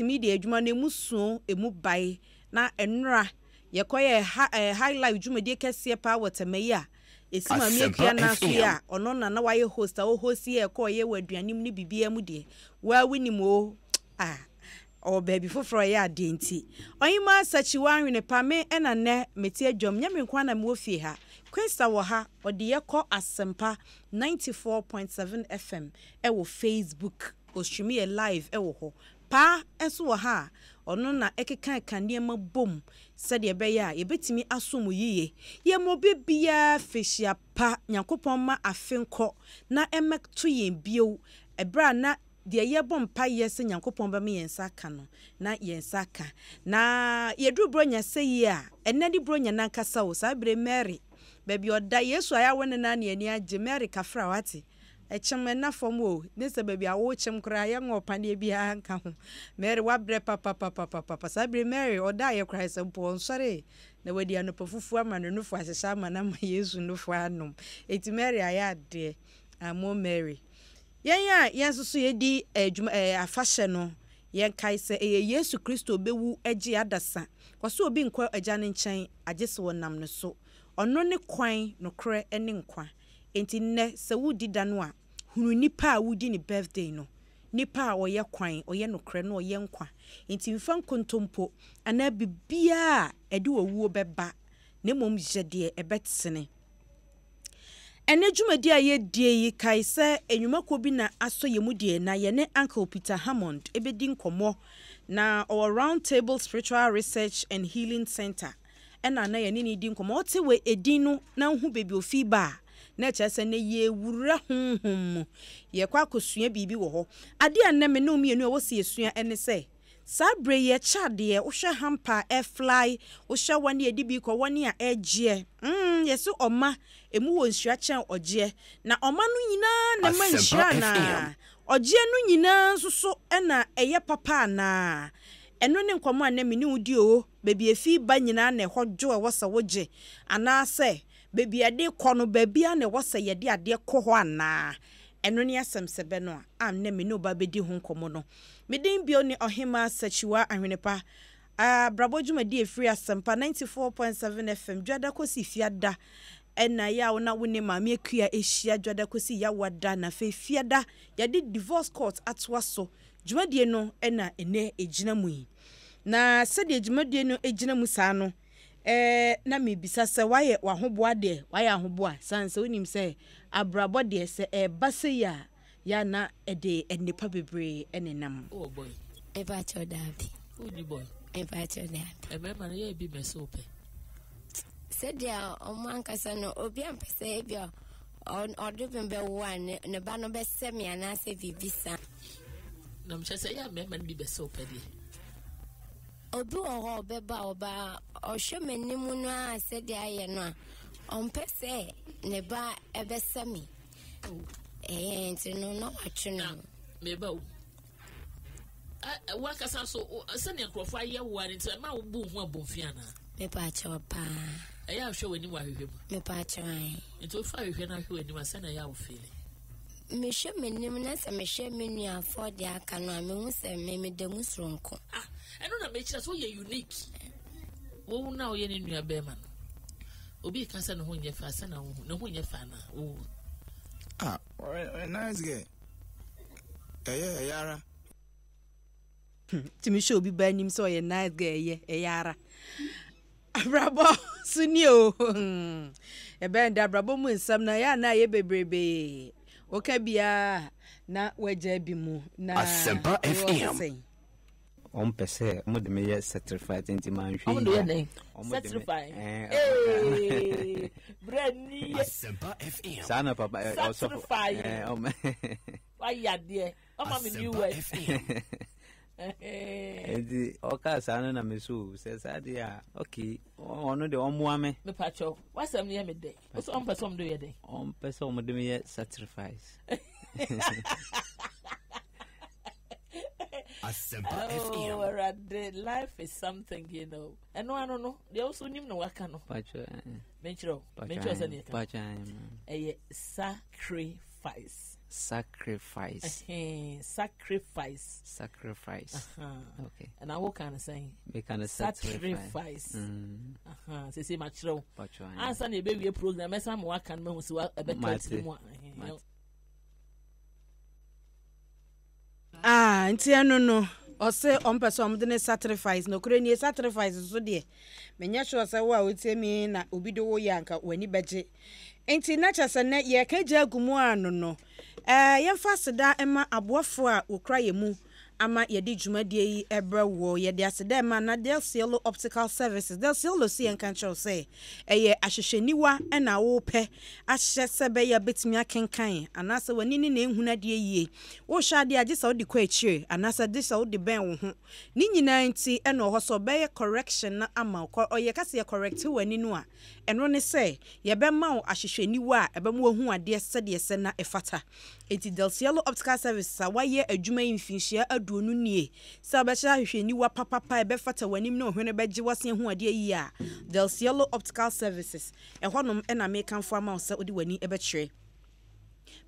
Media adwuma no emu suo, emu bae, na nnora yɛkɔyɛɛ ha eh, High Life dwumadie kɛseɛ paa wɔ Tema yi a ɛsi Maame Akua nan so yi a ɔno na na wayɛ host a ɔhost yɛ ɛkɔɔyɛ wɔ aduane mu ne biribiara mu deɛ waa wonim o ah ɔwɔ baabi foforɔ ɔyɛ adeɛ nti Ɔhemaa Sakyiwa Anwene pa me ɛna nnɛ mete adwam nyɛ me nko ara na mewɔ fie ha Queensta wɔ ha ɔde yɛ kɔ Asempa 94.7 FM ɛwɔ Facebook ɔstream yɛ live ɛwɔ hɔ Paa nso wɔ ha a, ɔno na ɛkekakeka nneɛma bom sɛdeɛ ɛbɛyɛ a yɛbɛtumi asom wo yiye. Yɛma obi biara fehyia pa, Nyankopɔn mma afe nkɔ na ɛmmɛto yɛn bio, ɛberɛ a na deɛ yɛrebɔ mpaeɛ sɛ Nyankopɔn bɛma yɛn nsa aka no, na yɛn nsa aka. Na yɛduru Buronya sɛ yi a, ɛnnɛ ne Buronya no ankasa o, saa berɛ yi Mary, baabi a ɔda, Yesu a yɛawo no no ara na yɛn ani agye, Mary kafra, wate? Kyem nna fam o, ne sɛ baabi a worekyem koraa yɛnwɔ paneɛ biara nka ho. Mary wabrɛ papapapapapa. Saa bere Mary ɔdaeɛ koraa sɛ mpo ɔnsɔree na wadi anɔpa fufuo ama ne nofo ahyehyɛ ama no ama Yesu nofo anom. Enti Mary ayɛ adeɛ. Amo Mary. Yɛn a yɛn nso so yɛdi adwuma ɛɛ afahyɛ no, yɛnkae sɛ ɛyɛ Yesu Kristo ɔbɛwu gye adasa. Ɔse obi nkɔ Agya no nkyɛn agye sɛ wɔnam ne so. Ɔno ne kwan, nokorɛ ne nkwa. Enti nnɛ sɛ woredi da no a, hunu nipa a woredi ne birthday no. Nipa a ɔyɛ kwan, ɔyɛ nokorɛ na ɔyɛ nkwa. Enti mfa nkontompo anaa biribiara a ɛde owuo bɛba, na mmom yɛ deɛ ɛbɛtene. Ɛnnɛ dwumadi a yɛredie yi, kae sɛ nnwumakuo bi na asɔ yɛn mu deɛ, na yɛne Uncle Peter Hammond bɛdi nkɔmmɔ. Na ɔwɔ Round Table Spiritual Research and Healing Centre. ɛna na yɛne no redi nkɔmmɔ. Wote wɔ edin no na wohu baabi ofi ba a, na ɛkyerɛ sɛ nnɛ yɛrewura honhom mu. Yɛrekɔ akɔsua biribi wɔ hɔ. Adeɛ a nnɛ me ne wo mmienu a ɛwɔ sɛ yɛsua ne sɛ, saa berɛ yi yɛkyɛ adeɛ, wohwɛ hamper a ɛrefly, wohwɛ wɔn a ɛde bi rekɔ, wɔn a ɛregyeɛ, mm, yɛse ɔma, ɛmu wɔ nhyira kyɛn ɔgyeɛ. Na ɔma no nyinaa na ɛma nhyira anaa? Ɔgyeɛ no nyinaa nso so na ɛyɛ papa anaa? Ɛno ne nkɔmmɔ a nnɛ me ne wo di oo. Baabi a efi ba nyinaa na ɛhɔ dwo a ɛwɔ sɛ wogye, anaasɛ baabi a ɛde rekɔ no, baabiara na ɛwɔ sɛ yɛde adeɛ kɔ hɔ anaa? Ɛno ne asɛmsɛbɛ no a nnɛ me ne wo ba bɛdi ho nkɔmmɔ no. Me din bio ne Ɔhemmaa Sakyiwaa Ahwenepa. Abrabɔ dwumadi a ɛfiri Asɛmpa 94.7 FM, Dwada kɔsi Fiada, ɛna ɛyɛ a wo na wo ne Maame Akua hyia Dwada kɔsi Yawada, na afei Fiada yɛde Divorce Court atoa so. Dwumadie no na ɛnnɛ ɛgyina mu yi. Na sɛdeɛ dwumadie no gyina mu saa no, eh, na mebisa sɛ woayɛ w'ahoboa deɛ, woayɛ ahoboa, sane sɛ wonim sɛ abrabɔ deɛ sɛ ɛreba sei a, yɛ a na ɛde nnepa bebree nenam. Wowɔ boy? Mepakyɛw daabi. Wonni boy? Mepakyɛw daabi. Mmarima no yɛ bi mɛsɛ wo pɛ. Sɛdeɛ ɔmo ankasa no obi ampɛ sɛ ebi a ɔde me bɛwo a ne ba no bɛsɛ me anaasɛ biribi saa. Na mehyɛ sɛ ɛyɛ a mmarima no bi bɛsɛ wo pɛ deɛ. Obi wɔ hɔ a ɔbɛba a ɔba ɔhwɛ m'anim no a sɛdeɛ ayɛ no a ɔmpɛ sɛ ne ba ɛbɛsɛ me. Ɛyɛ nti no na watwe no. Meba o. Wankasa so sɛnea nkurɔfoɔ ayɛ wo ara nti ɛma wobu wo ho abomfi anaa? Mepa kyɛw paa. Ɛyɛ a hwɛ w'anim wɔ ahwehwɛ mu. Mepa kyɛw ae. Nti wofa ahwehwɛ no ahwɛ w'anim a sɛnea ɛyɛ a wo feeli? Mehwɛ m'anim na sɛ mehwɛ me nuafoɔ deɛ aka no a mehu sɛ me meda mu soronko. Ah, ɛno na mekyerɛ sɛ woyɛ unique. Wo na woyɛ ne nua bɛrima no. Obi ka sɛ ne ho nyɛ fɛ a sɛ na wo ne ho nyɛ fɛ anaa wo. Ah, nice girl. Ɛyɛ ɛyɛ ara. Tumi hwɛ obi ba anim sɛ ɔyɛ nice girl ɛyɛ ɛyɛ ara. Abrabɔ so ni o. Ɛbɛn da abrabɔ mu nsɛm na ɛyɛ ana ɛyɛ bebrebe. Woka biara na wagya bi mu na Asempa FM. Wɔn pɛ sɛ wɔn de me yɛ certified nti maa nhwɛ yi. Wɔn de yɛ dɛn? Certified. Ee, brɛ ni yɛ. Asempa FM. Saa na papa ɛ ɔsɔfo. Certified. Wayɛ adeɛ. Ɔma me new word. Nti ɔkaa saa no na me so sɛ saa deɛ a okay ɔno deɛ ɔmmoa me. Mepakyɛw w'asɛm no yɛ me dɛ. Wosɛ ɔmpɛ sɛ ɔmde yɛ dɛn? Ɔmpɛ sɛ ɔmde me yɛ sacrifice. Asempa oh, FM. Awurade, life is something, you know. Ɛno ano no, deɛ woso nim na waka no. Pakyɛ. Menkyerɛ wo, menkyerɛ sɛ neɛ ka. Ɛyɛ sacrifice. Sacrifice. Ɛhɛn, sacrifice. Sacrifice. Okay. Ɛna wo kan sɛn? Meka no sacrifice. Sese ma kyerɛ wo. Ansa na ebe wie program, ɛsan ma waka no mahu sɛ ɛbɛka tiri mu a. Ah, nti ɛno no, ɔse ɔmpɛ sɛ ɔmde ne sacrifice. Nokorɛ nie, sacrifice nso deɛ, menyɛ sure sɛ wo a wotie me na obi de wo yɛ anka w'ani bɛgye. Nti na kyerɛ sɛ nnɛ yɛreka gya agu mu ano no, eh, yɛmfa aseda mma aboafoɔ a wɔkura yɛn mu ama yɛde dwumadie yi brɛ woɔ. Yɛde aseda rema na Del Cielo Optical Services. Del Cielo se yɛnka nkyerɛ wo sɛ ɛyɛ ahwehwɛniwa na wopɛ ahyɛ sɛ ɛbɛyɛ a wobɛtumi akenkan anaasɛ w'ani ne na ɛnhunu adeɛ yie. Wohwɛ adeɛ a gye sɛ wode kɔ akyire anaasɛ gye sɛ wode bɛn wo ho. Ne nyinaa nti ɛna ɔhɔ sɛ ɔbɛyɛ correction no ama wo. Ɔyɛ ka sɛ yɛ correcte w'ani no a, ɛno ne sɛ yɛbɛma wo ahwehwɛniwa a ɛbɛma woahu adeɛ sɛdeɛ ɛsɛ na ɛfata. Enti Del Cielo Optical Services a wɔayɛ adwuma yi mfinhyia aduonu nie sɛ wobɛhyɛ ahwehwɛniwa papapa a ɛbɛfata w'anim ne wo hwene bɛgye woasen ahu adeɛ yie a, Del Cielo Optical Services, ɛhɔnom na mekamfo ama wo sɛ wode w'ani bɛkyerɛ.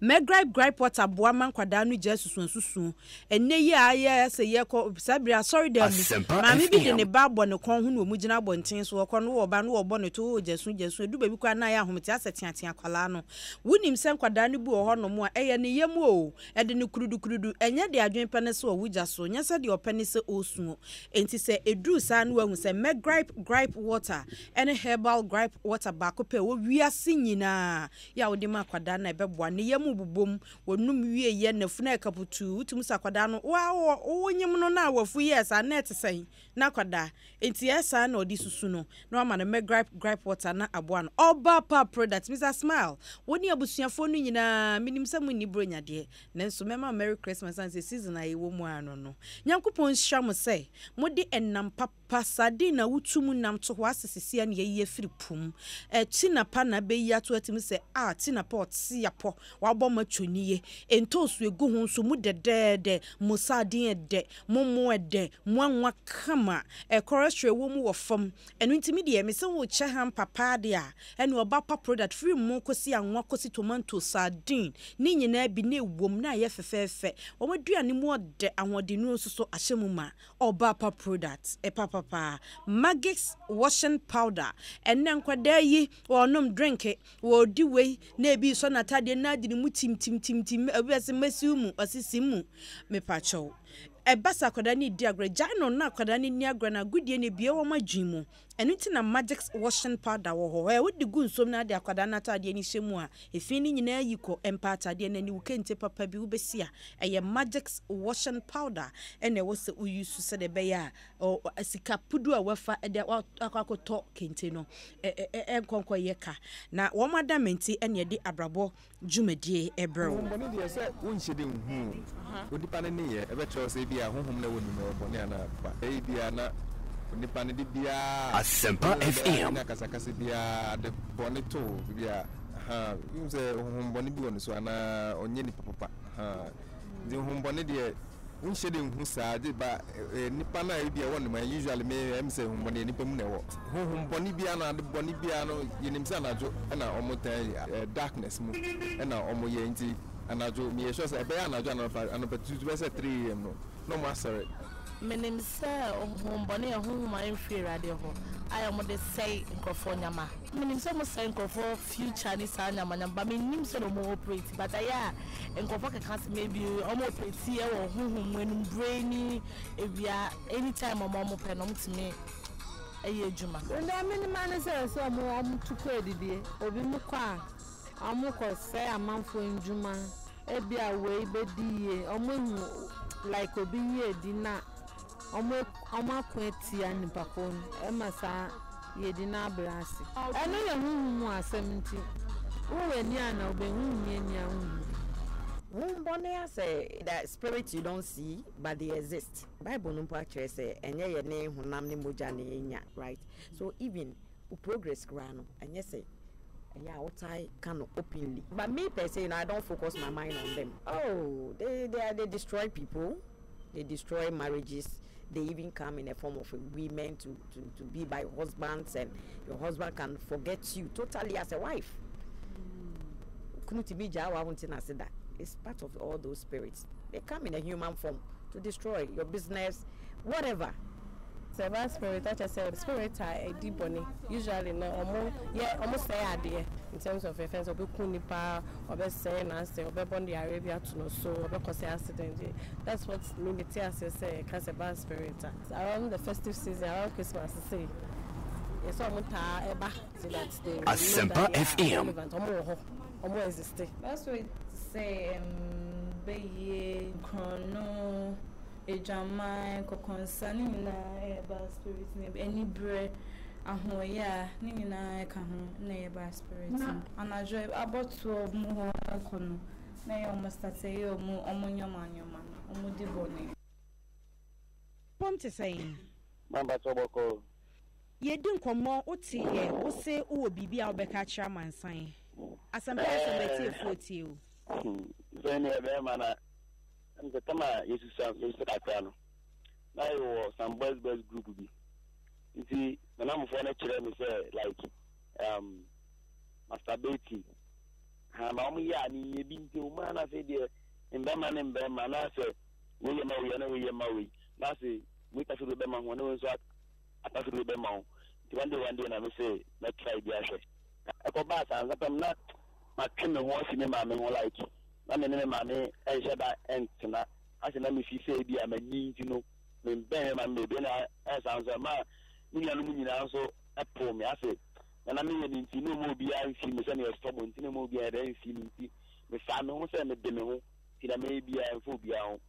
Mɛ Gripe Gripe Water boa ma nkwadaa no gyae susuansusuo. Ɛnnɛ yi a ayɛ sɛ yɛkɔ saa bere asɔredan mu, maame bi de ne ba abɔ ne kɔn ho na wɔgyina abɔnten so. Ɔkɔ no wɔ ba no wɔbɔ ne to, oo gyasu gyasu. Ɛdu baabi koraa na ayɛ ahomete asɛ teatea akwadaa no. Wonim sɛ nkwadaa no bi wɔ hɔnom a, ɛyɛ ne yam oo, ɛde no kurudukurudu. Ɛnyɛ deɛ adwene pɛ ne sɛ ɔwo gya so, nyɛ sɛ deɛ ɔpɛ ne sɛ ɔresu o. Enti sɛ ɛduru saa na woahu sɛ mɛ Gripe Gripe Water ne Herbal Gripe Water baako pɛ wɔ wiase nyinaa yɛ a wode ma akwadaa no a ɛbɛboa. Ne yam bobom, wɔnum wieeɛ, n'afunu ayɛ kaputuu. Wotumi sɛ akwadaa no, wo a wonyem no na w'afu yɛɛ saa na ɛte sɛn? Na akwadaa. Enti ɛyɛ saa na ɔde susu no na wama no mɛ gripe gripe water na aboa no. Ɔbaa pa product, Mister Smile, wo ne abusuafoɔ no nyinaa, menim sɛ monni Buronya deɛ, nanso mɛma mo Merry Christmas ɛsiane sɛ season a yɛwɔ mu ara no no. Nyankopɔn nhyira mo sɛ mode ɛnam papa Pa sardine a wotu mu nam to hɔ ase sisi a na yɛayi afiri po mu. Eh, Tina pa na abɛyi ato atim sɛ ah, Tina pa ɔte apɔ, wabɔ macho nie. Ntoosu egu ho nso mu dɛdɛɛdɛ, mo sardine ɛdɛ, mo mo ɛdɛ, mo anwa kama. Eh, cholesterol ɛwɔ mu wɔ fam. Ɛno nti me deɛ, mese wokyɛ hamper paa deɛ a, ɛne ɔba pa product firi mo kɔsi anwa kɔsi tomanto, sardine, ne nyinaa bi na ɛwɔ mu na ayɛ fɛfɛɛfɛ. Wɔn aduane mu ɔdɛ, ahoɔdennuro nso so ahyɛ mu ma. Ɔbaapa product papapaa. Magix washing powder ɛnɛ nkwadaa yi wɔnom drink wɔdi wei na ebi sɔ n'atadeɛ na adi ne mu tim tim tim tim ebi bɛ se mɛsiw mu ɔse sim mu mepakyɛw ɛba sɛ akwadaa no di agorɔ gyae no na akwadaa no ni agorɔ na agodie no ebue wɔn adwene mu ɛno nti na Magix washing powder wɔ hɔ ɛ wode gu nsuom na ade akwadaa no atadeɛ no hyɛ mu a Efi no nyinaa yi kɔ mpa atadeɛ no ani wo kente papa bi wobɛsi a ɛyɛ Magix washing powder ɛna ɛwɔ sɛ wo use sɛdeɛ ɛbɛyɛ a sika pudu a wafa de akɔ akɔtɔ kente no ɛnkɔ nkɔyɛ ka na wɔn adamante ɛna ɛde abrabɔ dwumadie ɛbrɛ wo. Honhommɔne deɛ, sɛ wonhyɛ da nhu onipa no nneyɛɛ, ɛbɛkyerɛ wo sɛ ebia honhom no a ɛwɔ ne mu no yɛ bɔne anaa papa. Ebia na onipa no de biara Asempa FM. ne akasakasa biara de bɔne to wo bia ahaa wohu sɛ honhommɔne bi wɔ ne so anaa ɔnyɛ nipa papa ahaa nti honhommɔne deɛ wonhyɛ da nhu saa gye ba eh, nipa no a ebi ɛwɔ ne mu usually me ɛm sɛ honhommɔne yɛ nipa mu na ɛwɔ honhommɔne biara no ade bɔne biara no yɛnim sɛ anadwo ɛna wɔn tan eh, darkness mu ɛna wɔn yɛ nti anadwo meyɛ sure sɛ ɛbɛyɛ anadwo anɔpa anɔpa tututu bɛyɛ sɛ 3 am no na wɔn asɔre. Menim sɛ honhommɔne yɛ honhom a ɛmfiri Awurade hɔ a wɔde sɛe nkurɔfoɔ nneɛma. Menim sɛ wɔsɛe nkurɔfoɔ future ne saa nneɛma nneɛma but mennim sɛdeɛ wɔn operate but ɛyɛ a nkurɔfoɔ keka sɛ maybe wɔn operate wɔ honhom mu anwummere ne awia anytime a wɔn pɛ no wɔtumi yɛ adwuma. Deɛ menim ara ne sɛ sɛ wɔn tu kɔ adidie, obi mo kɔ a wɔn kɔ sɛe amanfoɔ ndwuma, ebia wei bɛdi yie, wɔn ahu like obi yiedi na wɔn ako atia nipa korɔ no ɛma saa yiedi no abrɛ ase. Ɛno yɛ honhom mu asɛm nti wowɔ ani a na wobɛhu, wonni ani a wonhu. Honhommɔne asɛ the spirit you don't see but they exist. Bible no mpo akyerɛ sɛ ɛnyɛ yɛne honam ne mogya na enya right so even wo progress koraa no ɛnyɛ sɛ ɛyɛ a wotae ka no openly but me per se no I don't focus my mind on them oh they they are they destroy people they destroy marriages they even come in a form of women to to to be by husbands and your husband can forget you totally as a wife kunu tumi gyaa wa wonte n'ase da. It's part of all those spirits. They come in a human form to destroy your business, whatever. Sɛ ɛba spirit a kyerɛ sɛ spirit a ɛdi bɔne usually no ɔmo yɛ ɔmo sɛe adeɛ in terms of yɛfɛn sɛ ɔbɛku nipa ɔbɛsɛe n'asɛ ɔbɛbɔ no yareɛ bi ato no so ɔbɛkɔ sɛ accident that's what me me te aseɛ sɛ yɛka sɛ bad spirit a around the festive season around Christmas sei yɛ sɛ ɔmo taa ɛba so that they know Asempa that they are FM. relevant ɔmo wɔ hɔ ɔmo existe. Bad spirit te sɛ ɛmm bayie, korɔno, adwaman, kɔkɔnsa ne nyinaa yɛ bad spirit no bi. Anibrɛ, ahoɔyaa ne nyinaa ka ho na ɛyɛ bad spirit no. Anadwo abɔ 12 mu hɔ rekɔ no na ɛyɛ ɔmo start ɛyɛ ɔmo ɔmo nneɛma nneɛma no, ɔmo di bɔne. Pom te sɛn? Mampakyɛw bɔkɔɔ. Yɛredi nkɔmmɔ, woteeɛ, wose wowɔ biribi a wobɛka akyerɛ amansan. Asɛmpa FM atiefoɔ tie o. Sɛ neɛ bɛrima na ɛm sɛ tam a yɛsusua yɛsusua kakra no na yɛwɔ some boys boys group bi nti menamfoɔ no kyerɛ me sɛ like um, masturbating ha ma wɔn yɛ a menyɛ bi nti wɔn a na afei deɛ mbɛrima ne mbɛrima na sɛ wei yɛ ma wei na wei yɛ ma wei na sɛ wei tafiri wei bɛma ho na wei nso atafiri wei bɛma ho nti one day one day na me sɛ mɛtry bi ahwɛ ɛkɔbaa saa nsa pɛm na matwe me ho afi me maame ho like na me ne me maame nhyɛ da ntena ase na mefi sɛ ebi a manyin nti no membɛn me maame bebree na ɛsan nso ɛma me nuanom nyinaa nso ɛpo me ase na na meyɛ ne nti na ɔma obiara mfi me sɛ meyɛ stubborn nti na ɔma obiara dɛ mfi me nti mefaa me ho sɛ mede me ho nti na meyɛ biara mfa obiara ho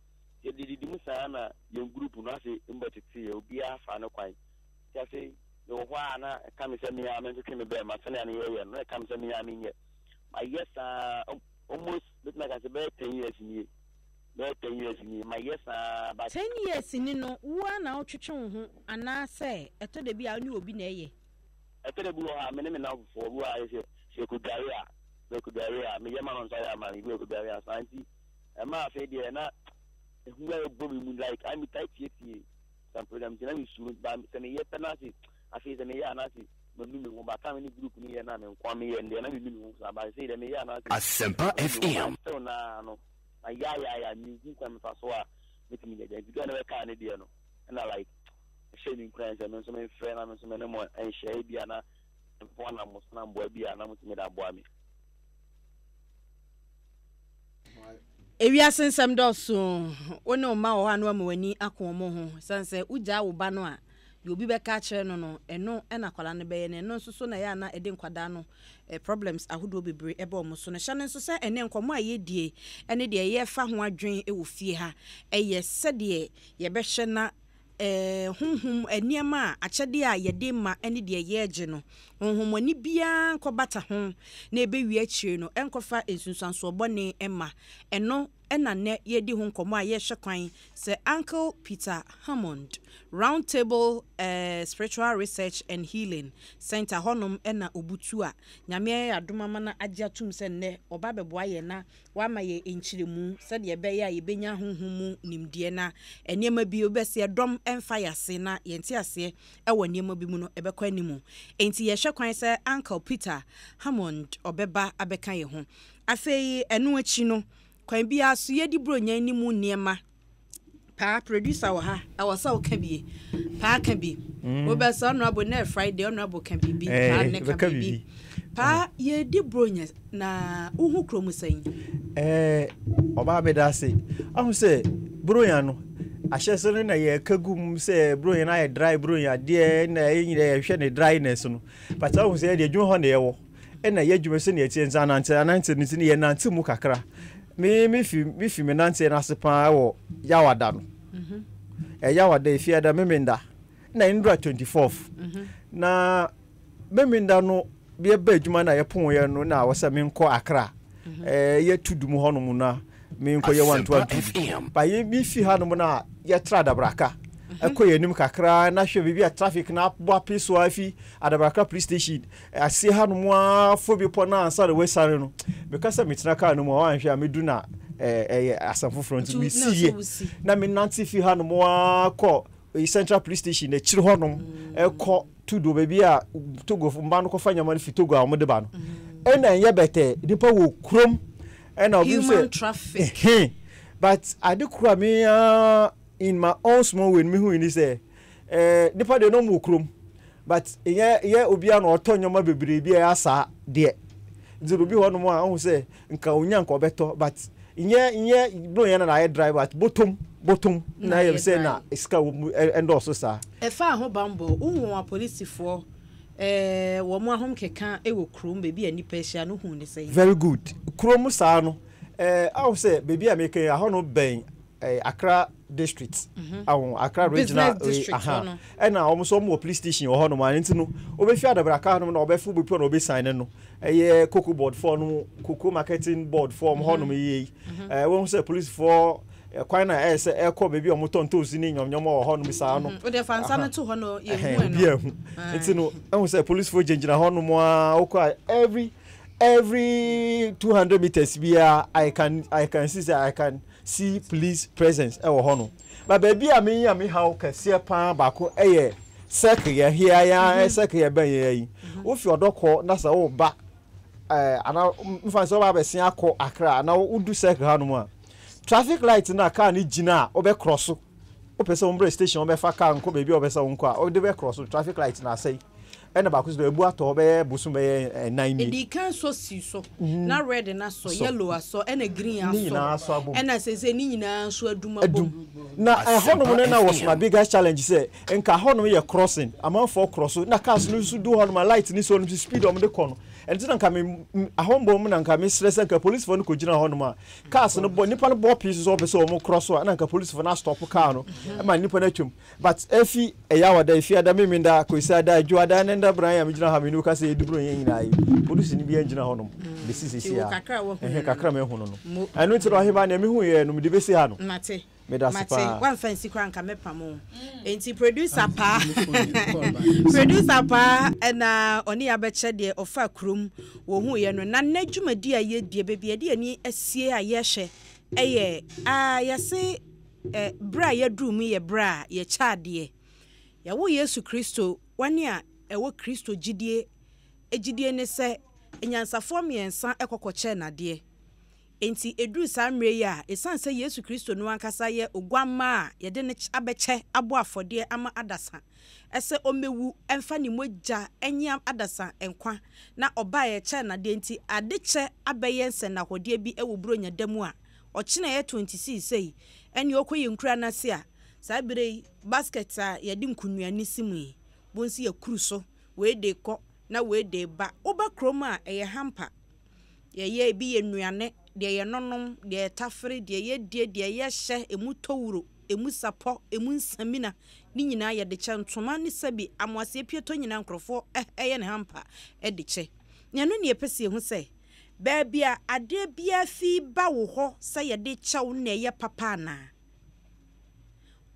yɛdididi mu saa na yɛn group no ase mbɛtetee obiara faa ne kwan nti afei mewɔ hɔ a na ɛka me sɛ me ara mentwetwe me bɛɛma sɛnea ne yɛyɛ no na ɛka me sɛ me ara menyɛ mayɛ saa almost bɛtumi aka sɛ bɛyɛ 10 years nie, bɛyɛ 10 years nie mayɛ saa but. 10 years ni no, wo ara na wotwetwe wo ho anaasɛ ɛtɔ da bi a wo ne obi na ɛyɛ? Ɛtɔ da bi wɔ hɔ a me ne me nnamfofoɔ bi wɔ hɔ a yɛsɛ sɛ yɛkɔdware a yɛkɔdware a meyɛ ma no nso ayɛ ama me bi yɛkɔdware a saa nti ɛma afei deɛ na ehu ayɛ bɔ me mu like a metaa tietie some program nti na mesuro ba sɛ meyɛ pɛ na ase afei sɛ meyɛ a na ase manu me ho ba ka me ne group no yɛ na me nko a meyɛ no deɛ na menu me ho saa ba sɛ deɛ meyɛ a na ase Asempa manu me ho FM. ba still naa no mayɛ ayɛ ayɛ a menhu kwan mefa so a metumi gyagya nti gɛ na bɛkaa ne deɛ no ɛna like ɛhyɛ me nkuran sɛ me nso memfrɛ na me nso me ne mo nhyɛ ebi a na mpoa na mo so na mboa bi a na motumi de aboa me. Ewiase nsɛm dɔɔso. Wo ne wo mma wɔ hɔ a na woama w'ani ako wɔn ho. Esiane sɛ wugyaa wo ba no a, deɛ obi bɛka akyerɛ no no, ɛno na akwadaa no bɛyɛ, na ɛno nso so na ɛyɛ a na ɛde nkwadaa no problems ahodoɔ bebree ba wɔn so no. Hyɛ no nso sɛ ɛnnɛ nkɔmmɔ a yɛredie ne deɛ yɛrefa ho adwene wɔ fie ha yɛ sɛdeɛ yɛbɛhwɛ na honhom nneɛma a akyɛdeɛ a yɛde ma ne deɛ yɛregye no, honhommɔne biara nkɔbata ho na ɛbɛwie akyire no ɛnkɔfa nsunsuansoɔ bɔne mma. Ɛno na nnɛ yɛredi ho nkɔmmɔ a yɛrehwɛ kwan sɛ Uncle Peter Hammond, Round Table Spiritual Research and Healing Centre hɔnom na ɔbutu a Nyame ayɛ adom ama no agye atom sɛ nnɛ ɔba abɛboa yɛn na Wama yɛn nkyerɛmu sɛdeɛ ɛbɛyɛ a yɛbɛnya honhom mu nimdeɛ na nneɛma bi wobɛsɛ dɔm mfa yɛn ase na yɛn nteaseɛ wɔ nneɛma bi mu no ɛbɛkɔ anim. Enti yɛhwɛ kwan sɛ Uncle Peter Hammond ɔbɛba abɛka yɛn ho. Afei ɛno akyi no, kwan biara so yɛdi Buronya yi mu nneɛma Paa producer wɔ ha ɛwɔ sɛ woka bie paa ka bi mm. wobɛ sɛ honorable nɛ Friday honorable ka biribi eh, paa ne ka biribi paa yɛdi bronya na wohu kurom sɛn eh, ɔbaa bɛda ase ahu sɛ bronya no ahyɛse no na yɛka gu mu sɛ bronya no ayɛ dry bronya deɛ na ɛyɛ nyina yɛhwɛ ne dryness no but ahu sɛ yɛde adwuma hɔ na yɛwɔ ɛna yɛ adwuma sɛnea ɛteɛ nti anante anante no nti no yɛnante mu kakra me me fi me fi me nanteɛ no ase paa wɔ yawada no mhm. ɛyawada efiada memenda na ndura 24th mhm. na memenda no yɛba adwuma na yɛpon yɛ no na wɔsɛ menkɔ akra mhm. ɛɛ yɛtu dum hɔnom na menkɔ yɛ wanto anto bi ba yɛ mefi hanom na yɛtra adabraka ɛkɔ yɛn anim kakra na hwɛ baabi a traffic na abɔ ape so afi adabraka police station Aseɛ hanom ara fo bepɔ no ansa na wasiane no, meka sɛ metena kaa no mu a wanhwɛ a medu na ɛyɛ asɛm foforɔ nti mesiiɛ na menante fi hanom ara kɔ Central Police Station akyiri hɔnom ɛkɔ Tudo baabi a Togo mma no kɔfa nneɛma no fi Togo a wɔde ba no ɛna ɛnyɛ bɛtɛ nipa wɔ kurom. Ɛna obi sɛ Human traffic. Ɛhɛn but ade koro a me ara in my own small way no me hu ni sɛ ɛɛ nipa deɛ na ɔmo wɔ kurom but nyɛ yɛ obiara na ɔtɔ nneɛma bebree bi a ɛyɛ asaa deɛ nti obi hɔ nom a ɔho sɛ nka onya nka ɔbɛtɔ but nyɛ nyɛ bro yɛn na ayɛ dry but botom botom na ayɛ sɛ na sika wɔ mu ɛndɔɔso saa. Ɛfa ahobanbɔ, wohu wɔn apolisifoɔ ɛɛ wɔn ahomkeka wɔ kurom baabi a nnipa ahyia no, wohu no sɛn? Very good. Kurom saa no, ɛɛ ahu sɛ baabi a meka yi, ɛhɔ no bɛn ɛɛ Accra district. Ahu Accra regional Business district hɔ no. Ɛna wɔn nso wɔn wɔ police station wɔ hɔ nom, ɛno nti no, wobɛfi Adabraka hɔ nom na wɔbɛfo bepɔ na wɔbɛsan ne no. Ɛyɛ cocoa board foɔ no, cocoa marketing board foɔ wɔn hɔ nom yie yi. Ɛɛ wohu sɛ police foɔ kwan na ɛyɛ sɛ ɛkɔ baabi a wɔtɔn ntoosi ne nyɔmnyɔm wɔ hɔnom saa no. Wode fa nsa no to hɔ no yɛhu ɛno. Obi ahu. Nti no ɛhu sɛ polisifoɔ gyinagyina hɔnom a wokɔ a every every 200 meters biara I can I can see sɛ I can see police presence ɛwɔ hɔ no. Ba baabi a menya me haw kɛseɛ paa baako ɛyɛ circle yɛ hia yɛ circle yɛ bɛn yɛ yi. Wofi ɔdɔkɔ na sɛ woba ɛɛ anaa nfa sɛ ɔba abɛsen akɔ Accra anaa wodu circle hanom a traffic light no a car no gyina a wobɛ cross so wopɛ sɛ wɔn brɛ station wɔbɛfa car nkɔ baabi a wɔbɛ sɛ wɔn kɔ a wɔde bɛ cross so traffic light no asɛe ɛna baako so ebu atɔ hɔ bɛyɛ bosom bɛyɛ ɛnan nie. Edi kan sɔ si so na red no asɔ yellow asɔ ɛna green Ne nyinaa asɔ asɔ abom. ɛna seesei ne nyinaa nso adum abom. Adum na ɛhɔnom no na was my biggest challenge sɛ Nka hɔnom yɛ crossing, amanfoɔ korɔ so, na cars no nso du hɔnom a light no si hɔnom nti speed a wɔde kɔ no, ɛno nti na nka me ahombɔ mu na nka mesrɛ sɛ nka policefoɔ no kɔgyina hɔnom a cars no bɔ nnipa no bɔ pii so sɛ wɔpɛ sɛ wɔn korɔ so a na nka policefoɔ no astɔpo car no ma nnipa no atwam but efi Ɛyawada, Efiada, Memenda, Kwesiada, Adwoada ne nda bran a megyina ha me ne wo kasa yi duburo yɛn nyinaa yi polisi no biara ngyina hɔnom bɛsi sisi a ɛhɛ kakra mahu no no ɛno nti no ɔhema nea mehu yɛ no mede bɛsi ha no. Mate. Medase Mate, paa. wamfa nsi koraa nka mɛpam wo. Enti producer paa, producer paa na ɔne yɛ abɛkyɛ deɛ ɔfa kurom wɔhuiɛ no. Na nnɛ dwumadi a yɛdie, baabi yɛde yɛn ani asie a yɛhwɛ ɛyɛ ah, yɛse eh, berɛ a yɛaduru mu yɛ berɛ a yɛkyɛ adeɛ. Yɛwo Yesu Kristo, wɔne a ɛwɔ Kristo gyidie, gyidie ne sɛ anyansafoɔ mmiɛnsa kɔ kɔkyɛɛ no adeɛ. Enti ɛduru saa mmerɛ yi a, ɛsiane sɛ Yesu Kristo no ankasa yɛ Oguammaa a yɛde no abɛkyɛ abɔ afɔdeɛ ama adasa, sɛ ɔmmɛwu mfa ne mogya nnye adasa nkwa, na ɔbaeɛ kyɛɛ no adeɛ nti, adekyɛ abɛyɛ nsɛnnahɔdeɛ bi wɔ Buronya da mu a, ɔkyena ɛyɛ 26 sei, ɛnneɛ ɔkɔ yɛn nkura no ase a, saa berɛ yi, basket a yɛde nkunuane si mu yi, bonsi yɛkuru so, wei de rekɔ na wei de reba. Woba kurom a, ɛyɛ hamper. Yɛyɛ, ebi yɛ nnuane, deɛ yɛnonom, deɛ yɛtafere, deɛ yɛdie, deɛ yɛhyɛ, emu towuro, emu sapɔ, emu nsamina, ne nyinaa yɛde kyɛ. Ntoma ne sɛbi amoaseɛ pietɔ nyinaa nkorɔfoɔ yɛ ne hamper de kyɛ. Na ɛno na yɛpɛ sɛ yɛhu sɛ, baabi a adeɛ biara fi ba wo hɔ sɛ yɛde kyɛ wo no na ɛyɛ papa anaa?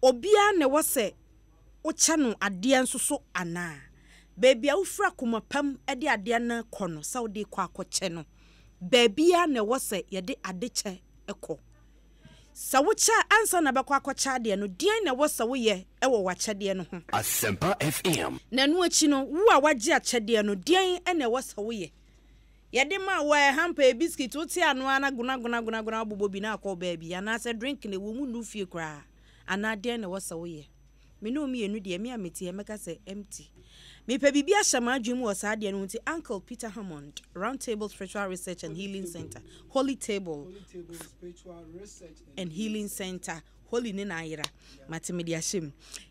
Obiara na ɛwɔ sɛ wokyɛ no adeɛ nso so anaa? Baabi a wofiri akoma pa mu de adeɛ no rekɔ no, sɛ wode rekɔ akɔkyɛ no, baabiara na ɛwɔ sɛ yɛde adekyɛ kɔ. Sɛ wokyɛ a, ansa na bɛkɔ akɔkyɛ adeɛ no, deɛn na ɛwɔ sɛ woyɛ wɔ w'akyɛdeɛ no ho? Asempa FM. Na ɛno akyi no, wo a woagye akyɛdeɛ no, deɛn na ɛwɔ sɛ woyɛ? Yɛde ma wo a, hamper, biscuit, wote ano ara na gonagonagonagoná wobobɔ bi na akɔ baabi, anaasɛ drink na ɛwɔ mu nnuru fie koraa. Anaa dɛn na ɛwɔ sɛ woyɛ? Me ne wo mmienu deɛ, me a mete ha mɛka sɛ empty. Mepɛ biribi ahyɛ m'adwene mu wɔ saa adeɛ no ho nti Uncle Peter Hammond, Round Table Spiritual Research and Healing Center, Holy Table and Healing Center, Holy ne na ayera, mate mede ahyɛ mu.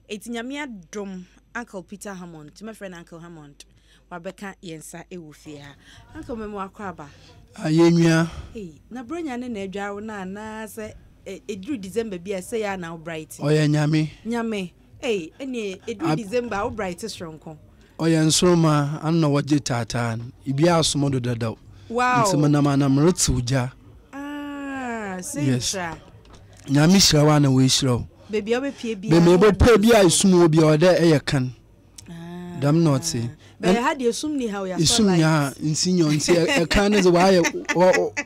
Enti Nyame adom, Uncle Peter Hammond, nti mɛfrɛ no Uncle Hammond, wabɛka yɛn nsa wɔ fie ha. Uncle mema wakɔ aba. Ayɛ nua. Ei, na Bronya ne na adware wo no anaasɛ Ɛduru December bi a ɛsɛ yɛ a na wo bright. Ɔyɛ Nyame. Nyame ei ɛneɛ ɛduru December a wo bright soronko. Ɔyɛ nsoromma ano na wɔgye taataa no ebi asom do dadaw. Wow. Nti menam a na meretsew gya. Ah, Yes. Sentra. Nyame hyira wo a na woehyira wo. Baabi a wobɛpie biara. Baabi a ebopue biara a esum wɔ biara ɔwɔ dɛ ɛyɛ kan. Dɛm na ɔtse. Bɛyɛ ha deɛ esum ni ha o yasɔ light. Esum ni ha nti nyɛ nti ɛkan no dze wayɛ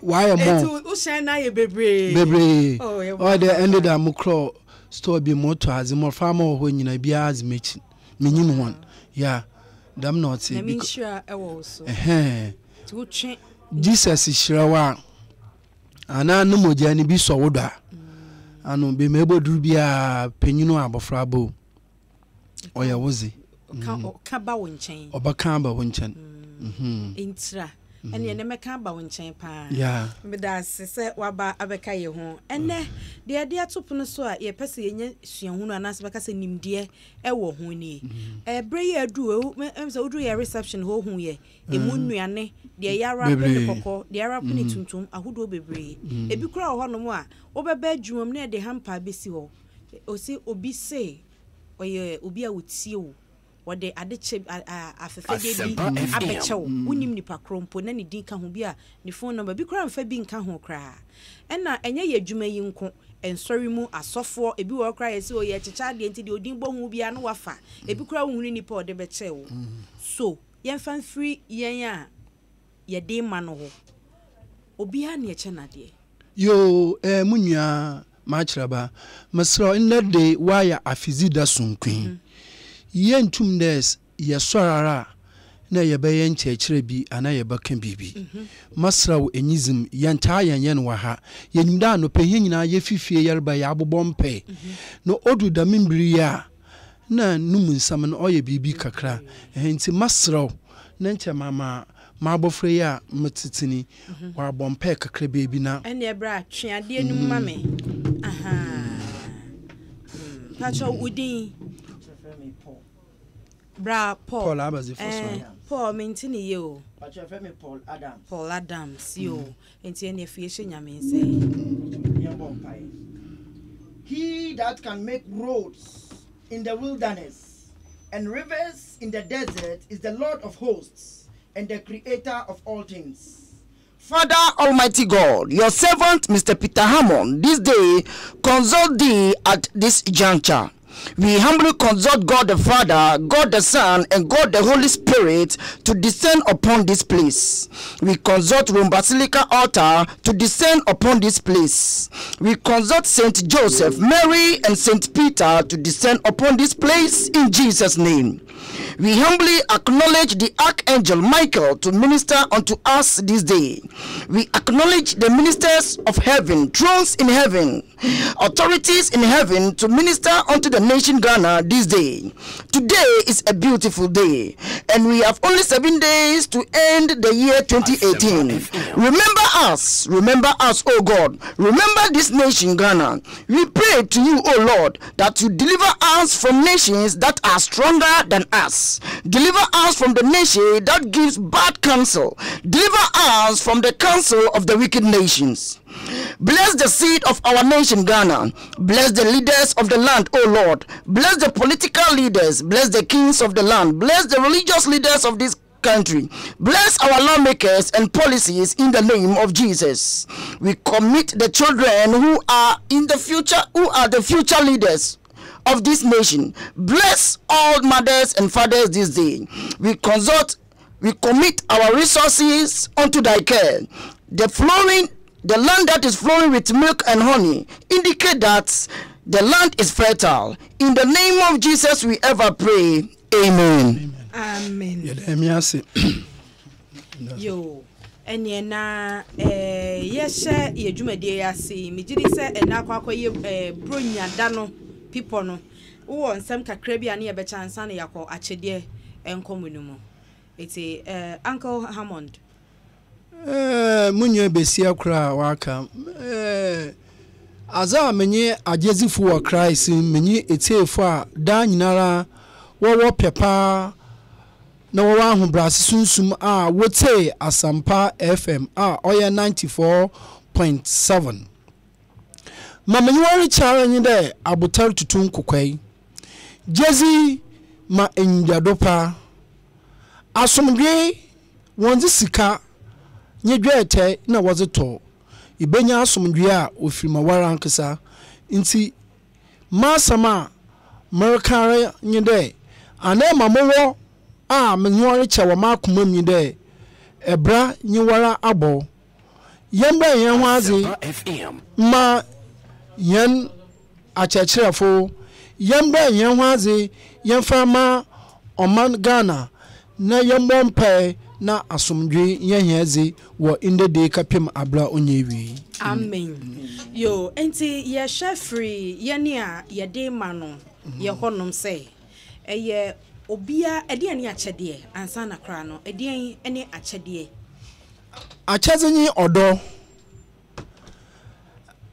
wayɛ mɔ. Nti wohyɛn no ayɛ bebree. Bebree. Ɔyɛ dɛ ɛnde da mo korɔ store bi mo tɔ adze mmɔfra ma wɔ hɔ nyina biara dze m'ekyi menyim hɔn ya dɛm na ɔtse. Nyame nhyira ɛwɔ wo so. Ɛhɛn. Nti wotwe. Jesus hyira wo a. Anaa no mogya no bi sɔ wo do a, ano bema ebodur biara, panyin o abofraba o, ɔyɛ wo dze. Ɔka ba wo nkyɛn. Ɔbɛka aba wo nkyɛn. Ntira. Ɛneɛ ɛnɛ mɛka aba wo nkyɛn paa. Meda ase sɛ waba abɛka yɛ ho. Ɛnɛ deɛ yɛde ato pono so a yɛpɛ sɛ yɛnya suahunu anaasɛ bɛka sɛ nimdeɛ ɛwɔ ho nie. Ɛberɛ yi aduru, sɛ woduru yɛ reception hɔ hu yɛ Emu nnuane, deɛ yɛarape ne kɔkɔɔ, deɛ yɛarape ne tuntum, ahodoɔ bebree. Ebi koraa wɔ hɔnom a, wobɛba adwuma mu na yɛde hamper bɛsi hɔ. Ɔse obi se ɔyɛ obi a ɔtie wo, ɔde ade kyɛ afɛfɛdeɛ bi abɛkyɛ wo. Wonnim nipa korɔ mpo na ne din ka ho, bi a ne phone number, bi koraa mfa bi nka ho koraa. Ɛna ɛnyɛ yɛn adwuma yi nko, nsɔre mu asɔfoɔ, ebi wɔ hɔ koraa yɛse o yɛrekyekyɛ adeɛ nti deɛ odin bɔ ho biara na wafa. Ebi koraa wonhunu nipa a ɔde bɛkyɛɛ wo. So Yɛmfa mfiri yɛn a yɛde rema no hɔ. Obiara na yɛkyɛ no adeɛ. Yoo eh mo nua m'akyerɛba, meserɛ wo ndɛ de wɔayɛ afedzi da soronko yi, yenntum dɛ yɛsoɛr ara a na yɛbɛyɛ nkyerɛkyerɛ bi anaa yɛbɛka biribi. Mɛserɛ wo enyidzi mu, yɛnntaa yɛnnyɛ no wɔ ha. Yenyim dɛ anɔpa yi hɛn nyina yefi fie yɛreba yɛabobɔ mpaa, na odu dɛm mber yi a, nna no mu nsɛm no ɔyɛ biribi kakra. Ɛhɛn ntsi mɛserɛ wo na nkyɛ mama m'abofra yi a metsetse no yi, ɔabɔ mpaa kakrabaa bi na. Ɛnneɛ bra twe adeɛ no mu ma me. Ahaa. Mpakyɛw wo din? Wɔfrɛ me Paul. Bra Paul. Paul Abadze fo so. Eh, Paul mente ne yie o. Mpakyɛw wɔfrɛ me Paul Adams. Paul Adams yo. Enti ɛnneɛ fa yɛhyɛ Nyame nsa yi. Yɛmbɔ mpaeɛ. He that can make roads in the wilderness and rivers in the desert is the Lord of hosts and the creator of all things. Father Almighty God, your servant Mr. Peter Hammond this day consult thee at this juncture. We humbly consult God the Father, God the Son, and God the Holy Spirit to descend upon this place. We consult Rome Basilica altar to descend upon this place. We consult Saint Joseph, Mary, and Saint Peter to descend upon this place in Jesus' name. We humbly acknowledge the Archangel Michael to minister unto us this day. We acknowledge the ministers of heaven, thrones in heaven, authorities in heaven to minister unto the nation Ghana this day. Today is a beautiful day, and we have only seven days to end the year 2018. Remember us, remember us, O God. Remember this nation, Ghana. We pray to you, O Lord, that you deliver us from nations that are stronger than us. Deliver us from the nation that gives bad counsel. Deliver us from the counsel of the wicked nations. Bless the seed of our nation, Ghana. Bless the leaders of the land, O Lord. Bless the political leaders. Bless the kings of the land. Bless the religious leaders of this country. Bless our lawmakers and policies in the name of Jesus. We commit the children who are in the future, who are the future leaders of this nation. Bless all mothers and fathers this day. We consult, we commit our resources unto thy care. The flowing, the land that is flowing with milk and honey indicate that the land is fertile. In the name of Jesus, we ever pray. Amen. Amen. Yɛda Nyame ase. Yo, ɛneɛ na eh, yɛhyɛ yɛ dwumadie yi ase yi, megye di sɛ ɛnɛ akɔ akɔyɛ eh, Buronya da no pipɔ no. Wowɔ nsɛm kakra bi a ne yɛbɛkyɛ ansa na yɛakɔ akyɛdeɛ nkɔmmɔ no mu. Eti eh, Uncle Hammond. Eh, mo nua basia kor a ɔaka, eh, adze a menye agyedzifo wɔ Christ mu, menye etsiefo a daa nyinara wɔwɔ pɛ paa na wɔwɔ ahobrɛase sunsum a wotsie Asampa FM a ɔyɛ 94.7. Ma menye hɔn rekyɛ ara nye dɛ abotar tutu nkokwai, gyedzi ma enyidado pa, asomdwee Wɔnndze sika nye dwɛɛtɛɛ na wɔdze tɔ. Ibenya asomdwee a ofir ma woarankasa. Ntsi m'asɛm a mereka ara nye dɛ, anaa ma mowɔ a menye wo rekyɛ wɔ m'akoma mu nye dɛ, bra nye woara abɔ. Yɛmbrɛ hɛnho adze mma hɛn akyerɛkyerɛfo, yɛmbrɛ hɛnho adze yɛmfa mma ɔman Ghana. na yɛmbɔ mpae na asomdwee nyɛ hɛn dze wɔ ndɛ da yi kɛpem aber a ɔnnyɛ ewiei. Amen. Yoo, enti yɛhwɛ firi yɛn a yɛde ma no yɛ hɔnom sɛ ɛyɛ obia, ɛdeɛn ne akyɛdeɛ ansa na koraa no, ɛdeɛn ne akyɛdeɛ? Akyɛdze nye ɔdɔ.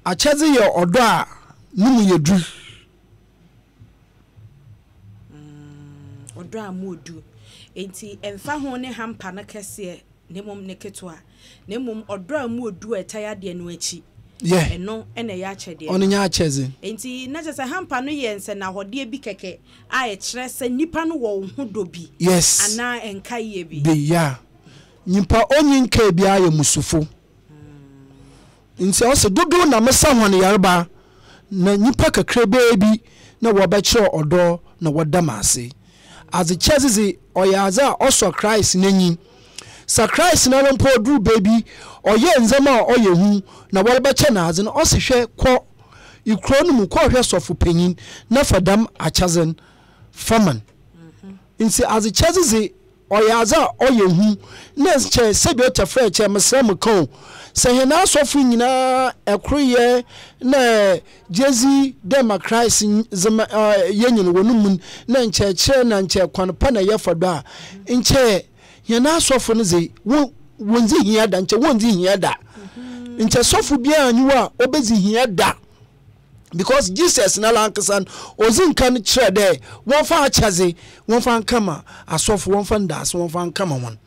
Akyɛdze yɛ ɔdɔ a no mu yɛ dur. Mm, ɔdɔ a mu odu. Enti ɛmfa ho ne hamper no kɛseɛ na mmom ne ketewa, na mmom ɔdɔ a mu odu a ɛtae adeɛ no akyi. Yeah. Ɛno na ɛyɛ akyɛdeɛ Ɔno no. nyɛ akyɛdze. Enti na kyerɛ sɛ hamper no yɛ nsɛnnahɔdeɛ bi kɛkɛ a ɛkyerɛ sɛ nipa no wɔ wo ho dɔ bi. Yes. Anaa nkaeɛ bi. Bi, yeah. Nyimpa onnyi nkae biara yɛ musufo. Ntsi ɔse, Dodow na mesa hɔn yarba, na nyimpa kakrabaa bi na wɔbɛkyerɛw ɔdɔ na wɔda me ase. Adzekyɛdze dze, ɔyɛ adze a ɔsɔ Christ n'enyi. Sɛ Christ noara mpo odur beebi, ɔyɛɛ ndzɛmba a ɔyɛ hu na wɔrebɛkyɛ no adze no, ɔse, Hwɛ, kɔ ikurow no mu kɔhwɛ sɔfopanyin na fa dɛm akyɛdze no fa ma no. Ntsi adzekyɛdze dze, Ɔyɛ adze a ɔyɛ hu na nkyɛ sɛbi ɔtɛfrɛ kyɛ mesrɛ mo kã o, sɛ hɛn asɔfo nyina koryɛ na gyedzi dɛ ma Christ dze ma yɛnye no wɔ no mu na nkyerɛkyerɛ na nkyɛ kwan pa na yɛfa do a, nkyɛ hɛn asɔfo no dze wonndzi hia da, nkyɛ wonndzi hia da. Nkyɛ sɔfo biara nnyi hɔ a obedzi hia da. Because Jesus noara ankasa no, odzi nkan kyerɛɛ dɛ wɔmfa akyɛdze wɔmfa nkɛma asɔfo, wɔmfa ndaase wɔmfa nkɛma hɔn.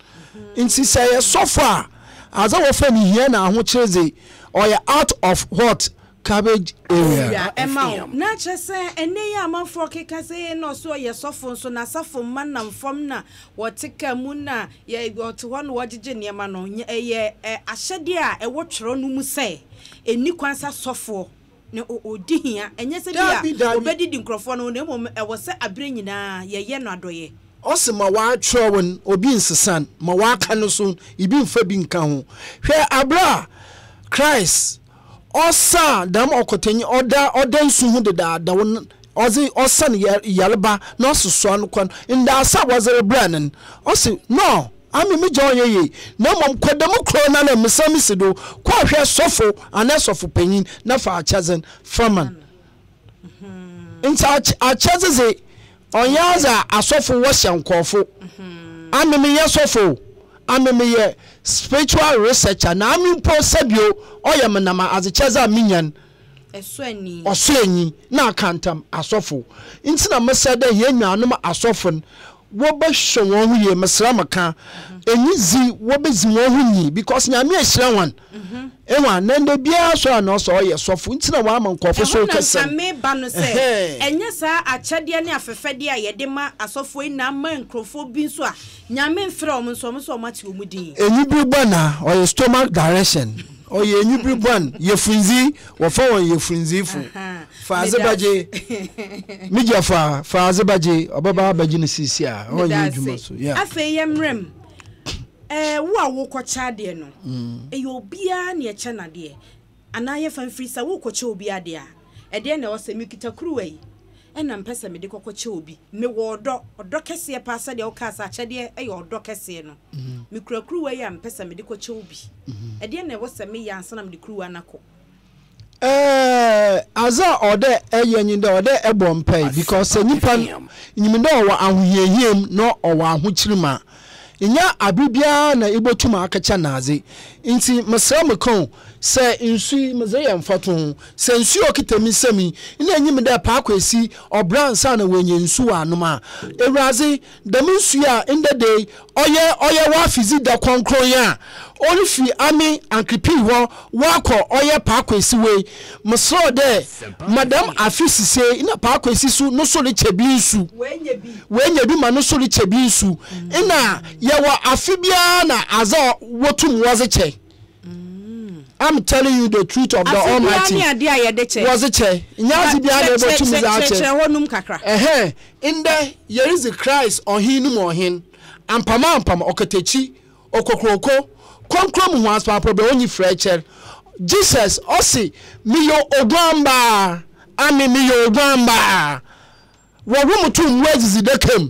Ntsi sɛ eyɛ sɔfo a, adze a wɔfrɛ no hia na ahokyer dze, ɔyɛ out of what? Cabbage area. Area ɛma wo. Na kyerɛ sɛ ɛnnɛ yi a amanfoɔ keka sɛ ee na ɔse ɔyɛ sɔfo nso n'asafo mma nam fam na wɔte car mu na yɛ wɔte hɔ na wɔgyegye nneɛma no, ɛyɛ ahyɛdeɛ a ɛwɔ twerɛ no mu sɛ ɛnni kwan sɛ asɔfoɔ na ɔdi hia. Ɛnyɛ sɛ bi a Dabi, dabi. ɔbɛdidi nkurɔfoɔ no ho, na mmom ɛwɔ sɛ aberɛ nyinaa yɛyɛ no adɔeɛ. Ɔse ma wɔatwerɛ wo no, obi nsesa no, ma wɔaka no so ibi mfa bi nka ho. Hwɛ aber a Christ ɔsaa dɛm ɔkɔtanyi ɔda ɔda nsu ho dedaadaw no, ɔdze ɔsa no yarba na ɔsosoa no kɔ no, ndaase a wɔdze rebrɛ no no, ɔse, No, Ame me gya ɔnnyɛ yie, na mbom kɔ dɛm kurow no a na mesan misi do, kɔ hwɛ sɔfo anaa sɔfopanyin na fa akyɛdze no fa ma no. Ntsi akyɛdze dze, ɔnnyɛ adze a asɔfo wɔhyɛ nkorɔfo. Ame mennyɛ sɔfo o, ame meyɛ spiritual researcher, na ame mpo sɛbio ɔyɛ me nam a adzekyɛdze a minya no, ɔsɔ enyi na aka ntam asɔfo. Ntsi na mesrɛ dɛ hɛn nuanom asɔfo no wɔbɛhwɛ hɔn ho yie, mesrɛ mo kã, enyi dzi wɔbedzi hɔn ho nyi because Nyame ehyira hɔn. Ehu a, na ndɛ biara sɔr a na ɔsɛ ɔyɛ sɔfo ntsi na ɔama nkorɔfo so Ɛhɔ na rekɛsɛm. nka meba no sɛ, Ɛhɛn. ɛnyɛ saa akyɛdeɛ ne afɛfɛdeɛ a yɛde ma asɔfoɔ yi na ama nkurɔfoɔ bi nso a Nyame mfrɛ wɔn nso, wɔn nso wɔate wɔn din. Enyibir bɔn a, ɔyɛ stomach direction. Ɔyɛ enyibir bɔn, yefundzi, wɔfrɛ hɔn yefundzifo. Fa adze bɛgye. Me gya fa, fa adze bɛgye, ɔbɛba abɛgye no sisi a, ɔnyɛ edwuma so, yeah. Afei yɛmmrɛ mu. Ɛɛ, wo a wokɔkyɛ adeɛ no, ɛyɛ obiara na ɛkyɛ no adeɛ? Anaa yɛmfa mfiri sɛ worekɔkyɛ obi adeɛ a, ɛdeɛn na ɛwɔ sɛ mekita kuruwa yi na mepɛ sɛ mede kɔkɔkyɛ obi? Mewɔ ɔdɔ, ɔdɔ kɛseɛ paa sɛdeɛ wokaa sɛ akyɛdeɛ yɛ ɔdɔ kɛseɛ no. Mekura kuruwa yi a mepɛ sɛ mede kɔkyɛ obi. Ɛdeɛn na ɛwɔ sɛ meyɛ ansa na mede kuruwa no akɔ? Ɛɛ, adze a ɔwɔ dɛ eyɛ nye dɛ ɔwɔ dɛ ebɔ mpae because sɛ nyimpa no inyim dɛ ɔwɔ ahohiahia mu na ɔwɔ ahokyer mu a, nnyɛ aber biara na ibotum akɛkyɛ no adze. Ntsi meserɛ mo kã o, sɛ nsu yi, medze reyɛ mfatoho, sɛ nsu yi a okitsa me nsamu yi, nna inyim dɛ Paakwesi ɔbrɛ ansaana oenya nsu ɔanom a, Ewuradze, Dɛm nsu yi a ndɛ da yi ɔyɛ ɔyɛ w'afedzi da krɔnkrɔn yi a orifi ame Ankripii hɔ wɔakɔ ɔyɛ Paakwesi hɔ yi, meserɛ wo dɛ ma dɛm afe sesei nna Paakwesi so no so rekyɛ bi nsu, oenya bi ma no so rekyɛ bi nsu. Nna yɛwɔ afe biara na adze a wotum wɔdze kyɛ. I'm telling you the truth of the Almighty. Afe biara ne ade a yɛde kyɛ. Wɔdze kyɛ. Nnyɛ adze biara na ebotum dze akyɛ. Kyerɛkyerɛ hɔ nom kakra. Ɛhɛn, ndɛ yeridzi Christ Ɔhen no mu Ɔhen. Ampamampam, ɔkatakyi, okokroko, krɔnkrɔn mu huanspampɔ bɛ onnyi frɛkyɛr. Jesus ɔse, Meyɛ oguambaa, ame meyɛ oguambaa. Wɔwo mo too mbowa edzidzidaka mu.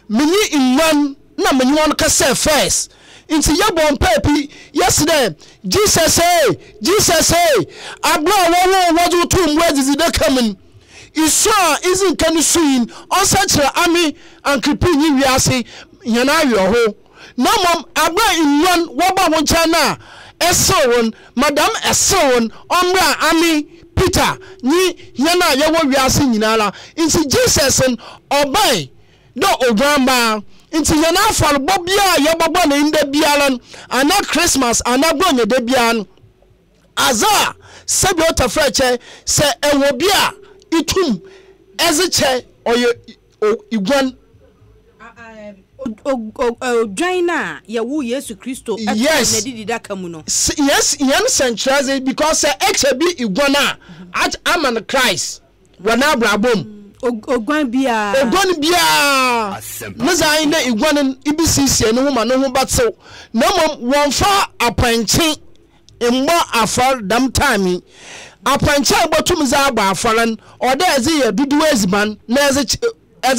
Menye nguan. na menye hɔn kasae first. Ntsi yɛbɔɔ mpaa pi, yɛse dɛ, Jesus ee, Jesus ee, aber a wɔwoo wo wɔdze wo too mbowa edzidzidaka mu no, isu a idzi nkan sui no, ɔnnsɛkyerɛ ame ankripii nye wiase hɛn awerɛhow, na mbom aber a nguan wɔba wo nkyɛn no a esew hɔn, ma dɛm sew no ɔmbra ame Peter nye hɛn a yɛwɔ wiase nyinara. Ntsi Jesus no, ɔbae dɛ oguambaa. Ntsi hɛn afɔrbɔ biara a yɛbɔbɔ no ndɛ biara no, anaa Christmas anaa Borɔnya da biara no, adze a sɛbi ɔtafrakyɛ sɛ ewɔ bi a itum dze kyɛ ɔyɛ iguan. Odwan no a yɛwoo Yesu Kristo too Yes. n'adididaka mu no. Yes, hɛn sɛnkyerɛdze because sɛ ɛkyɛ bi iguan a, ama no Christ. wɔ n'abrabɔ mu. Oguan biara. Oguan biara. Ne dza nye dɛ iguan no ibisiesie no ho ma no ho bɛtsew, na mbom wɔmmfa apɔnkye mmbɔ afɔr dɛm time yi. Apɔnkye a ibotum dze abɔ afɔr no, ɔwɔ dɛ edze yɛ dodow edziban na edze dze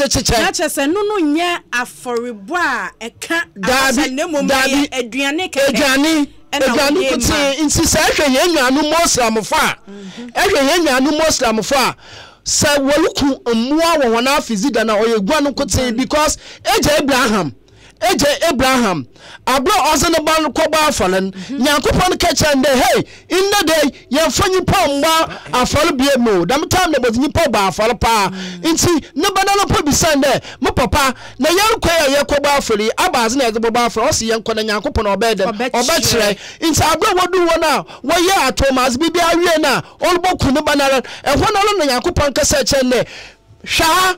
kyekyɛ. Na kyerɛ sɛ ɛno no nyɛ afɔrebɔ a ɛka afahyɛ na mmom ɛyɛ aduane kɛkɛ Aduane, ɛna aduane wɔde ma. nkotsee. Ntsi sɛ ehwɛ hɛn nuanom Moslemfo a, ehwɛ hɛn nuanom Moslemfo a, sɛ woruku mbowa wɔ hɔn afedzi da no a, ɔyɛ guan nkotsee because egya Abraham, Egya Abraham, aber a ɔdze ne ba no kɔbɔ afɔr no, Nyankopɔn kɛkyerɛɛ no dɛ, Hey, ndɛ da yi, yɛmmfa nyimpa mmbɔ afɔr bio o. Dɛm time no, wɔdze nyimpa bɔ afɔr paa. Ntsi, ne ba noara mpo bisaa no dɛ, Mo papa, na yɛrokɔ yi a yɛrokɔbɔ afɔr yi, abɛadze na yɛdze bɔbɔ afɔr? Ɔse, Yɛnkɔ na Nyankopɔn ɔbɛyɛ dɛn? Ɔbɛkyerɛ. Ntsi aber a wodur hɔ no a wɔyɛɛ atɔwmuadze biribiara wiei no a, ɔroboku ne ba noara, hɔ noara na Nyankopɔn kasaa kyerɛɛ no dɛ, Hwɛ ha,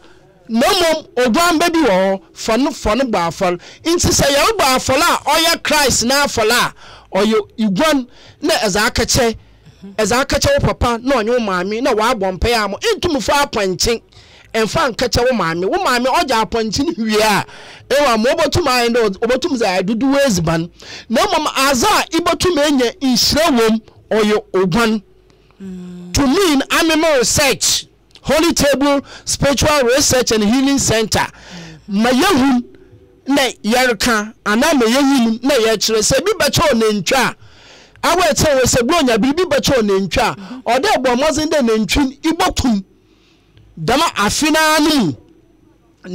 Na mbom oguamba bi wɔ hɔ, fa no fa no bɔ afɔr. Ntsi sɛ yɛrobɔ afɔr a ɔyɛ Christ n'afɔr a, ɔyɛ iguan na edze akɛkyɛ, edze akɛkyɛ wo papa na ɔnye wo maame na wɔabɔ mpaa ama wo. Inntum mmfa apɔnkye mmfa nnkɛkyɛ wo maame. Wo maame ɔgye apɔnkye no wie a, ewa ma obotum ayɛ nye dɛ obotum dze ayɛ dodow edziban. Na mbom adze a ibotum enya nhyira wɔ mu, ɔyɛ oguan. To me no, ame mo research. Holy Table Spiritual Research and Healing Center ma yehun na yɛreka anaa ma yehun na yɛkyerɛ sɛ bi bɛkyɛ ɔnantwi a awɔ ɛkyɛ wɔ sɛ buronya biribi bɛkyɛ ɔnantwi a ɔdɛ bɔ mmɔdzen dɛ nantwi no ibɔkum dɛm afe no ara no mu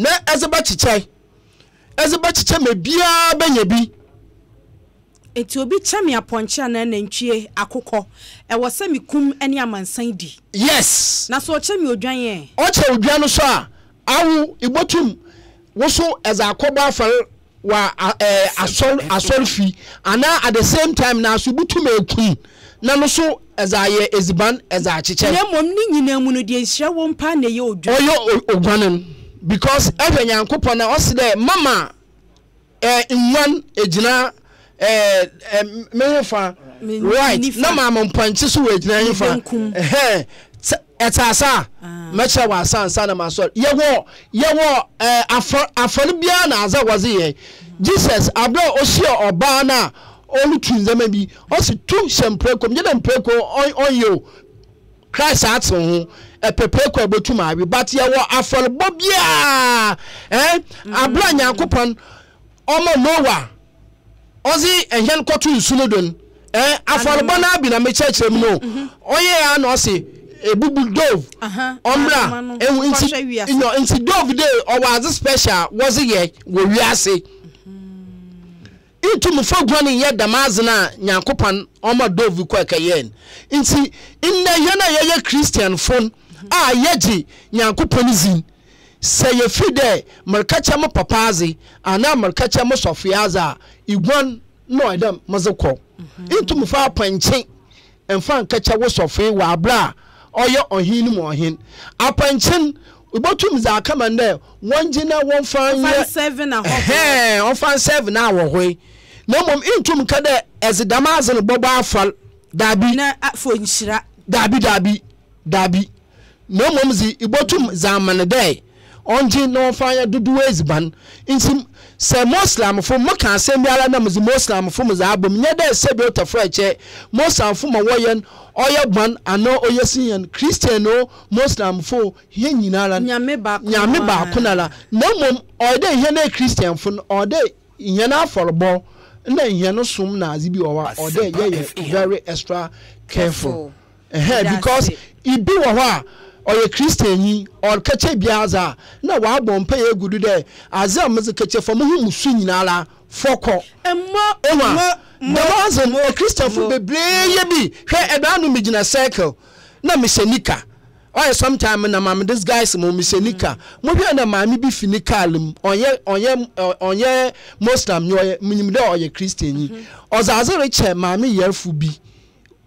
na ɛdze bɛkyekyɛ ɛdze bɛkyekyɛ ma biara bɛnya bi. Enti obi kyɛ me apɔnkye anaa nantwie, akokɔ, ɛwɔ sɛ me kum ne amansan di. Yes. Na sɛ ɔkyɛ me odwan ɛ? Ɔkyɛ odwan no so a, awo ibotum wo so edze akɔbɔ afɔr wɔ asɔr asɔrfi anaa at the same time na so ibotum ekun na no so edze ayɛ edziban edze akyekyɛ. Na mmom ne nyinaa mu no deɛ nhyira wom paa na ɛyɛ odwan. Ɔyɛ oguan no because ehwɛ Nyankopɔn a ɔse dɛ mama Eh, nguan egyina eh, eh, me he fa right na maa mo mpɔnkye so wɔ egyina he fa ɛhɛn ɛte asa a ah. mɛkyerɛ wɔ asa ansa na masɔre yɛwɔ yɛwɔ eh, afɔr afɔr biara na adze a wɔdze yɛ Jesus abere a ɔhyia ɔbaa no a ɔretu ndzɛmba bi ɔsi tu hyɛ mprako mu gyina mprako ɔnyɛ o Christ atsew ho pɛpɛɛkɔ a ebotum awe but yɛwɔ afɔrbɔ biara eh aber a Nyankopɔn ɔma Noah ɔdze hɛn kɔto nsu no do no eh afɔrbɔ no ara bi na mekyerɛkyerɛ mu no ɔyɛɛ a na ɔse ebubu dove ɔmbra ehu ntsi nyɔ ntsi dove de ɔwɔ adze special wɔdze yɛ wɔ wiase. Inntum mmfa guan nnyɛ dɛm adze no a Nyankopɔn ɔma Dove kɔe kɛyɛe no. Ntsi, ndɛ hɛn a yɛyɛ Christianfo no a yɛgye Nyankopɔn dzi no, sɛ yefir dɛ merekɛkyɛ mo papa adze anaa merekɛkyɛ mo sɔfoe adze a, iguan na ɔyɛ dɛ medze kɔ. Inntum mmfa apɔnkye Mfa nkɛkyɛ wo sɔfoe wɔ aber a ɔyɛ ɔhen no mu ɔhen. Apɔnkye no, ibotum dze akama no dɛ wɔngye na wɔmfa nyɛ ɛhɛn, ɔmfa nsɛɛve n'ahɔhoe. Na mbom inntum nka dɛ edze dɛm adze no bɔbɔ afɔr. Dabi. Na for nhyira. Dabi, dabi, dabi. Na mbom dze ibotum dze ama no dɛ. ɔngye na ɔmfa nyɛ dodow edziban. Ntsi sɛ Moslemfo, mekã asɛm biara na medze Moslemfo medze abɔ mu, nnyɛ dɛ sɛbi otafrɛkyɛ, Moslemfo ma wɔyɛ no ɔyɛ bɔn anaa oye sen hɛn, Christian o, Moslemfo o, hɛn nyinara no, Nyame baako Nyame baako noara. Na mbom ɔyɛ dɛ hɛn Christianfo no, ɔwɔ dɛ hɛn afɔrbɔ na hɛn som na adze bi wɔ hɔ a, ɔwɔ dɛ yɛyɛ very extra careful. Ɛhɛn, because ibi wɔ hɔ a, ɔyɛ Christiannyi, ɔrekɛkyɛ bi adze a, nna ɔabɔ mpaa egu do dɛ, adze a medze kɛkyɛ, fa moho mu su nyinara fɔ kɔ. Ehu a? Dɛm adze no, Christianfo beberee yɛ bi. Hwɛ, ebɛn ano migyina circle na mehyɛ nika. Ɔyɛ sometime menam a me disguise mo, mehyɛ nika. Mohwɛɛ na maame bi fi ne kaar mu, ɔnnyɛ, ɔnnyɛ, ɔnnyɛ Muslimnyi, ɔyɛ, minyim dɛ ɔyɛ Christiannyi. Ɔdze adze rekyɛ maame yarfo bi.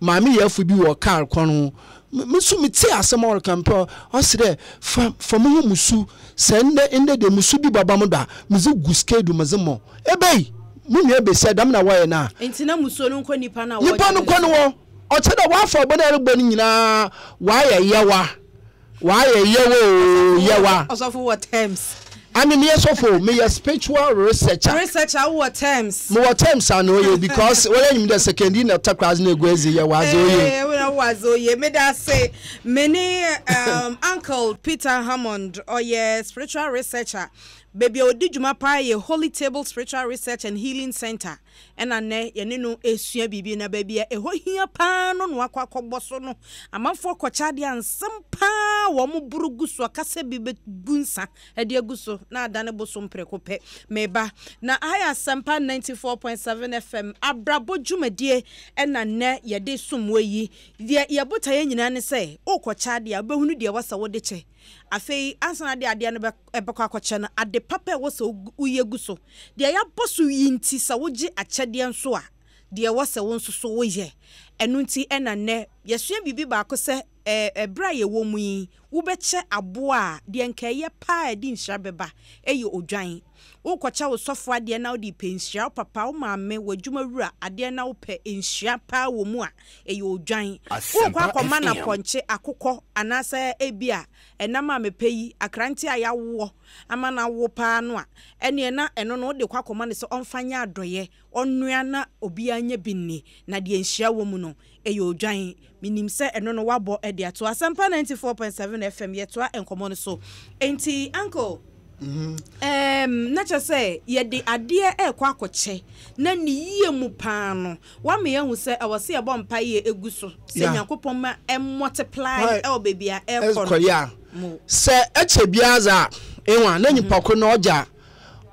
Maame yarfo bi wɔ kaar kwan ho. Me so metsee asɛm a ɔreka no pɛ, ɔse dɛ, Fa, fa moho musu, sɛ ndɛ, ndɛ de musu bi bɛba mo do a, medze gu scale do medze mɔ. Ebei! Mo nua basia, dɛm na wɔyɛ no a? Ntsi na musuo no nnkɔ nyimpa no a Nyimpa wɔgye no no kɔ no so. hɔ. Ɔkyerɛ dɛ w'afɔrbɔ no a erobɔ no nyina ɔayɛ yawa. W'ayɛ yawa oo, yawa. Ɔsɔfo wɔ terms. Ame meyɛ sɔfo o, meyɛ spiritual researcher. Researcher wo wɔ terms. Mewɔ terms a na oye because wɔyɛ nyim dɛ sekondi na takoradze na eguadzi yɛ wɔ adze oye. Ee, wo na wɔ adze oye. Meda ase. Me ne um, Uncle Peter Hammond, ɔyɛ spiritual researcher. Baabi a odi dwuma paa yɛ Holy Table Spiritual Research and Healing Center. Ɛna nnɛ yɛne no resua biribi, na baabi a ɛhɔ hia paa no na wakɔ akɔbɔ so no. Amanfoɔ kɔkyɛ adeɛ a nsɛm paa wɔn boro gu so, akasa bi bɛgu nsa de agu so na adane bosom prɛko pɛ. Meba. Na aha yɛ Asɛmpa 94.7 FM abrabɔ dwumadie ɛna nnɛ yɛde som wɔ yi. Deɛ yɛ botaeɛ nyinaa ne sɛ wokɔkyɛ adeɛ a wobɛhunu deɛ ɛwɔ sɛ wode kyɛ. Afei ansa na ade adeɛ no bɛkɔ akɔkyɛ no, ade papa a ɛwɔ sɛ woyɛ gu so. Deɛ yɛabɔ so yi nti, sɛ wogye akyɛdeɛ nso a, deɛ ɛwɔ sɛ wo nso so woyɛ. Ɛno nti na nnɛ yɛasua biribi baako sɛ, ɛberɛ a yɛwɔ mu yi, wobɛkyɛ aboa a, deɛ nka ɛyɛ pa a ɛde nhyira bɛba yɛ odwan. Worekɔkyɛ wo sɔfo adeɛ na wode repɛ nhyira, wo papa, wo maame, w'adwuma wura adeɛ na wopɛ nhyira pa ara wɔ mu a, ɛyɛ odwan. Worekɔ akɔma no apɔnkye, akokɔ, anaasɛ ebia ɛnam a mepɛ yi, akrante a yɛawoɔ ama no awo pa ara no a, ɛnneɛ na ɛno no wode kɔ akɔma no sɛ ɔmfa nyɛ adɔeɛ, ɔnnoa na obiara nyɛ bi nni, na deɛ nhyira wɔ mu no, ɛyɛ odwan. Menim sɛ ɛno no woabɔ de ato Asɛmpa 94.7 FM, yɛtoa nkɔmmɔ no so. Enti uncle, ɛɛm, na kyerɛ sɛ yɛde adeɛ rekɔ akɔkyɛ, na ne yie mu paa no, woama yɛahu sɛ ɛwɔ sɛ yɛbɔ mpaeɛ gu so sɛ Nyankopɔn ma ɛmultiply ɛwɔ baabi a ɛrekɔ no. Sɛ ɛkyɛ biara dze a, ehu a, na nyimpa kor no ɔgye a,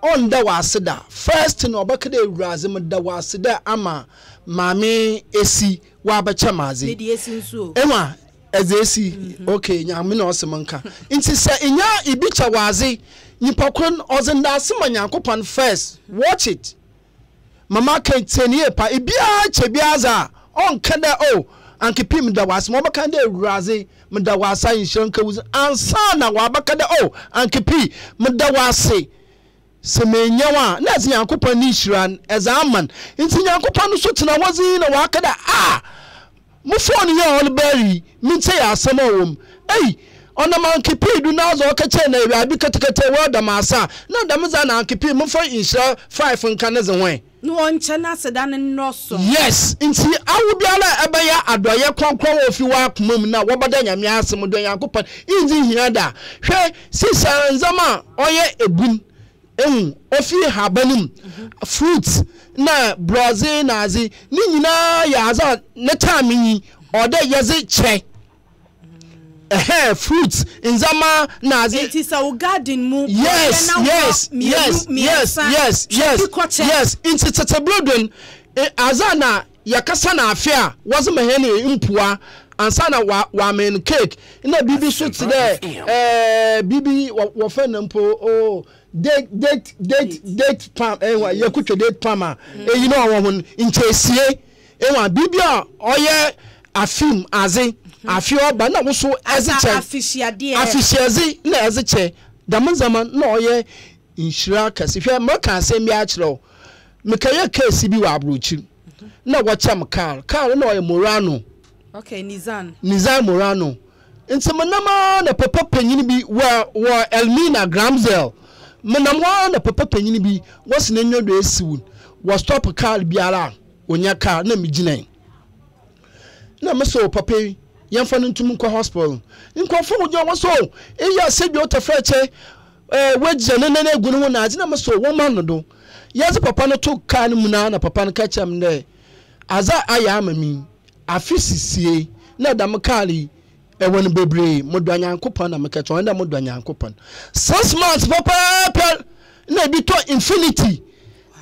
ɔnnda wo ase da. First thing ɔbɛka dɛ Ewuradze meda wo ase dɛ ama Maame Esi ɔabɛkyɛ me adze. Mede esi nso o. Ehu a, edze esi, okay, Nyame na ɔse menka. Ntsi sɛ inya ibi kyɛ wo adze, nyimpa kor no ɔdze ndaase ma Nyankopɔn first, watch it. Ma maka yi, tsie no yie paa, ibiara kyɛ biara dze a, ɔnnka dɛ oh, Auntie P meda wo ase, ma ɔbɛka nye dɛ Ewuradze meda wo ase, nhyira nka wo dzin, ansaana ɔabɛka dɛ oh, Auntie P meda wo ase, sɛ mennya wo a, nna edze Nyankopɔn ne nhyira no edze ama no. Ntsi Nyankopɔn no so tsena hɔ dzinn na ɔaka dɛ ah, Mo phone yi a ɔreber yi, mentsei asɛm a ɔwɔ mu. Ei! Ɔnam Auntie P do na dza ɔkɛkyerɛɛ no Ewuradze ketseketse wɔ dɛm ase a, nna dɛm dze a na Auntie P momfa nhyira fife nka ne dze ho ɛ. Na ɔnkyɛ n'aseda no nnɔɔso. Yes, ntsi awo biara a ebɛyɛ adɔyɛ krɔnkrɔn a ofi w'akoma mu na wɔbɛda Nyame ase, modɔ Nyankopɔn, inndzi hia da. Hwɛ, seseiara ndzɛmba a ɔyɛ ebun, Ehu, ofi haban mu, fruits na borɔdze na adze, ne nyina yɛ adze a ne time nye, ɔwɔ dɛ yɛdze kyɛ. Ɛhɛn, fruits, ndzɛmba na adze. Ntsi sɛ wo garden mu borɔdeɛ Yes, na wɔ yes, mmienu, yes, yes, mmiɛnsa, yes, twa yes, bi kɔkyɛ. yes. Ntsi tsetseber do no, adze a na yɛkasa no afe a wɔdze ma hɛn yɛ mpuwa ansaana wɔama hɛn cake. Nna biribi so tse dɛ ɛɛɛ biribi wɔfrɛ no mpo oh date date date date palm ehu a yɛkotwa date palm a eyi na ɔwɔ ho no nkyɛsie ehu a biribi a ɔyɛ afe mu adze afe ɔba na woso ɛdze kyɛ afihyiadze na ɛdze kyɛ dɛm ndzɛmba na ɔyɛ nhyira kɛse. Hwɛ mereka asɛm bi akyerɛ wo mekɛyɛ case bi wɔ aborɔkyir. na wɔkyɛ me car. Car no na ɔyɛ Murano. Okay, Nissan. Nissan Murano. Ntsi menam ara na papa panyin bi wɔ wɔ Elmina, Gramsdale, menam hɔ ara na papa panyin bi wɔse n'enyiwa do esiw wɔ stop kaar biara a onya kaar na migyinae. Na mese o papa yi yɛmfa no ntum nkɔ hospital. Nkorɔfo wogyina hɔ sɛ o eyi a sɛbi ɔtafrakyɛ eh, woegyina ne nan egu no ho na adze na mese o wɔma no do. Yɛdze papa no to kaar no mu no ara na papa no ka kyerɛ me dɛ adze a ayɛ ama me yi afe sisie na dɛm kaar yi ɛwɔ no bebree modɔ Nyankopɔn na meka kyerɛ wɔn dɛ modɔ Nyankopɔn. Six months pɛpɛɛpɛr na ebi tɔ Infiniti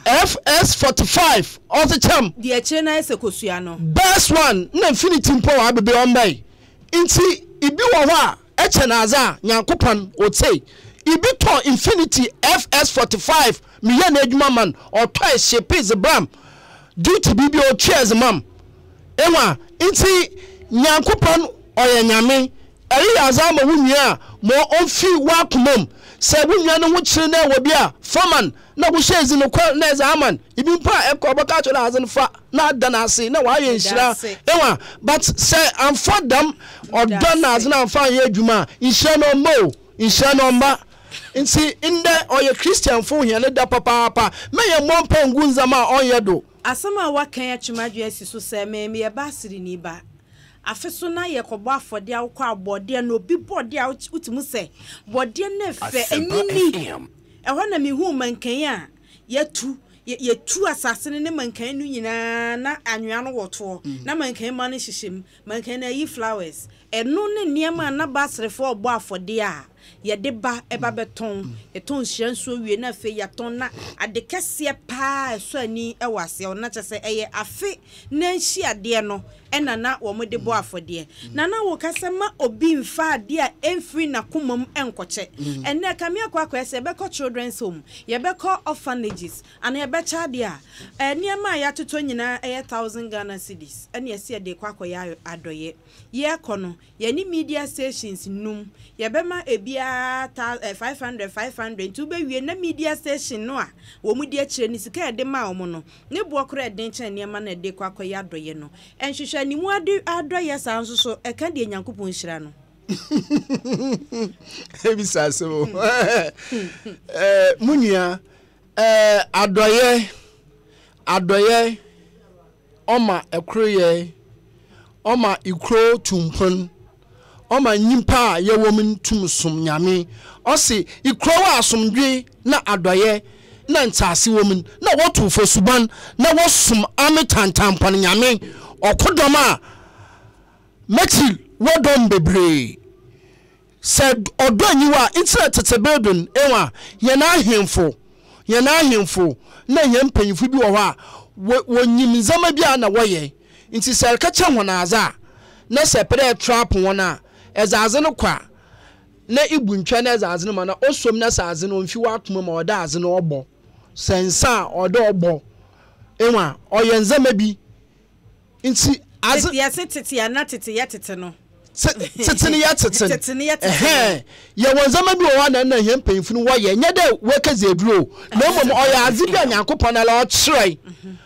FS45 ɔdze kyɛm. Deɛ akyire no ayɛ sɛ kosua no. Best one na Infiniti mpo ɔabebe ɔmbae ntsi ibi wɔ hɔ a ɛkyɛ no adze a Nyankopɔn otsie. Ibi tɔ Infiniti FS45 meyɛɛ n'edwuma ma no ɔtɔe shippee dze bram duty biribi a otua dze mam. Ehu a? Ntsi Nyankopɔn ɔyɛ Nyame. Ereyɛ adze ama wo nua a, ma omfi w'akoma mu. Sɛ wo nua no ho kyer na ewɔ bi a, fa ma no, na wo so edzi nokwar na edze ama no. Ibi mpo a ekɔ a ɔbɛka akyerɛ wo dɛ adze no fa na ada no ase na ɔayɛ nhyira. Ehu a? But sɛ ammfa dɛm ɔdɔ na adze no ammfa annyɛ edwuma a, nhyira no ɔmmba o, nhyira no ɔmmba. Ntsi ndɛ ɔyɛ Christianfo hɛn da papaapa. Mma yɛmmbɔ mpaa nngu ndzɛmba a ɔnnyɛ do. Asɛm a woaka yi atwe m'adwene asi so sɛ me meyɛ Baasireni ba. Afe so na yɛkɔbɔ afɔdeɛ a wokɔ a bɔdeɛ no obi bɔdeɛ a wotumi sɛ bɔdeɛ no ɛfɛ ɛnyini. Ɛhɔ na mehuu mankan a yɛatu yɛtu asase no ne mankan no nyinaa na anwea no wɔ toɔ na mankan ma no hyehyɛ mu. Mankan no ayi flowers. Ɛno ne nneɛma a na Baasrefoɔ rebɔ afɔdeɛ a yɛde ba ba bɛtɔn. Yɛtɔn nhyira nsuo wie na afei yɛatɔn na ade kɛseɛ pa ara a ɛsɔ ani wɔ aseɛ hɔ no na kyerɛ sɛ ɛyɛ afe no nhyiadeɛ no na na wɔde bɔ afɔdeɛ. Na na woka sɛ mma obi mfa adeɛ a ɛmfiri n'akoma mu nkɔkyɛ. Ɛnnɛ Kame akɔ akɔyɛ sɛ yɛbɛkɔ children's home, yɛbɛkɔ orphanages anaa yɛbɛkyɛ adeɛ a, nneɛma a yɛatotɔ nyinaa ɛyɛ thousand Ghana cedis ɛna yɛse yɛde rekɔ akɔyɛ adɔeɛ. Yɛrekɔ no, yɛne media stations num, yɛbɛma ebiara thou eh, 500, 500, nti wobɛwie na media station no a wɔn di akyire no sika a yɛde maa wɔn no, ne boɔ koraa ɛden kyɛn nneɛma no a yɛde rekɔ akɔyɛ adɔeɛ no. Nhwehwɛanimu ade adɔeɛ saa nso so, ɛka deɛ Nyankopɔn hyira no. Ebisa asɛm o. Eh, mo nua, eh, adɔeɛ, adɔeɛ ɔma ɛkoroyɛ, ɔma ikurow tu mpon, ɔma nyimpa a yɛwɔ mu no tum som Nyame. Ɔse ikurow a asomdwee na adɔyɛ na ntsease wɔ mu no, na wɔtow fasuban na wɔsom ame tantampɔn Nyame. Ɔkodɔm a m'ekyir wɔ dɔm beberee. Sɛ ɔdɔ nnyi hɔ a, ntsi na tsetse ber do no, ehu a, hɛn ahemfo, hɛn ahemfo na hɛn mpanyimfo bi wɔ hɔ a, wɔ wonyim ndzɛmba bi a nna wɔyɛ. Ntsi sɛ erekɛkyɛ hɔn adze a, na sɛ epɛ dɛ etrap hɔn a, edze adze no kɔ a, na ibu ntwɛr na edze adze no ma no a, osuo mu na sɛ adze no onnfi w'akoma mu a, ɔwɔ dɛ adze no ɔbɔ. Sɛ nsa a, ɔwɔ dɛ ɔbɔ. Ehu a, ɔyɛ ndzɛmba bi. Nti adze. Yɛse tete a na tete yɛ tete no. Tete no yɛ tete no. Tete no yɛ tete no. Ɛhɛn, yɛwɔ ndzɛmba bi wɔ hɔ a na nna hɛn mpanyimfo no wɔyɛ, nnyɛ dɛ woekedzi edur o, na mbom ɔyɛ adze bi a Nyankopɔn ara ɔkyerɛe,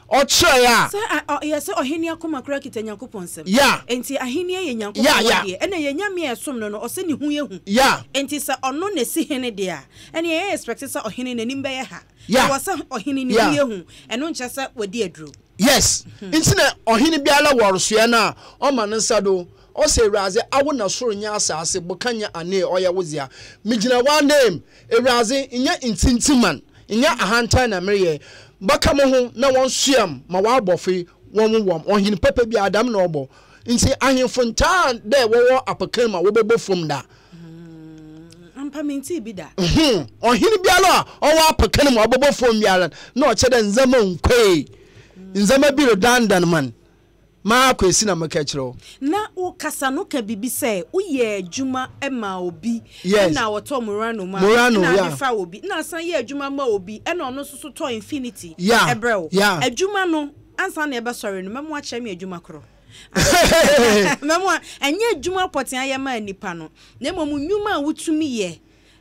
ɔkyerɛe a. Sɛ yɛse ɔhene akoma koraa kita Nyankopɔn nsam. Yeah. Enti ahenni yɛ Nyankopɔn Yeah, yeah. deɛ, ɛna yɛn Nyame a yɛsom no no, ɔse ne ho yɛ hu. Yeah. Enti sɛ ɔno na esi hene deɛ a, ɛneɛ yɛn expect sɛ ɔhene n'anim bɛyɛ ha. Yeah. Ɛwɔ sɛ ɔhene ne ho Yeah. yɛ hu, ɛno nkyerɛ sɛ wadi aduro. Yes, ntsi na ɔhen biara wɔrosoɛ no a, ɔma ne nsa do, ɔse, Ewuradze, awo na sor nye asaase, boka nye anee ɔyɛ wo dzea. Migyina w'ananmu, Ewuradze, nnyɛ ntsintsiman, nnyɛ ahantan na mereyɛ. Bɛka moho na wɔnsoa m' ma w'abɔfoe wɔnwowɔ m'. Ɔhen papa biara, dɛm na ɔbɔ. Ntsi ahemfo nntaa dɛ wɔwɔ apakan mu a wɔbɔbɔ famu da. Ampa menntee bi da. Ɔhen biara a ɔwɔ apakan mu a ɔbɔbɔ famu biara no, nna ɔkyerɛ dɛ ndzɛmba nnkoe. Ndzɛmba bi redandan man. Maa Kwesi na meka kyerɛ wo. Na wo kasa no ka biribi sɛ woyɛɛ adwuma maa obi Yes. ɛna ɔtɔɔ Murano maa wo, Murano, ɛna yeah. ade faa obi, ɛna asan yɛɛ adwuma maa obi ɛna ɔno nso so tɔɔ Infiniti Yeah, ɛbrɛ wo. yeah. Adwuma no ansa na ɛbɛsɔre no mɛmo akyerɛ me adwuma korɔ. Mɛmo a, ɛnyɛ adwuma pɔtee a yɛ maa nipa no, na mmom nnwuma a wotumi yɛ.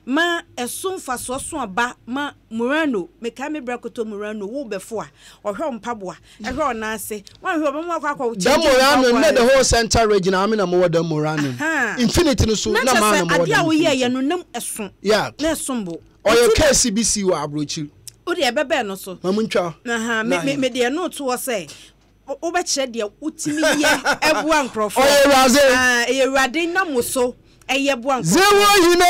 Ma ɛso mfasoɔ so aba ma Murano, mekae me berɛ kotɔ Murano, wo bɛfo a, ɔhwɛ wo mpaboa, ɛhwɛ wo nan ase, woanhwɛ ɔbɛma wakɔ akɔ Dɛm change Murano no, mpaboa na the whole central region ame na mowɔ dɛm Murano no. Ahaa. Infinity no so, Na na kyerɛ maa sɛ na mowɔ adeɛ a dɛm woyɛeɛ Infinity. no nam ɛso, Yeah. na ɛsom bo. Ɔyɛ Nti na case bi sii wɔ aborɔkyir. Wo deɛ ɛbɛbɛn no so. Ma muntwa. Ahaa, me, Na me, mede ɛno to hɔ sɛ, wobɛkyerɛ deɛ wotumi yɛ boa nkurɔfoɔ. Ɔyɛ Awurade. Ah, ɛyɛ Awurade nam wo so ɛyɛ boa nkurɔfoɔ. Dze wo hina,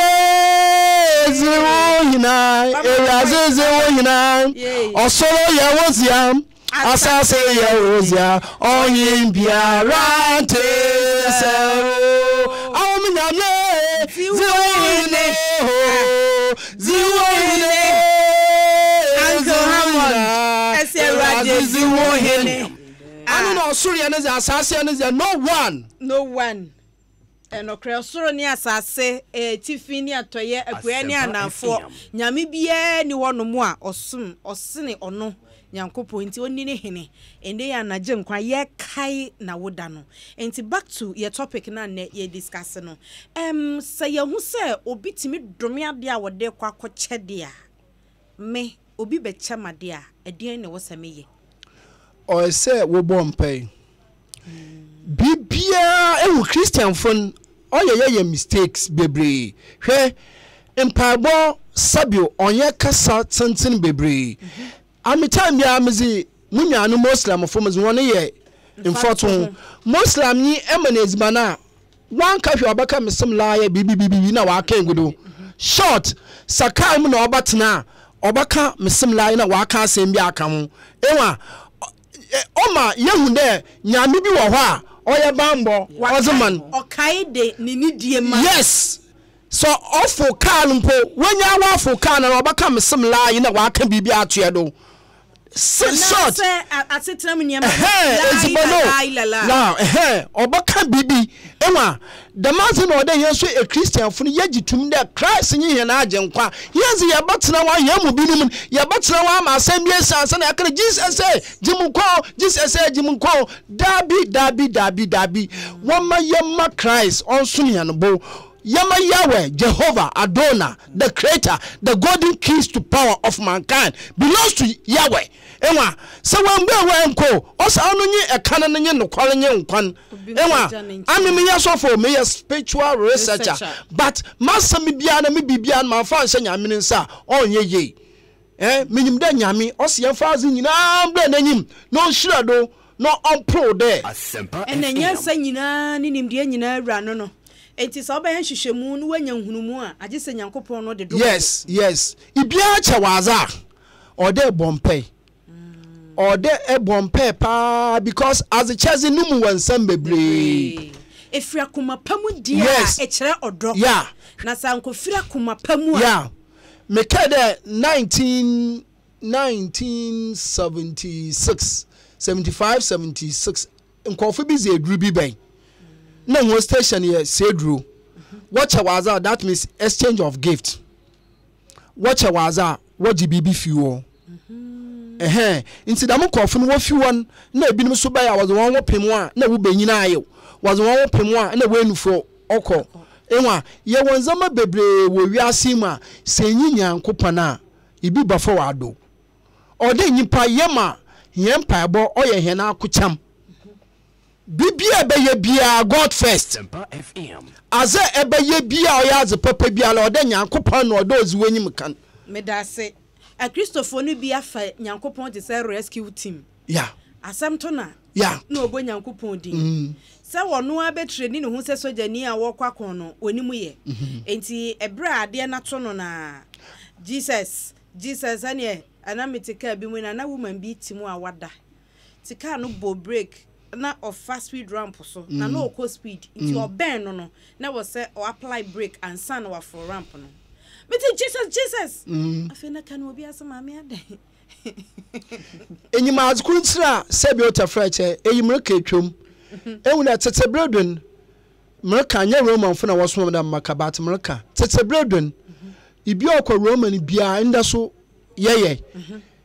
dze wo hina, Awurade dze wo hina. Ɔsoro yɛ wo dea, asase yɛ wo dea, ɔhen biara nte sɛ wo. Awo me Nyame, dze wo hina, dze wo hina, Uncle Hammond, ɛsɛ Awurade dzi wo hene. Ano na ɔsoro yɛ ne dze, asaase yɛ ne dze, no one. No one. Ɛnokorɛ, ɔsoro ne asase, atifi ne atɔeɛ, apueɛ ne anaafoɔ, Nyame biara nni hɔ nom a ɔsom, ɔsene Ɔno, Nyankopɔn, nti Ɔnni ne hene. Ɛnnɛ yi anagye nkwa, yɛrekae N'awoda no. Nti back to yɛ topic no a nnɛ yɛ discuss no. Ɛm, sɛ yɛhu sɛ obi tumi dome adeɛ a wɔde rekɔ akɔkyɛ deɛ a, me, obi bɛkyɛ me adeɛ a, ɛdeɛn na ɛwɔ sɛ meyɛ? Ɔyɛ sɛ wobɔ mpae. Biribiara ehu Christianfo no ɔyɛ yɛyɛ mistakes bebree. Hwɛ mpaebɔ sɛbio ɔnyɛ kasa tsentsen bebree. Ame time biara medze mo nuanom Moslemfo medze hɔn yɛ mfatoho. Moslemnyi ema no edziban a Wanka hwee ɔbɛka mesem laa yɛ biribi biribi na waka egu do. Short, sɛ car mu na ɔbɛtena a, ɔbɛka mesem laa yɛ na waka asɛm bi aka ho. Ewa, ɔma yehu dɛ Nyame bi wɔ hɔ a ɔyɛ bambɔ ɔdze ma no. Ɔkae de ne nidie ma no. Yes, sɛ ɔfow car no mpo, wenya ɔafow car no ara ɔbɛka mesem laa yɛ na waka biribi atoa do. short anaasɛ asetena mu nneɛma ɛhɛn edziban o na ɛhɛn ɔbɛka biribi ewa dɛm adze na ɔdɛ hɛn so Christianfo no yɛgye tum dɛ Christ nye hɛn Agyenkwa hɛn dze yɛbɛtsena hɔ hɛn mu binom no yɛbɛtsena hɔ ama asɛm bi esi ansa na yɛaka dɛ Jesus ɛ gye mu nkwa o Jesus ɛ gye mu nkwa o daabi daabi daabi daabi wɔma yɛma Christ ɔnsom hɛn bo Yɛma Yahweh, Jehovah, Adonai, the Creator, the golden keys to power of mankind belongs to Yahweh. Ewa, sɛ wɔammbue hɔ ennkɔ o, ɔsɛ ɔno nye ɛkan no nye nokwar nye nkwa no. Ewa, ame mennyɛ sɔfo o, meyɛ spiritual researcher, but m'asɛm biara na me biribiara no mammfa annhyɛ Nyame ne nsa a, ɔnnyɛ yie. Eh, minyim dɛ Nyame ɔse yɛmfa adze nyina mbrɛ n'enyim na ɔnhyira do na ɔmprow dɛ. Ɛna nyansa nyinaa ne nimdeɛ nyinaa Wura no no. Enti sɛ wobɛyɛ nhwehwɛmu na woanya nhunumu a, agye sɛ Nyankopɔn no de dom wo. Yes, yes. Ibiara kyɛ wɔ adze a, ɔwɔ dɛ ebɔ mpae. Ɔwɔ dɛ ebɔ mpae paa because adzekyɛdze no mu wɔ nsɛm beberee. Efiri akoma pa mu deɛ a, Yes. ɛkyerɛ ɔdɔ. Yeah. Na sɛ ankɔfiri akoma pa mu a. Yeah. Mekɛɛ dɛ 19 1976, 75, 76 nkorɔfo bi dze edur bi bae. Nna hɔn station yɛ Seduro. Wɔkyɛ wo adze a, that means exchange of gift. Wɔkyɛ wo adze a, wɔgye biribi fi wo hɔ. Ɛhɛn, ntsi dɛm nkorɔfo no wofi hɔ no, nna binom so bae a wɔdze hɔnho pem wo a, nna wo banyin ayew. Wɔdze hɔnho pem wo a, nna w'enufo ɔkɔ. Ehu a, yɛwɔ ndzɛmba beberee wɔ wiase yi mu a, sɛ innyi Nyankopɔn a, ibi bɔfa w'ado. Ɔwɔ dɛ nyimpa yɛma hɛn mpaabɔ ɔyɛ hɛn akokyɛm. Biribiara a ebɛyɛ biara, God first. Adze a ebɛyɛ biara a ɔyɛ adze papa biara, ɔwɔ dɛ Nyankopɔn na ɔwɔ dɛ odzi w'enyim kan. Medase. Akristofoɔ no bi afa Nyankopɔn te sɛ rescue team. Yeah. Asɛm to no a, Yeah. na ɔbɔ Nyankopɔn din. Sɛ ɔno ara bɛtreni ne ho sɛ sogyani a ɔrekɔ ako no, ɔnim yɛ. Enti ɛberɛ a adeɛ no ato no no ara, Jesus, Jesus, ɛneɛ na mete kaa bi mu na na woman bi te mu a wada. Nti kaa no bɔɔ break na ɔfa speed ramp so na na ɔkɔ speed nti ɔbɛn no no na ɛwɔ sɛ ɔ apply break ansa na waforo ramp no. Mete Jesus, Jesus! Afei na ka no obi ase maame adɛn? Enyim adze kor ntsi a sɛbi otafrakyɛ eyi mereka etwa mu. Ehu dɛ tsetse ber do no, mereka nnyɛ Romanfo na wɔsoma me dɛ memmɛka but mereka, tsetse ber do no, ibi a ɔkɔ Roman biara ndɛ so yɛyɛ.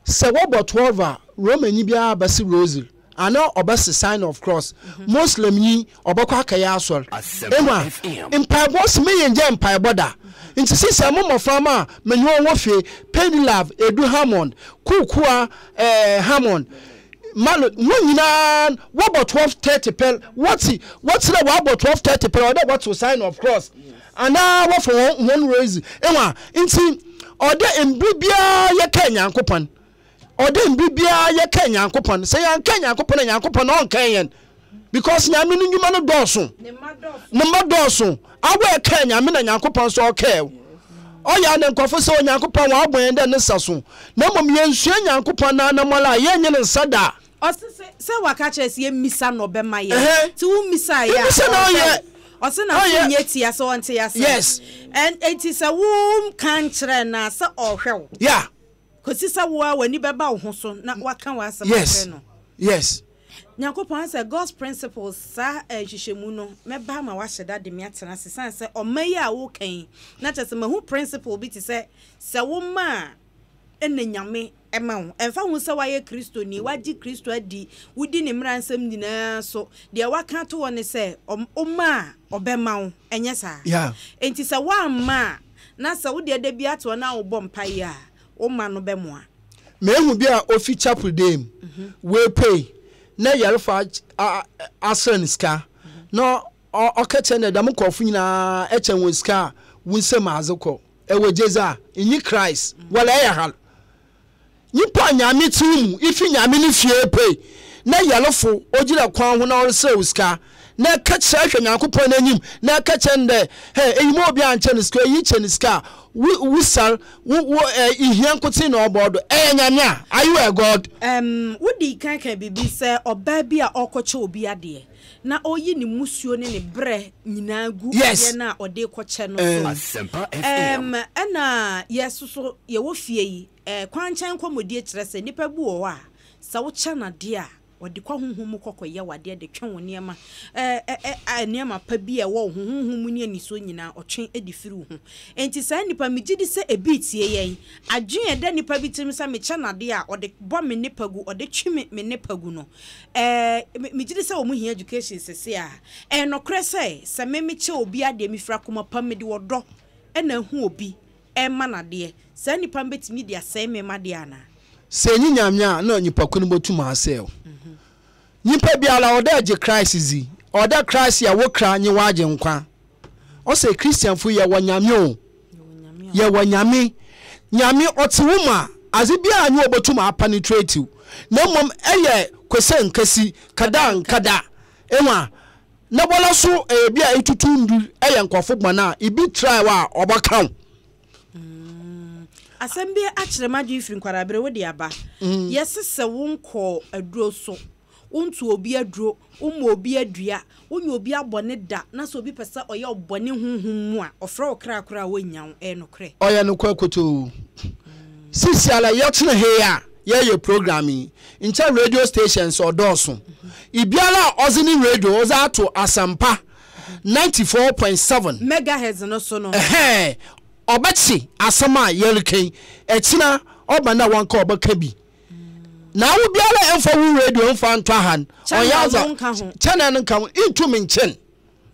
Sɛ wɔbɔ 12 a, Romannyi biara bɛse rosary. Ana ɔbɛse sign of cross. Muslimnyi ɔbɔkɔ akɛyɛ asɔr. Ehu a? Mpaabɔ se me yenngyae mpaabɔ da. Ntsi sesei mo mboframba a menye hɔn wɔ fie, Penilove, Edu Hammond, Kuukua eh Hammond, Malo, hɔn nyina wɔbɔ 12:30 pɛr, wɔtse wɔtse dɛ wɔabɔ 12:30 pɛr ɔwɔ dɛ wɔtsew sign of cross anaa wɔfa hɔn hɔn rosary. Ehu a? Ntsi ɔwɔ dɛ mber biara yɛkaa Nyankopɔn. Ɔwɔ dɛ mber biara yɛkaa Nyankopɔn. Sɛ yɛannkaa Nyankopɔn a, Nyankopɔn ɔnnkaa hɛn because Nyame no ndwuma no dɔɔ so. Ne mba dɔɔ so. Awo a ɛkaa Nyame na Nyankopɔn so ɔkaa wo. Ɔyɛ a na nkorɔfo sɛ Onyankopɔn ɔabɔ hɛn dɛ ne saso. Na mbom yɛnnsua Nyankopɔn n'anamɔn a, yɛnnye ne nsa da. Ɔse sɛ sɛ waka kyerɛ sɛ yɛmmisa na ɔbɛma yɛn. Nti wo mmisaeɛ a Yɛmmisa na ɔhwɛ ɔyɛ. wo. Ɔse n'aso Ɔyɛ. nyɛ tia sɛ ɔnte aseɛ. Yes. Ɛn enti sɛ wo nka nkyerɛ no a sɛ ɔhwɛ wo. Yeah. Kɔsi sɛ wo ara w'ani bɛba wo ho so na woaka w'asɛm Yes. akyerɛ no. Yes. Nyankopɔn asɛ God's principles saa nhwehwɛmu no mɛba ama woahyɛ da de me atena ase sane sɛ ɔma yi a woka yi na kyerɛ sɛ mahu principle bi te sɛ sɛ woma a ɛna Nyame ma wo ɛmfa ho sɛ woayɛ Kristoni woagye Kristo adi wodi ne mmara nsɛm nyinaa so deɛ waka ato hɔ ne sɛ woma a ɔbɛma wo ɛnyɛ saa Yeah. enti sɛ woamma a na sɛ wodeɛ da bi ate hɔ na wobɔ mpaeɛ a woma no bɛmoa. Mehu bi a ofi chapel dan mu oepuei na yarfo aserɛ no sika na ɔka kyerɛ no dɛ dɛm nkorɔfo nyina kyɛ hɔn sika a wo nsamu adze kɔ. Ewɔ gyedzi a, innyi Christ, wala eyɛ har. Nyimpa a Nyame tse wo mu, ifi Nyame ne fie epue na yarfo ogyina kwan ho na ɔreserɛ wo sika na eka kyerɛ hwɛ Nyankopɔn n'enyim na eka kyerɛ no dɛ, Hey, eyi ma obi annkyɛ no sika, oyi kyɛ no sika a, wo wusar, wo wo eh, ihia nkotsee na ɔbɔ do. Eyɛ Nyame a? Are you a God? Erm, wodii kan kaa biribi sɛ ɔbaa bi a ɔrekɔkyɛ obi adeɛ, na ɔreyi ne mmusuo ne ne brɛ nyinaa gu Yes. adeɛ no a ɔde rekɔkyɛ no so. Erm, ɛna yɛsoso yɛwɔ fie yi, eh, kwankyɛn nkɔmmɔdie kyerɛ sɛ nnipa bi wɔ hɔ a, sɛ wokyɛ no adeɛ a, Wɔde kɔ honhom mu kɔkɔyɛ wo adeɛ de twe wo nneɛma, ɛ, ɛ, ɛ, ɛ, nneɛma pa bi a ɛwɔ wo ho, honhom mu ne anisoɔ nyinaa, ɔtwe de firi wo ho. Enti saa nnipa, megye di sɛ ebi retie yɛn. Adwene a ɛda nnipa bi tirim sɛ mekyɛ no adeɛ a, ɔde bɔ me nnepa gu, ɔde twe me, me nnepa gu no, ɛ, me, megye di sɛ wɔn hia education sese a. Ɛyɛ nokorɛ sɛ, sɛ me mekyɛ obi adeɛ, mefiri akoma pa mu, mede ɔdɔ na ahu obi rema no adeɛ, saa nnipa no bɛtumi de asɛe me m'adeɛ anaa? Sɛ enyi Nyame a, nna nyimpa ko no botum asɛɛ wo. Nyimpa biara, ɔwɔ dɛ egye Christ dzi. Ɔwɔ dɛ Christ yɛ wo kra nye w'Agyenkwa. Ɔsɛ Christianfo yɛwɔ Nyame o. Yɛwɔ Nyame. Nyame ɔtse wo mu a, adze biara nnyi hɔ a obotum apenetrate wo. Na mbom eyɛ kose-nkesi, kada-nkada. Ehu a? Na woara so eyɛ bi a etutu ndur yɛ nkorɔfo bɔn a, ibi try wo a, ɔbɔkã wo. Asɛm bi akyerɛ m'adwene firi nkwadaa-bere, wode aba. Yɛse sɛ wonkɔɔ aduro so, wontoo obi aduro, wommɔɔ obi adua, wonyɛ obi abɔne da, na sɛ obi pɛ sɛ ɔyɛ wo bɔne honhom mu a, ɔfrɛ wo kra koraa a, ɔnnya wo. Ɛyɛ nokorɛ? Ɔyɛ nokorɛ kotoo. Sisiara yɛtena ha yi a yɛyɛ program yi, nkyɛ radio stations ɔdɔɔso. Ibiara a ɔdze ne radio ɔdze ato Asɛmpa 94.7. Megahertz no so no. Ɛhɛɛ, ɔbɛtse asɛm a yɛreka yi. Ɛkyena ɔba na wɔnka ɔbɛka bi. Na awo biara mfa wo radio mfa nto aha no. Ɔnyɛ Channel adze no nka ho. Channel no nka ho. Inntum nnkyen.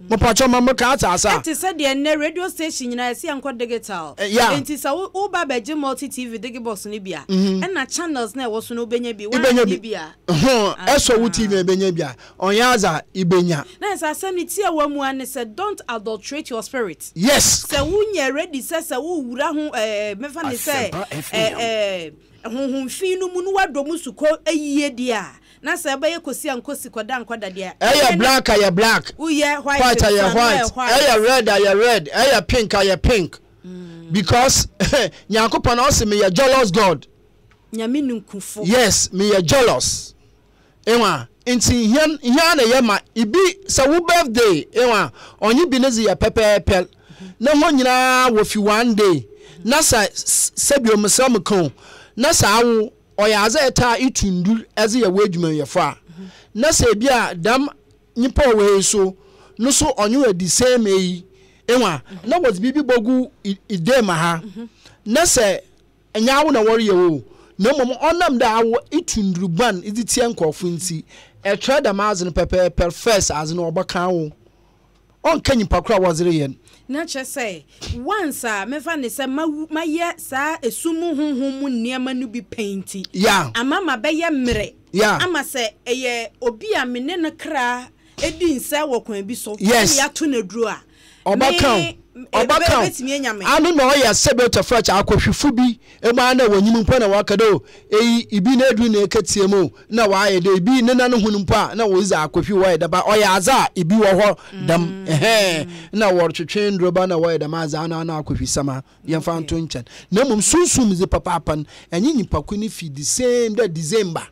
Mopatwɔ ma meka atse ase a. Ɛte sɛ deɛ nnɛ radio station nyinaa yɛse yɛnkɔ digital. Yeah. Enti sɛ wo woba bɛgye multi TV digibox no bi a, ɛna channels no a ɛwɔ so no wobɛnya bi. Ibɛnya Woannye bi. bi a. Ho, ɛsɔ wo TV a ibɛnya bi a, ɔnyɛ adze a ibɛnya. Na sɛ asɛm no tiawa mu ara ne sɛ don't adulterate your spirit. Yes. Sɛ wonyɛ ready sɛ sɛ wowura ho ɛɛ mɛfa no sɛ Asempa FM. ɛɛ honhom fi no mu na woadɔ mu sukɔ yie deɛ a, na sɛ ɛbɛyɛ kosi a nkosi, kɔda nkɔda deɛ. Ɛyɛ black a yɛ black. Woyɛ white White a nso yɛ a na white. woayɛ white. Ɛyɛ red a yɛ red. Ɛyɛ pink a yɛ pink. Because Nyankopɔn ɔse meyɛ jealous God. Nyame ninkufo. Yes, meyɛ jealous. Ewa, nti hɛn hɛn na yɛ ma ibi sɛ wo birthday ewa ɔnye bi ne dze yɛ pɛpɛɛpɛr na hɔn nyinaa wofi one day na sɛ sɛbio mesrɛ mo ka o na sɛ awo ɔyɛ adze a etaa itu ndur dze yɛ w'edwumayɛfo a na sɛ bi a dɛm nyimpa a ɔwɔ ha yi so no so ɔnye wo edi same eyi ewa na wɔdze biribi bogu idam ha na sɛ Nnyɛ awo na wɔreyɛ o, na mbom ɔnam dɛ awo itu ndurban dze tsia nkorɔfo ntsi. Ɛkyerɛ dɛm adze no pɛpɛɛpɛr first adze no ɔbɛka wo. Ɔnnkã nyimpa kor a wɔdze reyɛ no. Na kyerɛ sɛ, once a mɛfa no sɛ mawu, mayɛ saa esum mu honhom mu nneɛma no bi pɛn nti, Yeah. ama mabɛyɛ mmerɛ, Yeah. ama sɛ ɛyɛ obi a me ne no kra di nsɛ wɔ kwan bi so, Yes. ɛna yɛato no aduro a, Ɔbɛka wo. me, Ɔbɛka wo. ɛbɛtumi anya me. Ano na ɔyɛ sɛbe tɔfrɛkyɛ akɔhwifo bi mu ara na wɔnyim mpo na wɔaka dɛ o, eyi, ibi n'edur na eketsie mu o, nna ɔayɛ dɛ ibi ne nan hun mpo a nna woridzi akɔhwi wɔyɛ dɛm ba ɔyɛ adze a ibi wɔ hɔ dɛm, ɛhɛɛn, nna wɔrotwetwe ndurba na wɔyɛ dɛm adze ano ano akɔhwisɛm a yɛmfa nto nkyɛn. Na mbom sunsum dze papaapa no, ɛnye nyimpa ko no fi the same dɛ December,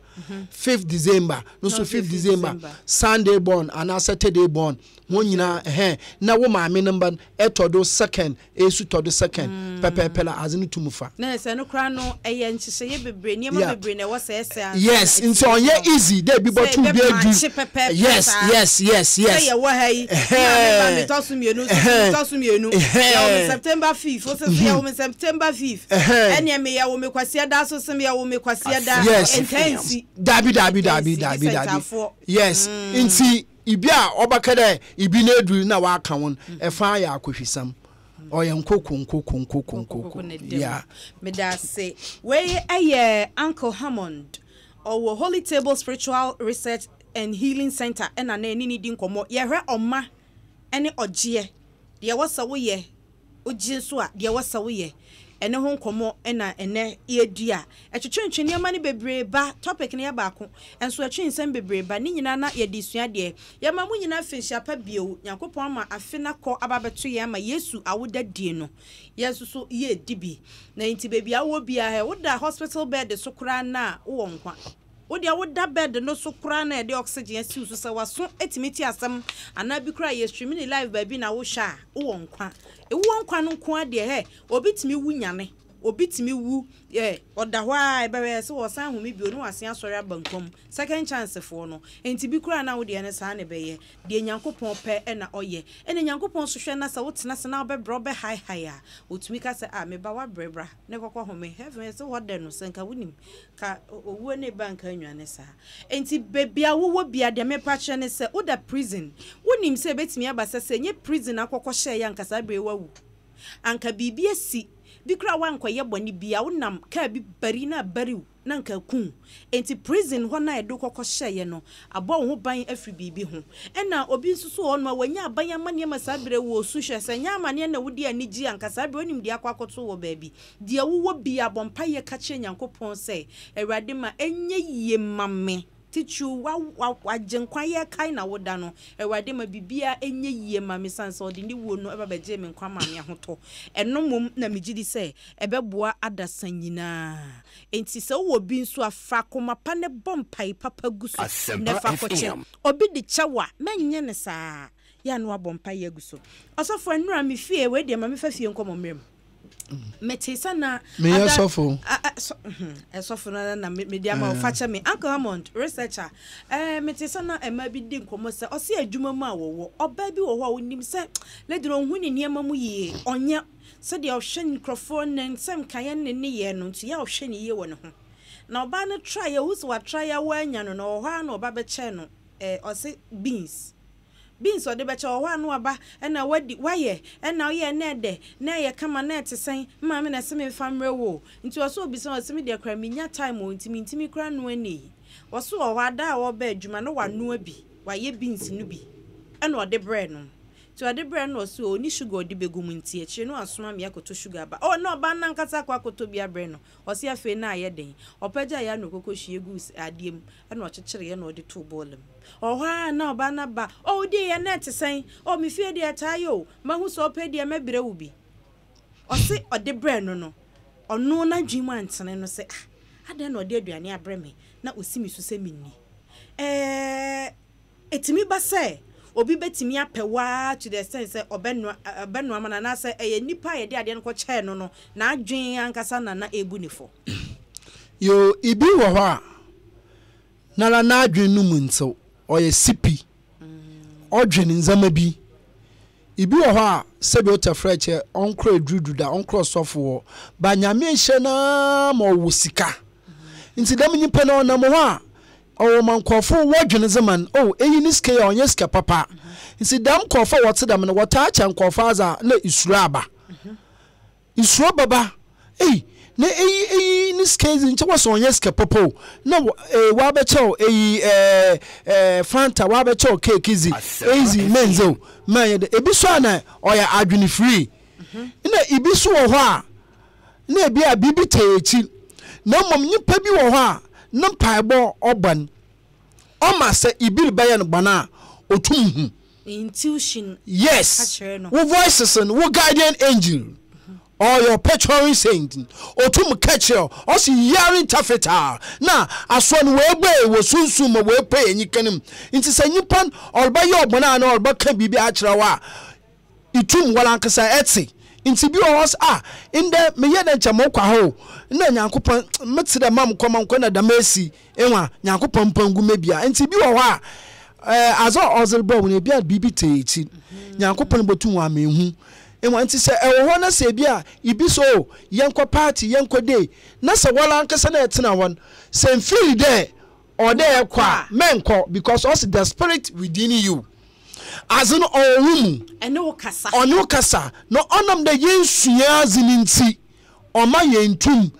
fifth December, no so fifth December, Sunday born anaa Saturday born, hɔn nyina ɛhɛn, na wo maame ne mba no tɔ do second Esu tɔ do second pɛpɛɛpɛ la adze no tum fa. Na sɛ no koraa no ɛyɛ nhyehyɛeɛ bebree nneɛma Yeah. bebree na ɛwɔ sɛ ɛsɛ ansa na Yes, nti atumi ɔnyɛ no. easy dɛ ebi Sɛ bɔto obi ɛbɛ edu. matche pɛpɛɛpɛ Yes, saa. yes, yes, Sɛ yes. yɛwɔ ha yi, me maame ba Ɛhɛn. metɔ so mmienu, nso Ɛhɛn. metɔ so mmienu. Yɛwɔ me Ɛhɛn. September 5th, wo nso so yɛwɔ me September 5th. Ɛhɛn. Ɛneɛ meyɛ wo me Kwasiada so se meyɛ wo me Kwasiada. Yes. Ɛntaa nsi. Dabi, dabi, Ɛntaa dabi, nsi, gye dabi, sɛ dabi. ntaafoɔ. Yes, nti ibi a ɔbɛka dɛ ibi n'edur na ɔaka wo no, ɛfa ayɛ akɔhwisɛm. Ɔyɛ nkoko nkoko nkoko nkoko. Yeah. Meda ase. Wei yɛ Uncle Hammond. Ɔwɔ Holy Table Spiritual Research and Healing Center ɛna na ɛne ne di nkɔmmɔ. Yɛhwɛ ɔma ne ɔgyeɛ, deɛ ɛwɔ sɛ woyɛ, wogye nso a, deɛ ɛwɔ sɛ woyɛ. Ɛno ho nkɔmmɔ na ɛnnɛ yɛredi a, ɛtwetwentwe nneɛma no bebree ba. Topic no yɛ baako, nso ɛtwe nsɛm bebree ba. Ne nyinaa na yɛde resua adeɛ. Yɛma mo nyinaa afinhyia pa bio. Nyankopɔn ama afe no akɔ aba abɛto yɛn ama Yesu awoda die no, yɛn nso so yɛredi bi. Na enti baabi a wowɔ biara, hɛ, woda hospital bed so koraa no a, wowɔ nkwa. Wo deɛ woda bed no so koraa na yɛde oxygen asi wo so sɛ w'aso tumi te asɛm anaa bi koraa yɛ stream ne live baabi na wohwɛ a, wowɔ nkwa. Wowɔ nkwa no nko ara deɛ hɛ, obi tumi wu nyane, obi tumi wu ɛ, ɔda hɔ ara ɛbɛyɛ sɛ ɔsan home bio na wasen asɔre aba nkwa mu. Second chance foɔ no, nti bi koraa na wo deɛ no saa na ɛbɛyɛ. Deɛ Nyankopɔn pɛ na ɔyɛ. Ɛna Nyankopɔn nso hwɛ na sɛ wotena ase na wobɛbrɛ wobɛhaehae a, ɔtumi ka sɛ, ah me ba woabrɛ bra ne kɔkɔ home. Heaven yɛse hɔ dɛ no, sɛ nka wonim Ka owuo ne ba nka nnwane saa. Enti baabi a wowɔ biara deɛ merepa akyerɛ ne sɛ woda prison. Wonim sɛ ɛbɛtumi aba sɛ sɛ ɛnyɛ prison na wokɔkɔ hyɛeɛ a anka saa berɛ yi woawu. Anka biribi asi. Bi koraa woankɔyɛ bɔne biara wonam kaa bi bari na abari wo na anka aku wo. Enti prison hɔ no a yɛde wo kɔkɔ hyɛeɛ no abɔ wo ho ban afiri biribi ho. Ɛna obi nso so wɔ hɔnom a wanya aban amaneɛ ma saa berɛ yi ɔresu hwɛ sɛ ɛnyɛ amaneɛ na wode anigyeɛ a anka saa berɛ yi wonim deɛ akɔ akɔto wo wɔ baabi. Deɛ wowɔ biara, bɔ mpaeɛ ka kyerɛ Nyankopɔn sɛ, Awurade ma ɛnyɛ yie mma me, titiriw w'Agyenkwa yɛrekae n'awoda no, Awurade ma biribiara nyɛ yie mma me ɛsiane sɛ ɔde ne wuo no ba bɛgyee me nkwa maa me ahotɔ. Ɛno mmom na megye di sɛ ɛbɛboa adasa nyinaa. Enti sɛ wowɔ bi nso a, fa akoma pa na bɔ mpae papa gu so na fa kɔkyɛ. Obi de kyɛ wo a, mɛnyɛ no saa. Yɛ a na woabɔ mpaeɛ agu so. Ɔsɔfo, ɛnnora me fie, wei deɛ ma mefa fie nkɔmmɔ mmerɛ mu. Mete sɛ na meyɛ sɔfo. Sɔfo no na mede ama wo fa kyɛ me. Uncle Hammond, researcher. Eh, mete sɛ na mmaa bi di nkɔmmɔ sɛ ɔse adwuma mu a wɔwɔ, ɔbaa bi wɔ hɔ a onim sɛ lady no ɔnhu ne nneɛma mu yie, ɔnyɛ sɛdeɛ ɔhwɛ nkurɔfoɔ ne nsɛm kaeɛ ne ne nneyɛɛ no nti yɛ a ɔhwɛ ne yie wɔ ne ho. Na ɔbaa no try a, ohu sɛ watry a wannya no na ɔwɔ hɔ ara na ɔba bɛkyɛɛ no eh, ɔse beans. Beans ɔde bɛkyɛ wɔ hɔ a na waba ɛna wadi wayɛ ɛna ɔyɛɛ na ɛdɛ na ɛyɛ kama na ɛte sɛn me maame na ɛse menfa mmerɛ wo o nti ɔse obisa ɔse me deɛ koraa mennya time o nti mentimi koraa nnoa ɛnɛ yi ɔse wɔ hɔ a da a ɔreba adwuma na wanoa bi wayɛ beans no bi ɛna ɔde brɛɛ no nti ɔde brɛɛ no na ɔse o ɔni sugar ɔde bɛgu mu nti akyire no wasoma me akɔtɔ sugar aba oh na ɔbaa no ankasa akɔ akɔtɔ bi abrɛ no Ɔse afei na ayɛ den. Ɔpagyaeɛ ara na ɔkɔkɔ hwie guu adeɛ mu ɛna ɔkyekyereeɛ na ɔde too bɔɔla mu. Ɔwɔ hɔ ara na ɔbaa no aba, Oh wo deɛ yɛ na ɛte sɛn? Oh me fie deɛ ɛtaa yɛ o, mahu sɛ wopɛ deɛ mɛbrɛ wo bi. Ɔse ɔde brɛɛ no no, ɔno n'adwene mu antene no sɛ ah adɛn na ɔde aduane abrɛ me na ɔsi me so sɛ menni. Ɛɛ. Etumi ba sɛ obi betumi apɛ wo ara to the extent sɛ ɔbɛnoa ɔbɛnoa ama no anaasɛ ɛyɛ nipa a yɛde adeɛ no kɔkyɛɛ no no n'adwene ankasa na na ɛrebu ne fɔ. Yoo, ibi wɔ hɔ a, noara n'adwen no mu nntsew, ɔyɛ sipi, ɔdwen ndzɛmba bi. Ibi wɔ hɔ a, sɛbi otɛfrɛ kyɛ, ɔnnkorɔ edurudur da, ɔnnkorɔ sɔfo hɔ, but Nyame ehyira no ara ma ɔwɔ sika. Ntsi dɛm nyimpa no ɔnam hɔ a, Ɔwɔ ma nkorɔfo wɔdwen dze ma no, oh, iyi ne sika yi a, ɔnnyɛ sika papa. Ntsi dɛm nkorɔfo a wɔtse dɛm no, wɔtaa kyɛ nkorɔfo adze a nna isuro aba. Isuro bɛba, ei, na iyi, iyi ne sika yi dze, nkyɛ wɔse ɔnnyɛ sika papa o, nna wɔ, eh, wɔabɛkyɛ wo eyi, eh, eh, Fanta, wɔabɛkyɛ wo cake dzi, eyi dze, menndze o, mɛnyɛ dɛ. Bi so a na ɔyɛ adwen firii. Nna ibi so wɔ hɔ a, na ebi a biribi taa ekyir, na mbom nyimpa bi wɔ hɔ a ne mpaabɔ ɔbɔ no, ɔma sɛ ibi rebɛyɛ no bɔn a, otum hu. Intuition Yes, ka kyerɛ no. wo voices no, wo guardian angel or your patron saint no, otum ka kyerɛ wo, ɔse yiare ntafetaa na asowa no woebue wɔ sunsum mu, woepue enyika no mu. Ntsi sɛ nyimpa no ɔrebɛyɛ wo bɔn anaa ɔrebɛka biribi akyerɛ wo a, itum woarankasa etse. Ntsi bi wɔ hɔ ɔse, Ah, ndɛ meyɛ dɛ nkyɛ mokɔ ha o, nna Nyankopɔn, metse dɛ mma mokɔ ma mokɔ nna dɛm esi, ehu a, Nyankopɔn mpo nngu me bia. Ntsi bi wɔ hɔ a, eh, adze a ɔdze robɔ wo no, bi a biribi tse ekyir. Nyankopɔn botum ɔama ehu. Ehu a, ntsi sɛ ewɔ hɔ na sɛ bi a ibi se, oh, yɛnkɔ party, yɛnkɔ dei, na sɛ woarankasa na etsena hɔ no, sɛ mmfeel dɛ Ɔwɔ dɛ ɛkɔ a, mɛnkɔ because ɔse the spirit within you adze no ɔwɔ wo mu. Ɛne wo kasa. Ɔne wo kasa na ɔnam dɛ yɛnnsua adze no ntsi ɔmma yenntum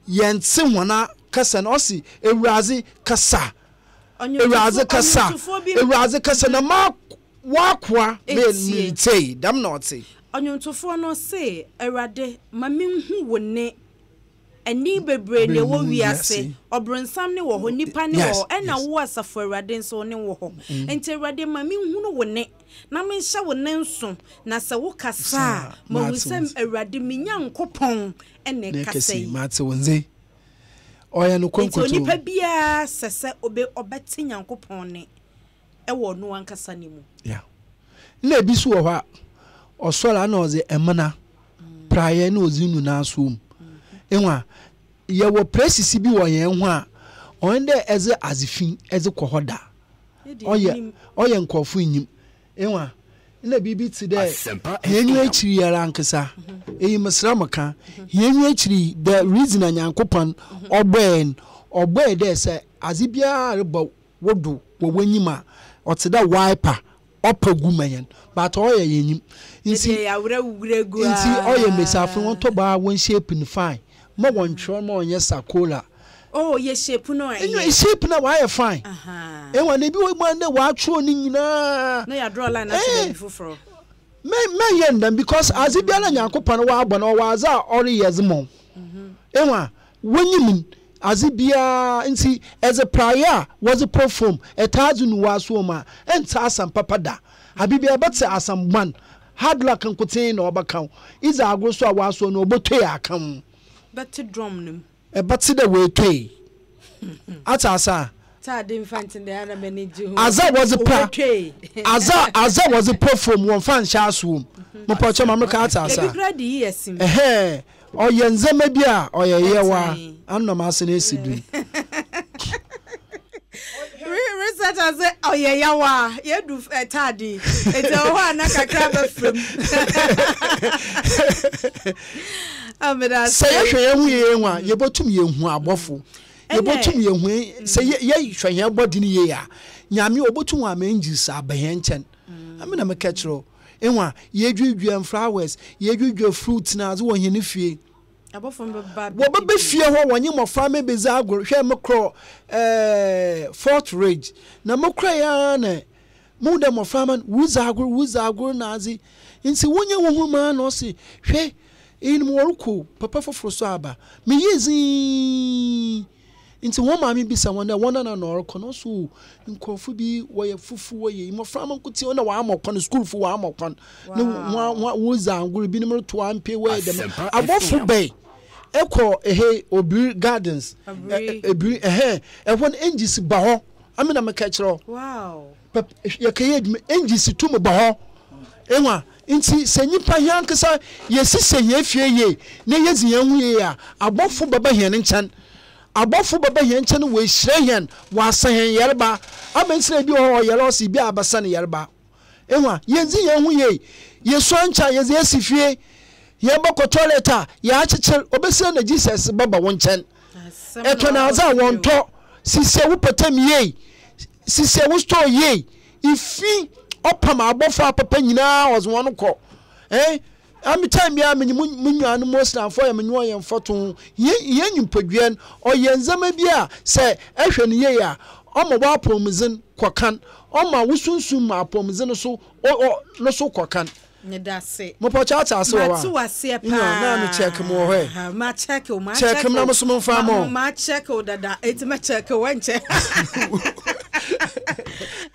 yɛnntse hɔn kasa no. Ɔse Ewuradze kasa, Ewuradze kasa, Ewuradze kasa na w'akoa meretsie. Dɛm na ɔtse. Ɔnwontofoɔ no se, Awurade, ma menhu wo nne. Ɛnne bebree na ɛwɔ wiase. Ɔbronsam nne wɔ hɔ, nnipa nne wɔ hɔ, ɛna wo Asafo Awurade nso wo nne wɔ hɔ. Enti Awurade ma menhunu wo nne, na menhyɛ wo nne nso, na sɛ wokasa a, mahu sɛ Awurade me Nyankopɔn na ɛkasa yi. Mate wo nne. Ɔyɛ nokorɛ Enti nkutoo. onipa biara sɛ sɛ ɔbɛte Nyankopɔn nne. wɔ ɔno ankasa ne mu. Yeah. Nna bi so wɔ hɔ a, ɔsoɛr a nna ɔdze emena, praeɛ na ɔdze nu n'asowa mu. Ehu a, yɛwɔ prɛsisi bi wɔ hɛn ho a, ɔnnyɛ dɛ edze adze fi dze kɔ hɔ da. Ɔyɛ ɔyɛ nkorɔfo nnyim. Ehu a, nna biribi tse dɛ hɛn enyiwa ekyir yi ara ankasa, iyi mesera mo kã, hɛn enyiwa ekyir yi, the reason a Nyankopɔn ɔbɔe no, ɔbɔe dɛ sɛ adze biara robɔ wo do wɔ w'enyim a, ɔtse dɛ wiper ɔpa gu ma hɛn but ɔyɛ yenyim ntsi ntsi ɔyɛ mbasiafo no wɔntɔ baa wɔn shape no fine ma wɔntwerɛ ma ɔnyɛ sakola. Oh yɛ shape no a ɛyɛ. Shape no a wɔayɛ fine. Ewa na ebi wɔ mu a ndɛ wɔatwerɛ ne nyinaa. Na yɛ draw line ato baabi foforɔ. Mɛ mɛnyɛ no dɛm because adze biara Nyankopɔn ɔabɔ no ɔwɔ adze a ɔreyɛ dze ma wo. Ewa w'enyim no Adze biara ntsi, edze praeɛ a wɔdze pɔ famu, etaa dze nu w'asowa mu a, enntse asɛm papa da. Aber biara ebɛtse asɛm bɔn. Hard luck nkotsee na ɔbɛka wo. Idzi agor so a w'asowa no obotue aka wo. Bɛtse drum no mu. Ebɛtse dɛ oetue. Atse ase a? Tse ade mfa ntse dɛ ana m'ani gye ho. Adze a wɔdze pra, adze a adze a wɔdze pra famu wɔmmfa nnhyɛ asowa mu. Mopɔkyɛw ma meka atse ase a? Ebi koraa de yi ɛse mu. Ɛhɛn. Ɔyɛ ndzɛmba bi a ɔyɛ yaw a, ano na m'asen esi do yi. Researcher sɛ ɔyɛ yaw a, yɛdu taade yi, eti ɛwɔ hɔ a na kakra bɛfra mu. Sɛ yɛhwɛ hɛn ho yie ho a, yebotum yehu abɔfo. Yebotum yehu, sɛ yɛhwɛ hɛn bɔdzen yie a, Nyame obotum ɔama angels aba hɛn nkyɛn. Emi na mekɛ kyerɛ wo. Ehu a, yedwuedua flowers, yedwuedua fruits na adze wɔ hɛn fie. Abɔfo no bɛba Wɔbɛba fie hɔ, wɔnye mboframba ebedzi agor. Hwɛ, mokorɔ ɛɛɛ Fort Ridge, na mokɔe ara na muhun dɛ mboframba no woridzi agor, woridzi agor na adze. Ntsi wonye woho mu ara na ɔse, hwɛ, iyinom wɔrokɔ o, papa fofor so aba. Meyɛɛ dzinn. Ntsi hɔn maame bisa hɔn dɛ, Woana na ɔrokɔ? Na ɔse, Oh, nkorɔfo bi wɔyɛ fufuw, wɔyɛ iyi, mboframba nkotsee na wɔama kwan, skuulfo wɔama kwan, na hɔn woridzi agor, binom rotow ampe, wɔyɛ dɛm. Abɔfo bɛn kɔ ehe, Obiri Gardens, Ebiri, ɛhɛn, ɛhɔ no engines ba hɔ, ame na mekã kyerɛ wo. Pɛp, yɛkɛyɛ edwuma, engines tum ba hɔ. Ehu a? Ntsi sɛ nyimpa hɛnankasa yesiesie hɛn fie yie na yedzi hɛnho yie a, abɔfo bɛba hɛn nkyɛn. Abɔfo bɛba hɛn nkyɛn woehyira hɛn, wɔasa hɛn yarba. Ama ntsi na bi wɔ hɔ a ɔyar a ɔse bi a abɛsa no yarba. Ehu a? Yenndzi hɛnho yie, yesuar nkyɛ a yɛdze esi fie, yɛbɔkɔ toilet a yɛakyekyer, obesi dɛn na Jesus bɛba wo nkyɛn? Etɔn adze a wɔnntɔ. Siesie wo pɛtɛm yie. Siesie wo store yie. Ifi ɔpam abɔfo apapa nyinaa ɔdze hɔn kɔ. Eh, ame time biara menye mo mo nuanom Muslimfo yɛ menye hɔn yɛ mfatoho. Hɛn hɛn nyimpadua no, ɔyɛ ndzɛmba bi a sɛ ehwɛ no yie a, ɔma w'apɔwmudzen kɔ kan, ɔma wo sunsum mu apɔwmudzen so ɔ ɔ no so kɔ kan. Medase. Mopɔ kyɛ ate ase wɔ hɔ a. Mate waseɛ paa. Nyo, na me check mo wɔ hɔ ɛ. Ma check o, ma check o. na mo so mo nfa mo. Ma check o dada, eti ma check o ɛnkyɛ.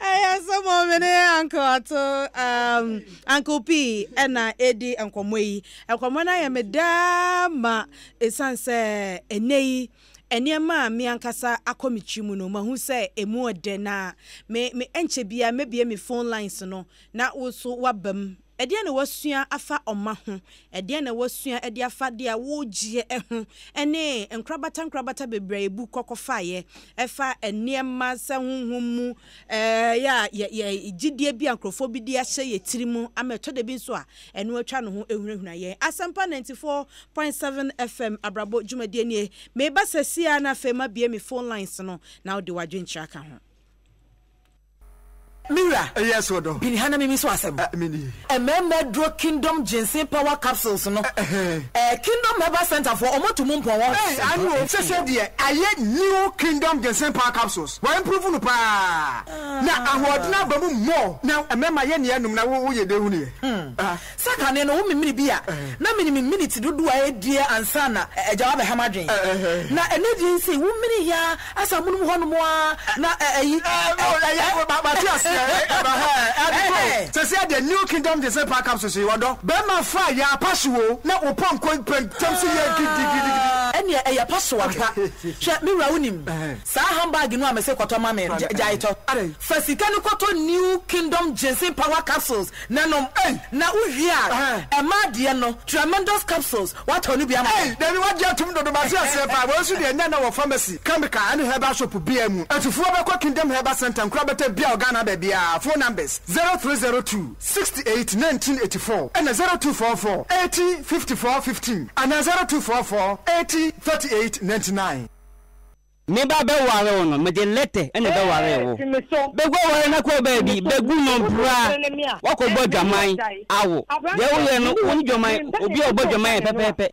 Ɛyɛ sɛ mo me ne Uncle Ato, um, Uncle P ɛna edi nkɔmɔ yi. Nkɔmɔ no ayɛ me daa ma esan sɛ ɛnɛ yi nneɛma a me ankasa akɔ me tiri mu no mahu sɛ emu ɔdɛ na me me ɛnkyɛ bia mɛbie me phone lines no Na wo nso woaba mu. Ɛdeɛn na woasua afa ɔma ho? Ɛdeɛn na woasua de afa deɛ a woregyeɛ ho ne nkorabata nkorabata bebree a yɛbu kɔ kɔfaeɛ ɛfa nneɛma sɛ honhom mu yɛ a yɛ yɛ gyidie bi a nkurɔfoɔ bi de ahyɛ yɛ tiri mu ama ɛtɔ da bi nso a ɛno atwa ne ho ahunahuna yɛn. Asɛmpa 94.7 FM abrabɔ dwumadie nie. Meba sɛsi ara na afei mabue me phone lines no na wode w'adwenkyerɛ aka ho. Me wura, Yes, ɔdɔ. bini ha na mimi so asɛm. Eh, me nie. Mmarima aduro Kingdom Ginseng Power Capsules no, Eh, eh, Kingdom Herbal Center foɔ, wɔn atu mu mpɔn wɔ. Ei, ano o, sese deɛ ayɛ New Kingdom Ginseng Power Capsules. Wɔ improve no paa. Na ahoɔden aba mu more. Na mmarima yɛ nea nom na wo woyɛ dɛ hunu yɛ. Ah. Sɛ kane no wo memene bi a, na menim minute dodoɔ a ɛdiɛ ansa na agya wabɛha m'adwene. Na ɛnɛ deɛ yi sei, wo mene yɛ ara, asɛ amonom hɔ nom ara na ayi. Mate aseɛ, ɛɛ, sɛsɛ deɛ New Kingdom Ginseng Power Capsules yi, ɔdɔ, bɛrima fa yɛ apahye o, na wo pɔnkɔ pɛ ntɛm so yɛ gidigidigidi. Ɛneɛ ɛyɛ pahyew ampa. Hwɛ, me wura wonim, saa handbag no a mese kɔtɔ ma me no, gyae tɔ. Fa sika no kɔtɔ New Kingdom Ginseng Power Capsules Na nom, na wo wie a, ɛma adeɛ no, tremendous capsules, woatɔ no bi ama Ei, dabi, wagye atom dodo, mate aseɛ paa. Wei nso deɛ, ɛnyɛ na wɔ pharmacy, chemical, ɛne herbal shop biara mu. Atufoɔ bɛkɔ Kingdom Herbal Centre, Nkorabata biara wɔ Ghana baabiara. Phone numbers, 0302 68 1984 ɛna 0244 80 54 15 anaa 0244 80 38 99. Me ba bɛware wo no, mede lɛtɛ na ɛbɛwaree wo. Bɛgu aware no akɔ baabi, bɛgu no bra, woakɔbɔ adwaman awo. Deɛ woyɛ no, wo ne dwaman, obi a ɔbɔ dwaman yɛ pɛpɛɛpɛ.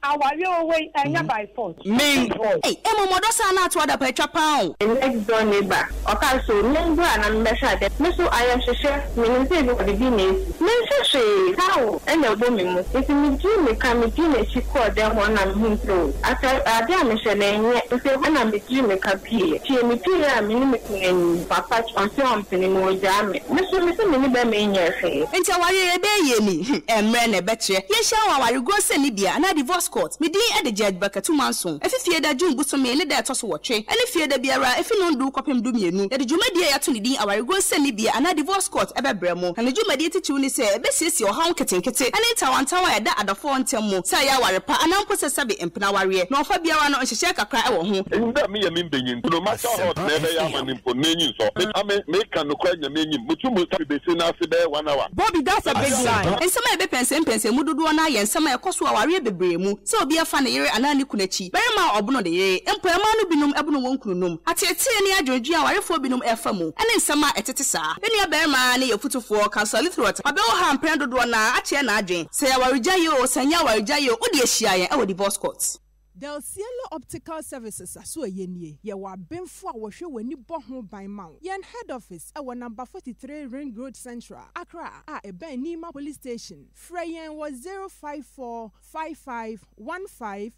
Me. Ei mmom ɔdɔ saa na ato adapa atwa paa o. Me next door neighbour ɔkaa so membra na mebɛhwɛ ade me so ayamhyehye menim sɛ ebi wɔ bibi na esi menhwɛ hwee towel na ɛbɔ me mu nti medii mirika medii nakyi kɔɔ dɛm hɔ na mehuu sɛ o ata ade a mehyɛ no ɛnyɛ nti ɛhɔ na medii mirika pieɛ pie me pieɛ a me ne me kunu anim papa ɔse ɔmpene me ɔgyaa me me so mese me ne bɛma yi nyɛɛ hwee. Enti awareɛ yi ɛbɛyɛ yie ni? Hmm, ɛmmerɛ na ɛbɛkyerɛ. Yɛnhyia wɔ awareguo nsɛnnibea anaa divorce court. Me din de Judge Bakatu Manson. Ɛfi Fieda, June bosome ne da a ɛtɔ so wɔtwe, ɛne Fieda biara ɛfi nnɔndu kɔpem dumienu, yɛde dwumadie a yɛato ne din Awareguo Nsɛnnibea anaa Divorce Court bɛbrɛ mo. Na ne dwumadie titiriw ne sɛ ɛbɛsiesie ɔhaw nketenkete ne ntawantawa a ɛda adɔfoɔ ntam mu, sɛ ɛyɛ aware pa anaa mpo sɛ sɛbe mpena awareɛ. Na ɔfa biara no, nhyehyɛɛ kakra wɔ ho. Enyim dɛ meyɛ me mbanyin no, matter hot na ebɛyɛ ama no mpo no n'enyi nnsɔ. Me ame meka nokwar Nyame enyim, mutum tape besin n'ase bɛyɛ one hour. Bobby, that's a big lie. Nsɛm a yɛbɛpɛnsɛmpɛnsɛn mu dodoɔ no ara yɛ nsɛm a ɛkɔ so wɔ awareɛ bebree mu, sɛ obi afa ne yere anaa ne kunu akyi, barima a ɔbono ne yere, mpo mmaa no binom bono wɔn kununom, ateetee ne adwendwen a awarefoɔ binom refa mu, ne nsɛm a ɛtete saa. Yɛn nua barima ne yɛn fotufoɔ, Councilor Lutterodt, wabɛwɔ ha mprɛn dodoɔ no ara akyerɛ n'adwene. Sɛ ɛyɛ awaregyaeɛ oo, sɛ ɛnyɛ awaregyaeɛ oo, wo deɛ hyia yɛn wɔ divorce court. Del Cielo Optical Services asoɛeɛ nie. Yɛwɔ abenfo a wɔhwɛ w'ani bɔ ho ban ma wo. Yɛn head office wɔ number 43 Ring Road Central, Accra a ɛbɛn Nima Police Station. Frɛ yɛn wɔ 054 55 15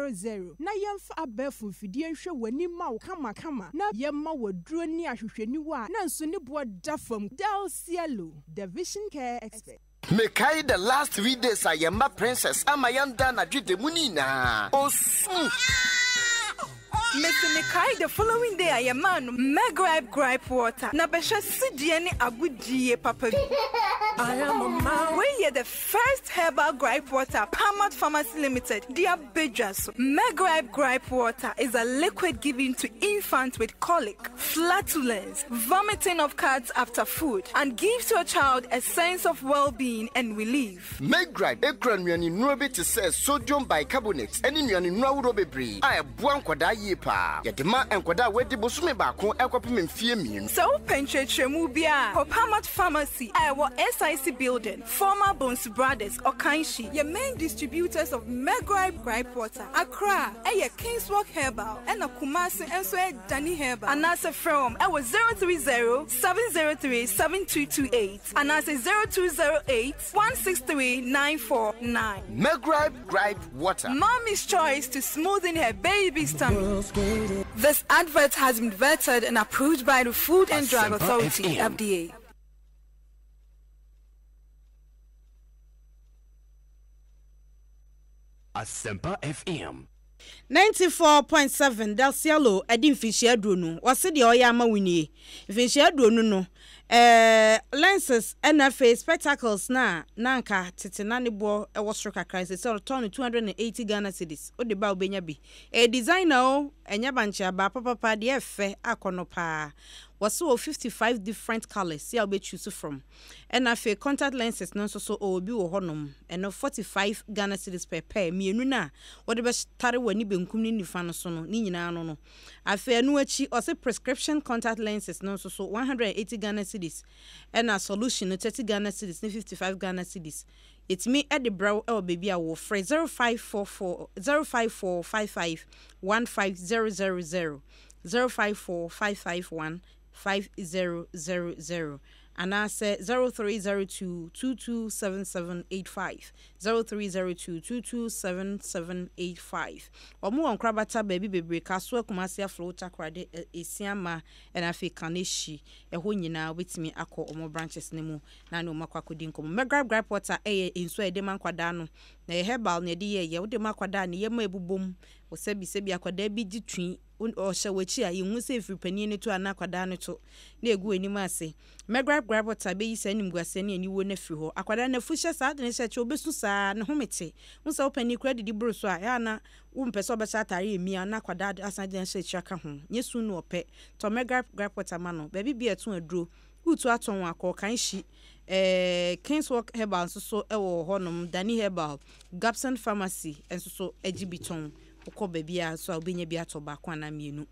000 na yɛmfa abɛɛfo mfidie nhwɛ w'ani ma wo kama kama na yɛma wo aduro ne ahwehwɛniwa a nanso ne boɔ da fam. Del Cielo, the vision care expert. Mekae the last 3 days a yɛn mma Princess ama yɛn da anadwo da mu no nyinaa. Osu. Mese mekae the following day a yɛmaa no Megripe gripe water na bɛhwɛ sideɛ ne agodie papa bi. Wei yɛ the first herbal gripe water Palmat Pharmacy Limited de aba dwa so. Megripe Gripe Water is a liquid given to infants with colic, flatulence, vomiting of cuts after food, and gives your child a sense of well-being and relief. Megripe kura nnuanennuro bi te sɛ sodium bicarbonate ne nnuanennuro ahodoɔ bebree a ɛboa nkwadaa yie paa. Yɛde ma nkwadaa a wɔadi bosome baako kɔpem mfeɛ mmienu. Sɛ wopɛ nkyerɛkyerɛmu biara a, kɔ Palmat Pharmacy a ɛwɔ SIC Building, former Bonsu Brothers, Okaishie. Yɛ main distributors of Megripe Gripe Water, Accra yɛ Kingswalk Herbal ɛna Kumasi nso yɛ Dani Herbal. Anaasɛ frɛ wɔn wɔ 030 703 7228 anaasɛ 0208 163 949. Megripe Gripe Water. Mommy's choice to smoothen her baby's tummy. This advert has been vetted and approved by the Food and Drug Authority, FDA. Asempa FM. 94.7 Del Cielo adi mfinhyia aduonu, wɔse deɛ ɔyɛ ama wo nie. Mfinhyia aduonu no, eh, lenses ɛna afei spectacles no a na anka tete na ne boɔ wɔ soro kakra, seesei ɔtɔn no 280 Ghana cedis, wode ba a wobɛnya bi. Ɛyɛ designer o, ɛnyɛ bankye abaa papapa, deɛ ɛfɛ akɔnɔ paa. Wɔse wɔ 55 different colours a wobɛ choose from. Ɛna afei contact lenses no nso so ɔwɔ bi wɔ hɔ nom, ɛno 45 Ghana cedis per pair, mmienu no a wode bɛtare w'ani benkum ne nifa no so no, ne nyinaa no no. Afei ɛno akyi ɔse prescription contact lenses no nso so 180 Ghana cedis, ɛna solution no 30 Ghana cedis ne 55 Ghana cedis. Yɛtumi de brɛ wo wɔ baabi a wowɔ, frɛ 0544 05455 15000, 054551 5000 anaasɛ 0302 227785, 0302 227785. Wɔn wɔ nkorabata baabi bebree, Kasoa, Kumasi, Aflow, Takoradi, Esiama ɛna afei Kaneshie. Ɛhɔ nyinaa wobɛtumi akɔ wɔn branches no mu na ne wɔn akɔ akɔdi nkɔmmɔ. Mɛgrab Gripe Water yɛ nsuo a yɛde ma nkwadaa no, na ɛyɛ herbal na yɛde yɛɛyɛ. Wode ma akwadaa a, ne yam a ɛbobom, sɛbi sɛbi akwadaa bi gye twi, ɔhyɛ w'akyi a, yɛnhu sɛ ɛfiri panin no to anaa akwadaa no to, na ɛgu w'anim ase. Mɛgrab Gripe Water bɛyi saa animguaseɛ ne aniwuo no afiri hɔ. Akwadaa no afu hyɛ saa ade no hyɛ kyɛ, ɔbɛsu saa, ne home te. Wohu sɛ wo panin koraa didi boro so a, ɛyɛ a na wompɛ sɛ ɔbɛhyɛ atadeɛ a ɛmia na akwadaa asan de ahyɛ akyiri aka ho. Nyɛ su na ɔpɛ. Tɔ Mɛgrab Gripe Water ma no. Baabi biara ɛto aduro. Woretu atɔn a, kɔ Kanshi. Eh, Kingswalk Herbal nso so wɔ hɔnom, Dani Herbal, Gabson Pharmacy nso so gye bi tɔn. Wokɔ baabiara nso a, wobɛnya bi atɔ baako anaa mmienu.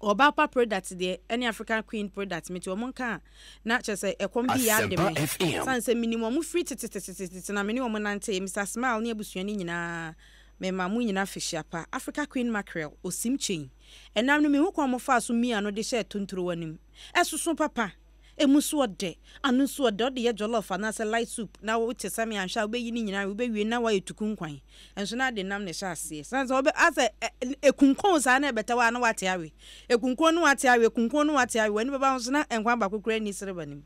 Ɔbaapa product deɛ ɛne African Queen product mete wɔn nka a na kyerɛ sɛ ɛkɔm bi yɛ ade me. Sane sɛ menim wɔn firi tetetetetete na me ne wɔn nante. Mister Smile ne abusua no nyinaa mema mo nyinaa fihyia pa. Africa Queen Mackerel, Osim Chain. Ɛnam no mehu kwan a wɔfaa so miaa no de hyɛɛ tonturowa no mu. Ɛsoso papa. Emu nso ɔdɛ. Ano nso ɔdɛ. Wode yɛ jollof anaasɛ light soup na wote sɛ me anhwɛ a wobɛyi ne nyinaa awe. Wobɛwie na woayɛ tuku nkwan. Nso na ade nam na ɛhyɛ aseɛ. Sane sɛ wobɛ asɛ ɛkunkun saa na ɛbɛtɛ hɔ a na woate awe. Ɛkunkun na woate awe, ɛkunkun na woate awe. W'ani bɛba ho so na nkwan baako koraa nni sereba no mu.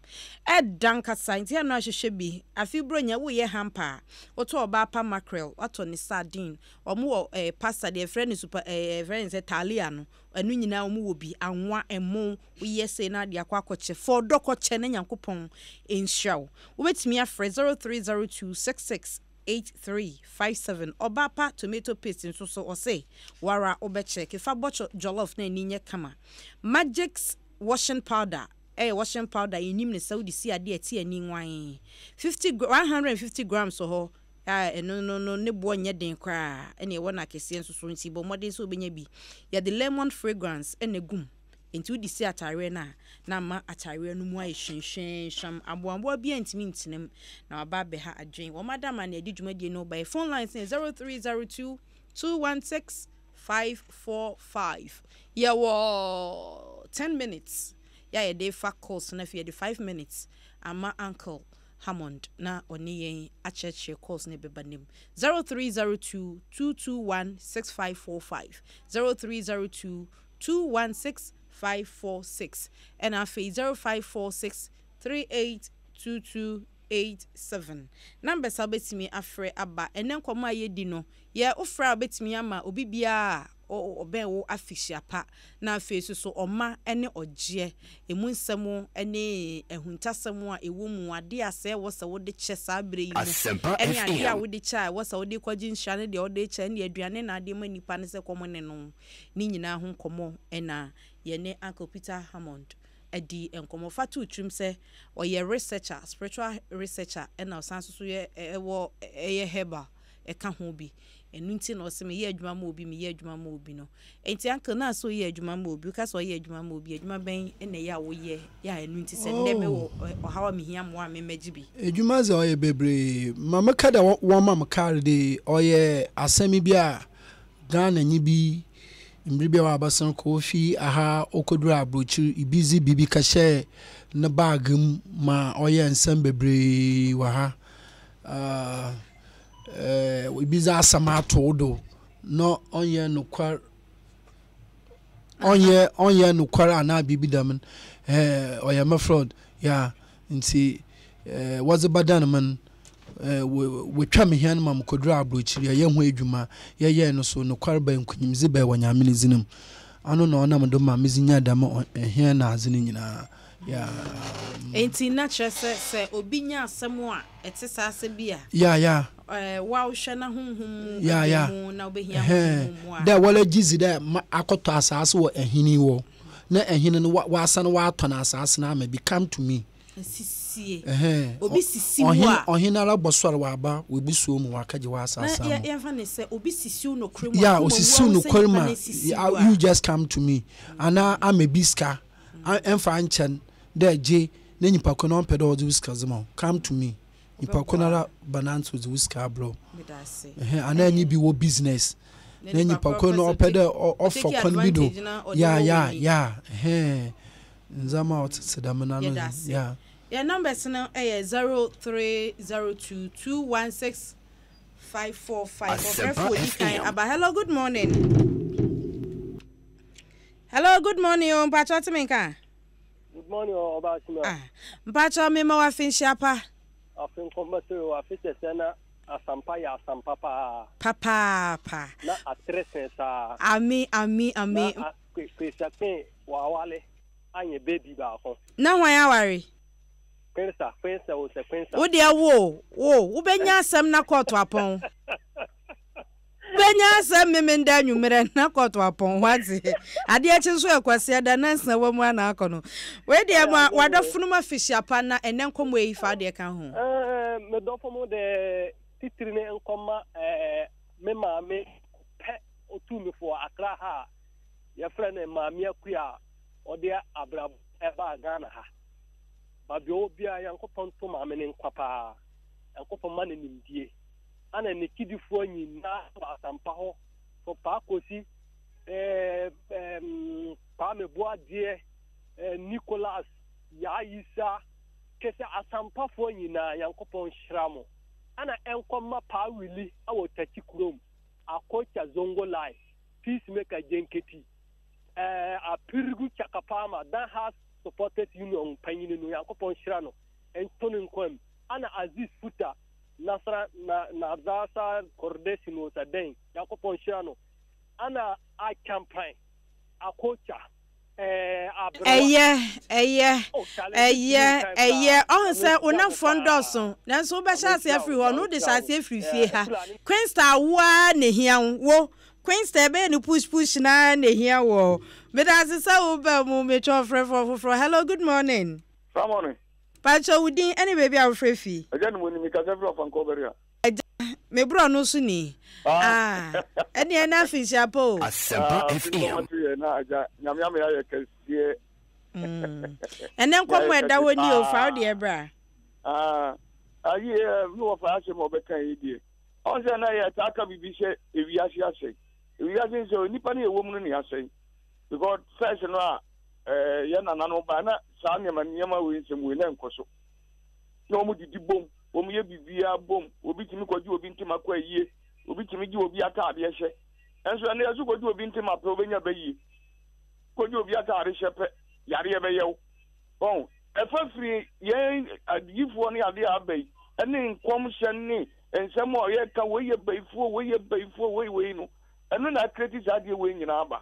Ɛda ankasa. Nti ɛno ahwehwɛ bi. Afe Buronya woyɛ hamper a, wotɔ ɔbaa pa mackerel, woatɔ ne sardine. Wɔn wɔ eh, pasta deɛ yɛfrɛ no super eh, yɛfrɛ no sɛ talia no. Ɛno nyinaa wɔn wɔ bi, anwa, ɛmo, woyɛ sei na ade akɔ akɔkyɛ. Fa ɔdɔ kɔkyɛ na Nyankopɔn nhyira wo. Wobɛtumi afrɛ 0302 66 83 57. Ɔbaa pa tomato paste nso so ɔse woara wobɛkyɛ. Fa bɔ jollof na ani nyɛ kama. Magix washing powder ɛyɛ washing powder a yɛnim no sɛ wode si adeɛ a ɛte ani nwann. 50 150 grams wɔ hɔ. a ɛno no no ne boɔ nyɛ den koraa ɛna ɛwɔ no akɛseɛ nso so nti bɔ mmɔden sɛ wobɛnya bi. Yɛde lemon fragrance na ɛgu mu nti wode si ataareɛ no a na ama ataareɛ no mu ayɛ hwenhwɛnhwam. Aboaboa biara ntumi ntena mu na waba abɛha adwene. Wɔn adama na yɛde dwumadie no ba. Yɛ phone lines no yɛ 0302 216 545. Yɛwɔ 10 minutes yɛ a yɛde fa calls no afei yɛde 5 minutes ama uncle Hammond na ɔne yɛn akyerɛkyerɛ course no ɛbɛba no mu. 0302 221 6545, 0302 216 546, ɛna afei 0546 382287. Numbers a wobɛtumi afrɛ aba. Ɛnɛ nkɔmmɔ a yɛdi no, yɛ wofrɛ a wobɛtumi ama obi biara a. ɔbɛn wo afehyia pa, na afei nso so ɔma ne ɔgyeɛ, ɛmu nsɛm ne ahuntasɛm a ɛwɔ mu, adeɛ a sɛ ɛwɔ sɛ wode kyɛ saa berɛ yi mu, Asempa ɛne adeɛ a FM. wode kyɛ a ɛwɔ sɛ wode kɔgye nhyira ne deɛ wode kyɛ ne aduane na adeɛ ma nnipa no sɛ kɔm ne no, ne nyinaa ho nkɔmmɔ na yɛne Uncle Peter Hammond adi nkɔmmɔ. Fa to wo tirim sɛ ɔyɛ researcher, spiritual researcher ɛna ɔsan nso so yɛ ɛwɔ ɛyɛ herbal ɛka ho bi. Ɛno nti na ɔse meyɛ adwuma ma obi, meyɛ adwuma ma obi no. Enti uncle na sɛ woyɛ adwuma ma obi, woka sɛ ɔyɛ adwuma ma obi, adwuma bɛn na ɛyɛ a woyɛ yɛ a ɛno nti sɛ nnɛ mewɔ oh. ɔhaw a mehia mmoa a memmɛgye bi? Adwuma dze ɔyɛ bebree. Ma meka dɛ wɔma me kar de ɔyɛ asɛm bi a Ghananyi bi mber bi a ɔabasen kɔ ofi aha okodur aborɔkyir, bi dze biribi kɛhyɛɛ ne baage mu ma ɔyɛɛ nsɛm beberee wɔ ha. Bi dze asɛm ato wo do na ɔnnyɛ nokwar, ɔnnyɛ ɔnnyɛ nokwar anaa biribi dɛm no, ɔyɛ me fraud, yeah, ntsi wɔdze bɛdan me no, Woetwa me hɛn ma mukodur aborɔkyir, yɛyɛ ho edwuma, yɛyɛe no so, nokwar bae, nkunyimdzi bae wɔ Nyame ne dzin mu. Ano na ɔnam do ma medze nyaa dɛm hɛn na adze no nyina. Yeah. Enti na kyerɛ sɛ, sɛ obi nya asɛm a ɛte saa sɛ bi a. Yeah, yeah. Ɛɛ, woahwɛ na honhom mu Yeah, yeah. mu na wobɛhia Ɛhɛn. honhom mu mmoa a. Dɛ woara gye dzi dɛ ma akɔtɔ asaase wɔ hɛn yi hɔ, na hɛn no wɔasan wɔatɔn asaase no ama bi, come to me. Nsisie. Ɛhɛn. Obi sisi wo Ɔhen a. ɔhen ara bɔsoɛr ɔaba w'ebusua mu ɔakɛgye w'asaase Na ama wo. yɛmfa no sɛ obi sisi wo nokorɛ mu Yeah, akoma mu osisi wo wahu sɛ nokwar nipa mu no a, asisi wo a. you just come to me. Anaa ama bi sika, ɛmfa nkyɛ no dɛ gye na nyimpa kor no ɔmmpɛ dɛ ɔdze wo sika dze ma wo, come to me. Nyimpa kor noara bɛnantsew dze wo sika abrɛ wo. Meda ase. Ɛhɛn, anaa enye bi wɔ business Na na nipa nyimpa kor kor pɛ no sɛ ɔpɛ dɛ ɔtake ɔfa kwan bi do, advantage na ɔde yeah, wɔ yeah, w'ani. yeah, ɛhɛn. Ndzɛmba a ɔtsetse dɛm no ano Yɛda dze, ase. yeah. Yɛn numbers no yɛ 0302 216 545. Asempa Ɔfrɛfo odi kan FM. aba. Hello, good morning. Hello, good morning o. Mpakyɛ ɔte me nka? Good morning o, ɔbaa Sima. Ah, mpakyɛ me ma wafe nhyia pa. Afe nkɔmmɔsere o, afe sɛsɛ na asampa yɛ asampa paa. Papaapa. Na atere sen saa. Ami, ami, ami. Na Kwesi Wawale anyɛ baby baako. Na hwan aware? Quinsa, Quinsa o sɛ Quinsa. Wo deɛ wo, wo, wobɛnya asɛm na kɔɔto apɔn. Wobɛnya asɛm Memenda anwummerɛ na kɔɔto apɔn, wate. Adeɛ kye nso yɛ Kwasiada, nansa wɔ mu a na akɔ no. Wei deɛ ma w'adɔfo no ma fihyia pa na ɛnɛ nkɔmmɔ yi fa wodeɛ ka ho. Ɛɛ, me dɔfo mo de titiri ne nkɔma ɛɛ me maame pɛ otu me fo Accra ha a. yɛfrɛ no Maame Akua a ɔde abrabɔ ɛbaa Ghana ha. Baabi ɔwɔ biara Nyankopɔn nto maame no nkwa paa. Nyankopɔn ma no nimdie. Ana ne kyidifoɔ nyinaa wɔ Asampa hɔ from Paa Kosi, eh, eh, Kwame Boadeɛ, eh, Nicholas, Yaa Yisa, kyɛ sɛ Asampafoɔ nyinaa Nyankopɔn nhyira mo. Ana ɛnkɔma Paa Wili wɔ Takyi kurom, Akocha Zongo Line. Peacemaker Jenketi, eh, Apirgu Chakapama, Dan Hearts Supporters Union panyini no, Nyankopɔn nhyira no, nto no nkwa mu. Ana Aziz Futa, Nasra, na, Nazasa Kordesi no, sɛ dɛn, Nyankopɔn nhyira no. Ana Akyampan, Akocha, eh, Aberewa. Ɛyɛ, ɛyɛ, Oh, Charlie, ɛyɛ, this time ɛyɛ. koraa, Ɔhu Nyame sɛ wo nhyira mo namfoɔ no paa. dɔɔso, nanso wobɛhyɛ Nyame aseɛ nhyira afiri wo, hɔ no, Nyame wode hyɛ nhyira wo. aseɛ firi fie Eh, ha. Fulani. Queenstar, wo ara na ɛhia wo. Wo, Queensta ɛbɛyɛ no push push naa na ehia woɔ. Medase sɛ wo baa mu metwɛn ɔfrɛfoɔ foforɔ hello good morning. Saa morning. Pakyɛ wo din ɛne baabi a wo frɛ fi. Agya Nimoni me kasa firi Ɔfankɔɔ Barrier. Agya me borɔ no so ni ah ɛneɛ na afinhyia pa o. Asempa Ah afi FM. nkɔmɔ to yɛ na agya nyame ama yɛayɛ kɛseɛ. Ɛnɛ nkɔmɔ Yɛayɛ ɛda kɛse hɔ ni o fa wo paa. deɛ bra. Ah ayi eh me wɔfa asɛm a ɔbɛka yi deɛ. Ɔn sɛ na yɛtaa ka biribi sɛ ewiase asɛe. Ewiase nsɛe o, nnipa no yɛwɔ mu no na yɛasɛe. Because first no a eh, yɛn nananom baa na saa nneɛma nneɛma wei nsɛm wei na ɛnkɔ so. Na wɔn didi bom, wɔn yɛ biribiara bom, obi tumi kɔgye obi ntoma kɔ ayie, obi tumi gye obi ataadeɛ hyɛ. Ɛnso ɛnɛ yɛso kɔgye obi ntoma pɛ, wobɛnya bɛyie. Kɔgye obi ataade hyɛ pɛ, yareɛ bɛyɛ wo. Wɔn, ɛfa firi yɛn adiyifoɔ ne adeɛ a aba yi, ɛne nkɔmhyɛ ne nsɛm a yɛka, wei yɛ bayifoɔ, wei yɛ bayifoɔ, wei wei no. Ɛno na acreate saa adeɛ wei nyinaa aba.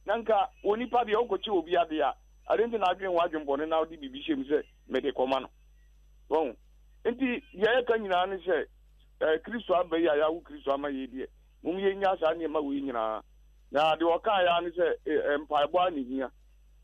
Na nka onipa deɛ wokɔkyɛ obi adeɛ a, adɛn nti na adwene ho adwenbɔne na wode biribi hyɛ mu sɛ mede kɔma no? Wahu? Nti deɛ yɛka nyinaa ne sɛ, eh, Kristo aba yi a yɛawo Kristo ama yei deɛ, mom yɛnnya saa nneɛma wei nyinaa. Na deɛ ɔkaeɛ ara ne sɛ, eh, mpaebɔ ara na ɛhia.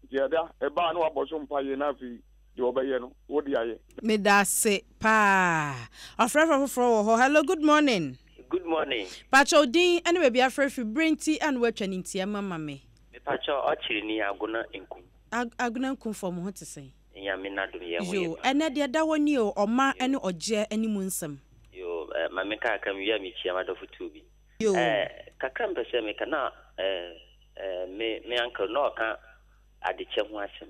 Nti ɛda, ɛbaa na wabɔ so mpaeɛ na afei deɛ ɔbɛyɛ no, wode ayɛ. Medase paa. Ɔfrɛfrɛ foforɔ wɔ hɔ. Hello, good morning. Good morning. Pakyɛ wo din ne baabi afrɛ firi berɛ nti a na woatwa ne ntia mu ama me. Mepakyɛ ɔkyere ni Agona Nkum. Ag Agona Nkum foɔ mo ho te sɛn? Nyame nadom yɛn ho Yoo yɛ paa. ɛnɛ deɛ ɛda hɔ nie o ɔma ne ɔgyeɛ ne mu nsɛm. Yoo eh, ma menka kakra mewie a mekyia m'adɔfo tuo bi. Yoo. Eh, kakra mepɛ sɛ meka na eh, eh, me, me uncle na ɔka adekyɛ ho asɛm.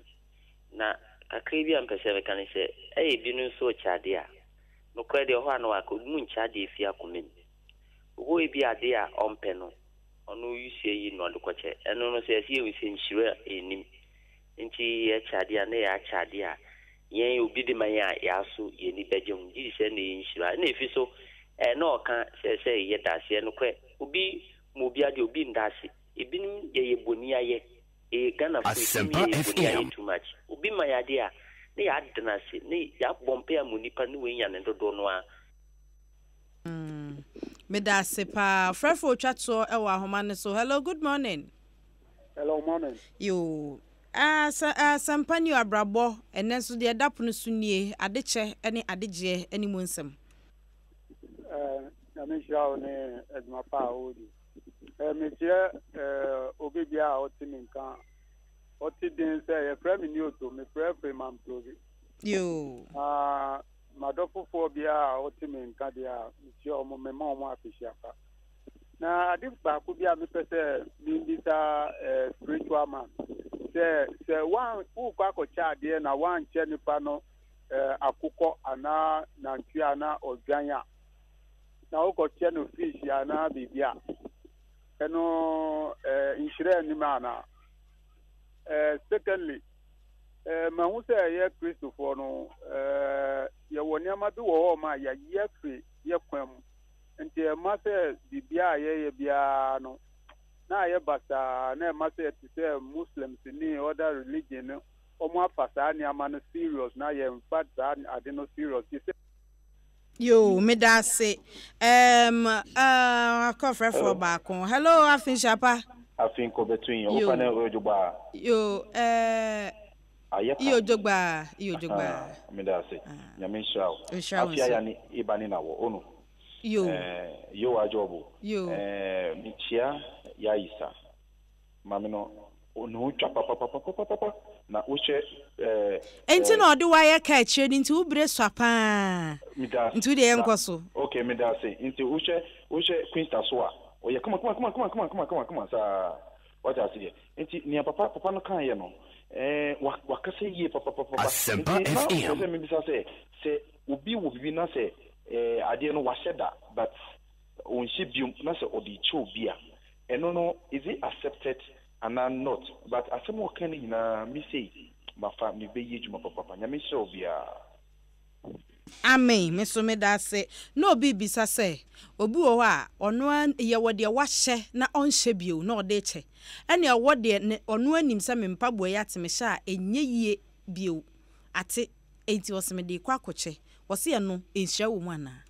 Na kakra bi a mepɛ sɛ meka ne sɛ, ɛyɛ binom nso rekyɛ adeɛ a, Nokorɛ deɛ ɔhɔ a na waka, obi mu nkyɛ adeɛ firi akoma mu. Obi wɔ ebi adeɛ a ɔmpɛ no, ɔno ɔuse ayi na ɔde kɔkyɛ. Ɛno no sɛ yɛse yɛhu sɛ nhyira nnim. Nti yɛkyɛ adeɛ a na yɛakyɛ adeɛ a yɛn obi de ma yɛn a yɛaso yɛn ani bɛgye ho. Gye di sɛ ɛno yɛ nhyira. Ɛna efi so ɛɛ na ɔka sɛ sɛ yɛ da aseɛ. Nokorɛ obi ma obi adeɛ obi nda ase. Ebinom yɛyɛ boni ayɛ. Ee Ghana fo ebinom Asempa yɛ yɛ boni ayɛ FM. too much. Obi ma yɛ adeɛ a na yɛadena ase ne yɛabɔ mpae ama onipa ne wanya ne dodoɔ no ara. Mm, meda ase paa. Ɔfrɛfo otwa toɔ wɔ ahoma no so. Hello, good morning. Hello, morning. Yo. Ah, sɛ asɛmpa ni abrabɔ ɛnɛ nso deɛ ɛda pono so nie adekyɛ ne adegyeɛ ne mu nsɛm. Eh, nyame nhyira wo ne adwuma pa a wodi. Eh, mekyerɛ eh, obi bia a ɔte me nka Ɔte den sɛ yɛfrɛ me Nioto, mefrɛ firi Mamprobi. Yoo. Na m'adɔfofoɔ biara a ɔte me nka deɛ a, mekyia wɔn, mema wɔn afehyia pa. Na ade baako bi a mepɛ sɛ membisa eh, spiritual man sɛ sɛ wan wokɔ akɔkyɛ adeɛ na wankyɛ nipa no eh, akokɔ anaa nantwie anaa ɔdwan a na wokɔkyɛ no fish anaa biribi a Ɛno eh, nhyira nnim anaa? Eh, secondly, eh, mahu sɛ yɛ Kristofoɔ no, eh, yɛwɔ nneɛma bi wɔ hɔ ma yɛayi afiri yɛ kwan mu. Nti ɛma sɛ biribiara a yɛyɛ biara no, na ayɛ basaa, na ɛma sɛ te sɛ Muslims ne other religion no, wɔn afa saa nneɛma no serious na yɛmfa saa ade no serious. Te sɛ Yoo medase ehm ah akɔ frɛfoɔ baako hello afinhyia pa. Afi nkɔ bɛto yi ofa ne ojogbaa. Yoo eh iyo jogbaa iyo jogbaa. Medase nyame nhyira wo. Nhyira wo Afi aya ne eba ne na wɔ onu. Yoo. Eh yoo ajobo. Yoo. Eh mekyia yaisa. Maame no ne ho twa papapapapapa na wohyɛ ɛɛ. Enti na ɔde wo ayɛ ka akyire no nti wo bere sua paa Meda nti wo deɛ na yɛnkɔ so. ok meda ase nti wohwɛ wohwɛ Queensta so a ɔyɛ kama kama kama kama kama kama kama saa wate aseɛ nti nea papa papa no kaeɛ no ɛɛ wa wakasa yie papapapapa Asempa nti na pɛ FM. sɛ mebisa sɛ sɛ obi wɔ biribi na sɛ ɛɛ adeɛ no wahyɛ da but ɔnhyɛ biom na sɛ ɔde rekyɛ obi a Ɛno no is it accepted anaa not but asɛm a ɔka no nyinaa me sei mafa me bɛyi adwuma papapa Nyame nhyira obiara. Amen me nso meda ase. Na obi rebisa sɛ, obi wɔ hɔ a ɔno ara yɛwɔ deɛ wahyɛ na ɔnhyɛ bio na ɔde rekyɛ, ɛna ɛwɔ deɛ ne ɔno ara nim sɛ me mpaboa yi ate mehyɛ a ɛnyɛ yie bio ate enti ɔse mede rekɔ akɔkyɛ, ɔse ɛno nhyira wɔ mu anaa?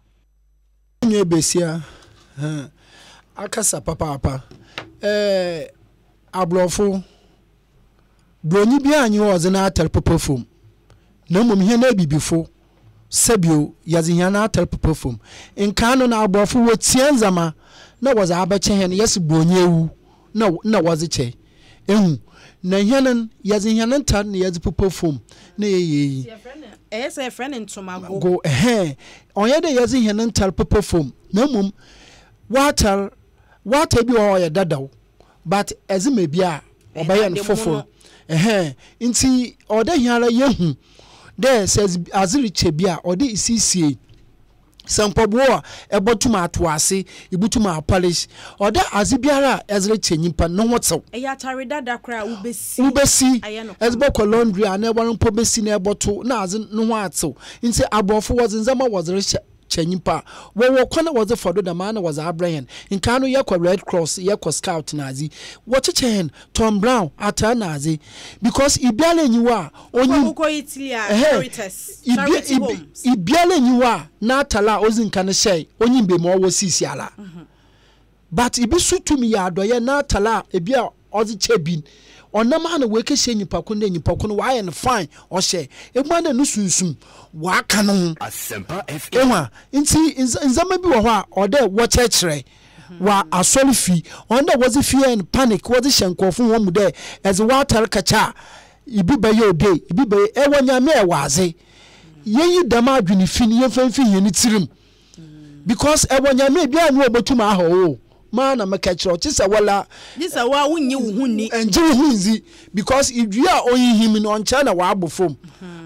Nua basia huh akasa papaapa eh aborɔfo bronyi biara nnyi hɔ a ɔdze n'atar pepa famu na mbom hɛn ebibifo sɛbio yɛdze hɛn atar pepa famu. Nkaa no na aborɔfo wotsia ndzɛmba na wɔdze abɛkyɛ hɛn yɛse bronyi ewu na nna wɔdze kyɛ. Ehu, na hɛn no, yɛdze hɛn ntar na yɛdze pepa famu na yɛyɛ iyi. Ɛyɛ sɛ yɛfrɛ no ntomago. Go, ɛhɛn, ɔnnyɛ dɛ yɛdze hɛn ntar pepa famu na mbom w'atar, w'atar bi wɔ hɔ a ɔyɛ dadaw but edze ma bi a ɔbɛyɛ no fofor, ɛhɛn, ntsi ɔwɔ dɛ hɛn ara yehu dɛ sɛ edze adze rekyɛ bi a ɔwɔ dɛ isiesie. Sɛ mpaboa a, ebotum atow ase, ibotum apolish. Ɔwɔ dɛ adze biara a edze rekyɛ nyimpa no, no ho tsew. Ɛyɛ atare dada koraa a wobesi Wobesi, ayɛ no edze kama. bɔkɔ laundry anaa ewar mpo besi na ebɔtow na adze no ho atsew. Ntsi aborɔfo wɔdze ndzɛmba wɔdze rehyɛ. kyɛ nyimpa a, wɔwɔ kwan a wɔdze fa do dɛm ara na wɔdze abrɛ hɛn. Nkaa no yɛkɔ Red Cross, yɛkɔ Scout na adze, wɔkyekyɛ hɛn Tom Brown atar na adze because ibiara nnyi hɔ a onyim Wokɔ Italy a ɛhɛn, Caritas, ibi Charity ibi Homes. ibiara nnyi hɔ a n'atar a odzi nkan hyɛe onyim beebi a ɔwɔ siesiara. But ibi so tum yɛ adɔyɛ n'atar a ebi a ɔdze kyɛ bi n', ɔnam a na oekehyia nyimpa ko no dɛ nyimpa ko no ɔayɛ no fine, ɔhyɛ, ebohu a nna no sunsum ɔaka no ho. Ehu a? Ntsi ndzɛmba bi wɔ hɔ a ɔwɔ dɛ wɔkyerɛkyerɛ wɔ asɔrfi, ɔnnyɛ dɛ wɔdze fear and panic wɔdze hyɛ nkorɔfo hɔn mu dɛ edze w'atar kɛkyɛ a ibi bɛyɛ wo dei, ibi bɛyɛ, ewɔ Nyame a ewɔ adze. Yenyi dɛm adwen fi no yɛmfa mfi hɛn tsirmu. Because ɛwɔ Nyame a biara nni hɔ a obotum aha wo o, maa na meka kyerɛ wo, kyesɛ wala. Gye sɛ wo a wonnye wo ho nni. Nngye wo ho nndzi because dua a onnhim no ɔnnkyɛr na ɔabɔ famu.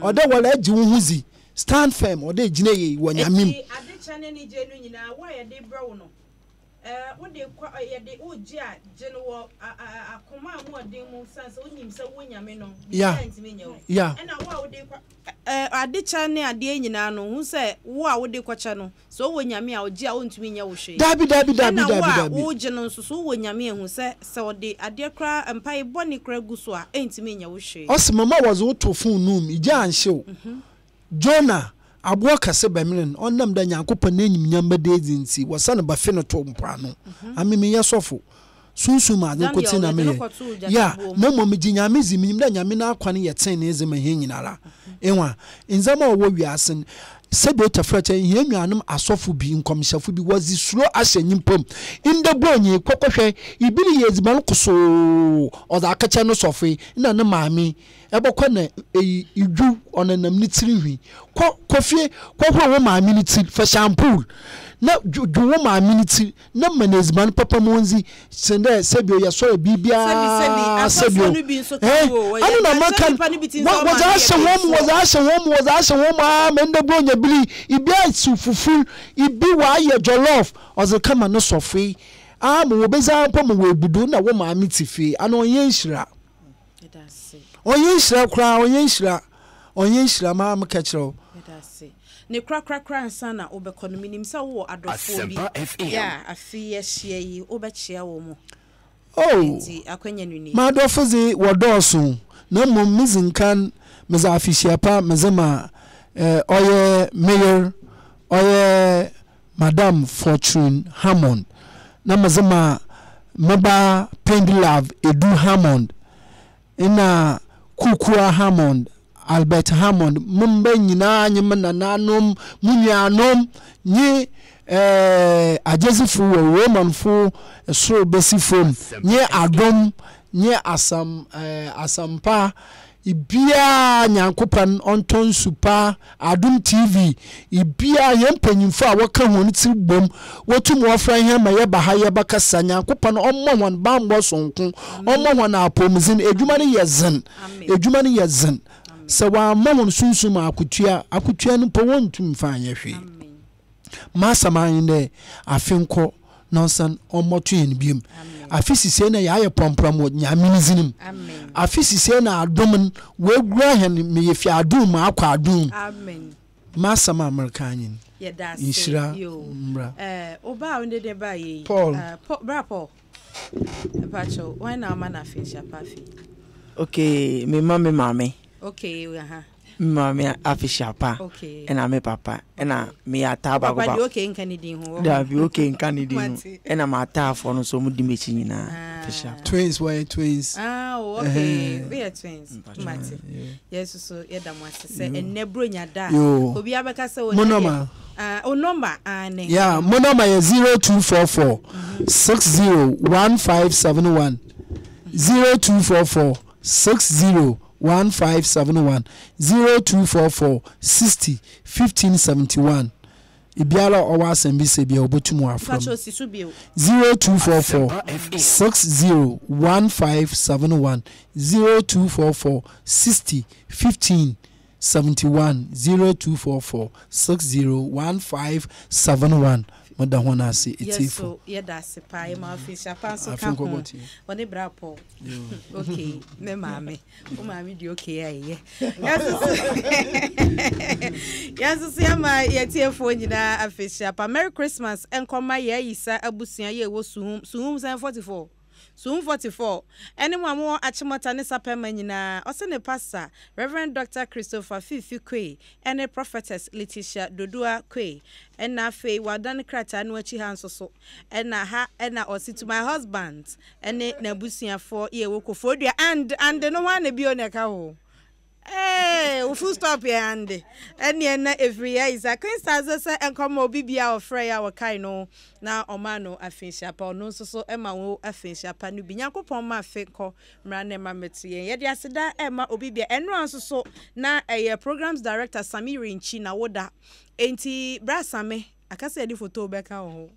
Ɔwɔ dɛ wala egye wo ho dzi, stand firm, ɔwɔ dɛ egyina yie wɔ Nyame mu. Enti adekyɛ ne anigye no nyinaa, wo a yɛde brɛ wo no, wode kɔ, yɛde, wogye a, gye no wɔ akoma a mu ɔden mu, sane sɛ wonim sɛ wo Nyame no, biribiara ntumi nyɛ wo. Ɛna wo a wode kɔ. Adekyɛ ne adeɛ nyinaa no, hu sɛ wo a wode kɔkyɛ no, sɛ wowɔ Nyame a, ɔgye a ɔntumi nyɛ wo hwee. Dabi, dabi, dabi, Ɛna wo dabi, a dabi. wogye no nso, so wowɔ Nyame a, hu sɛ, sɛ ɔde adeɛ koraa, mpae bɔne koraa gu so a, ɛntumi nyɛ wo hwee. Ɔse mama wɔdze wo to fononoo mu, egya annhye wo. Jonah, abowa kɛse bɛmene no, ɔnam dɛ Nyankopɔn n'enyimnyam bɛda edzi ntsi, wɔsan bɛfe no too mpoano. Ame mennyɛ sɔfo. Sunsum mu adze nkotsee na meyɛ. Yeah, na mbom megye Nyame dzi, minyim dɛ Nyame n'akwan yɛ tsenenee dze ma hɛn nyinara. Ehu a? Ndzɛmba a ɔwɔ wiase no, sɛbi otafrakyɛ, hɛn nuanom asɔfo bi, nkɔmhyɛfo bi, wɔdze suro ahyɛ nyimpa mu. Ndɛ Borɔnyi, kɔ kɔhwɛ, ibi reyɛ edziban kosoo, ɔdze akɛkyɛ no sɔfoe na ne maame, Ebɔkɔ na eyi idwuw ɔnenam ne tsir nhwi. Kɔ kɔ fie kɔhor wo maame ne tsir, fa shampoo na dwuw wo maame ne tsir na ma no edziban papa ma ondzi sen dɛ sɛbio yɛsɔr a biribiara sɛbio eh ano na maka no wɔdze ahyɛ hɔn mu wɔdze ahyɛ hɔn mu wɔdze ahyɛ hɔn mu aa ma ndɛ Buronya ber yi ibi asiw fufuw ibi ɔayɛ jollof ɔdze kama no sɔfoe aa ma wobedzi ara mpo ma oebu do na wo maame tse fie ana ɔnnyɛ nhyira. Ɔnyɛ nhyira koraa, ɔnyɛ nhyira, ɔnyɛ nhyira maa meka kyerɛ wo. Ne korakorakora ansa na wobɛkɔ no, menim sɛ wowɔ adɔfoɔ bi yɛ a afe yi ahyia yi wobɛkyea wɔn mu. Oh, Enti akwanya no nie. M'adɔfo dze wɔdɔɔso, na mbom midzi nkan medze afehyia pa medze ma eh, ɔyɛ me yer, ɔyɛ Madam Fortune Hammond, na medze ma me ba Pendilove Edu Hammond, nna Kukua Hammond, Albert Hammond, mo mba nyina nye me nanaanom, mo nuanom, nye eh, agyedzifo wɔ Romanfo sor besi famu, nye Adom, nye Asɛm eh, Asɛmpa Ibiaa Nyankopɔn ɔntɔ nsu pa, Adom TV, ibiaa hɛn mpanyimfo a wɔka hɔn tsir bɔ mu wotum wɔfrɛ hɛn ma yɛba ha yɛbɛkasa, Nyankopɔn ɔmmɔ hɔn bambɔ soronko, ɔmmɔ hɔn apɔwmudzen, edwuma no yɛ dzen, edwuma no yɛ dzen, sɛ wɔamma hɔn sunsum mu akotua, akotua no mpo wonntum mmfa annyɛ hwee. M'asɛm ara nye dɛ afe nkɔ na ɔnsan ɔmbɔto hɛn bio. Afe sesei na yɛayɛ prɔmprɔm wɔ Nyame ne dzin mu. Afe sesei na adom no woegura hɛn ma yefi adom mu akɔ adom mu. M'asɛm a mereka ara nye no. Nhyira mbra. Paul. Bra Paul. Mpakyɛw, hwan na ama no afe nhyira pa afe yi? Okay, me ma me maame. Okay, aha. Me maame afehyia pa. Okay. Ɛna me papa. Ɛna me ataa baako Papa baako. deɛ okay nka ne din ho. Dabi okay nka ne din ho. Mate. Ɛna m'ataafoɔ no nso wɔn di m'akyi nyinaa. Ah. Afehyia pa. Twins wɔyɛ twins. Ah, oh, okay. Ɛhɛn. Woyɛ twins. Mpakyɛ. Mate. Yɛn nso so yɛda mo ase sɛ Yo. ɛnnɛ Buronya da a Yo. obiara bɛka sɛ Mo ɔnnɛ deɛ. nɔma. Ah, wo nɔma, aane. Yeah, mo nɔma yɛ 0244 60 1571 0244 60 1571 0244 60 1571 Ibiara a ɔwɔ asɛm bi sɛ bia obotum ɔafrɛ Mpakyɛ me si so bio. 0244 60 1571 0244 60 1571 0244 60 1571. Meda hɔn ase etsiefo. Yɛso yɛda ase paa yɛma afinhyia pa nso ka ho ɔne bra Paul okay me maame wo maame di okay a ɛyɛ yɛnso so yɛma yɛtiefoɔ nyinaa afinhyia pa Merry Christmas nkɔma yɛ ayisa abusua yɛ ɛwɔ suhum suhum sɛn 44 Suhum 44 ɛne mo a mowɔ Achimota ne Sapɛma nyinaa ɔse ne pastor Rev. Doctor Christopher Fifi Quay ɛne Prophetess Letitia Dodua Quay ɛna afei wadan krataa no akyi ha nso so ɛna ha ɛna ɔse to my husband ɛne n'abusuafoɔ yɛ wɔ Koforidua and and no hwan na bio na ɛka ho Eeii wo full stop yɛ ande ɛneɛ na ɛfiri yɛ Isa Queen Star nso sɛ ɛnkɔma obi bia ɔfrɛ yɛ a ɔkae no na ɔma no afinhyia pa ɔno nso so ɛma wo afinhyia pa no bi Nyankopɔn ma afe nkɔ mmra na ɛma mmɛto yɛn yɛde aseda ɛma obi bia ɛnora nso so na ɛyɛ programs director Sami Rinkyi na woda enti bra Sami Aka sɛ yɛde foto bɛka wo ho.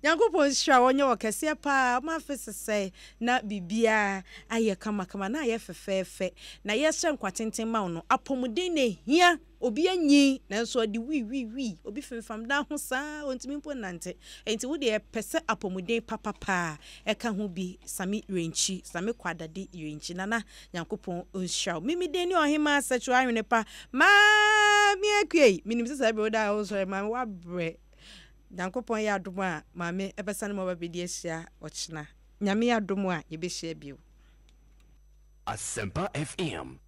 Nyankopɔn nhyira wo, ɔnyɛ wo kɛseɛ paa, ɔma afe sesɛe na biribiara ayɛ kamakama na ayɛ fɛfɛɛfɛ. Na yɛsrɛ nkwa tenten ma wo no, apɔmuden na ɛhia. Obi anyin nanso ɔde wii wii wii, obi femfam dan ho saa ɔntumi mpo nnante. Enti wo deɛ yɛpɛ sɛ apɔmuden papa paa ɛka ho bi. Sami Yirenkyi, Sami Kwadade Yirenkyi, Nana Nyankopɔn nhyira wo. Mimi din ne Ɔhemaa Sɛkyerɛ Ahwene Pa. Maame Akuei, menim sɛ saa berɛ woda a wosɔre maame woabrɛ. Nyankopɔn yɛ adom a maame ɛbɛsane mu aba bɛdi ahyia ɔkyena. Nyame yɛ adom a yɛbɛhyia bio. Asempa FM.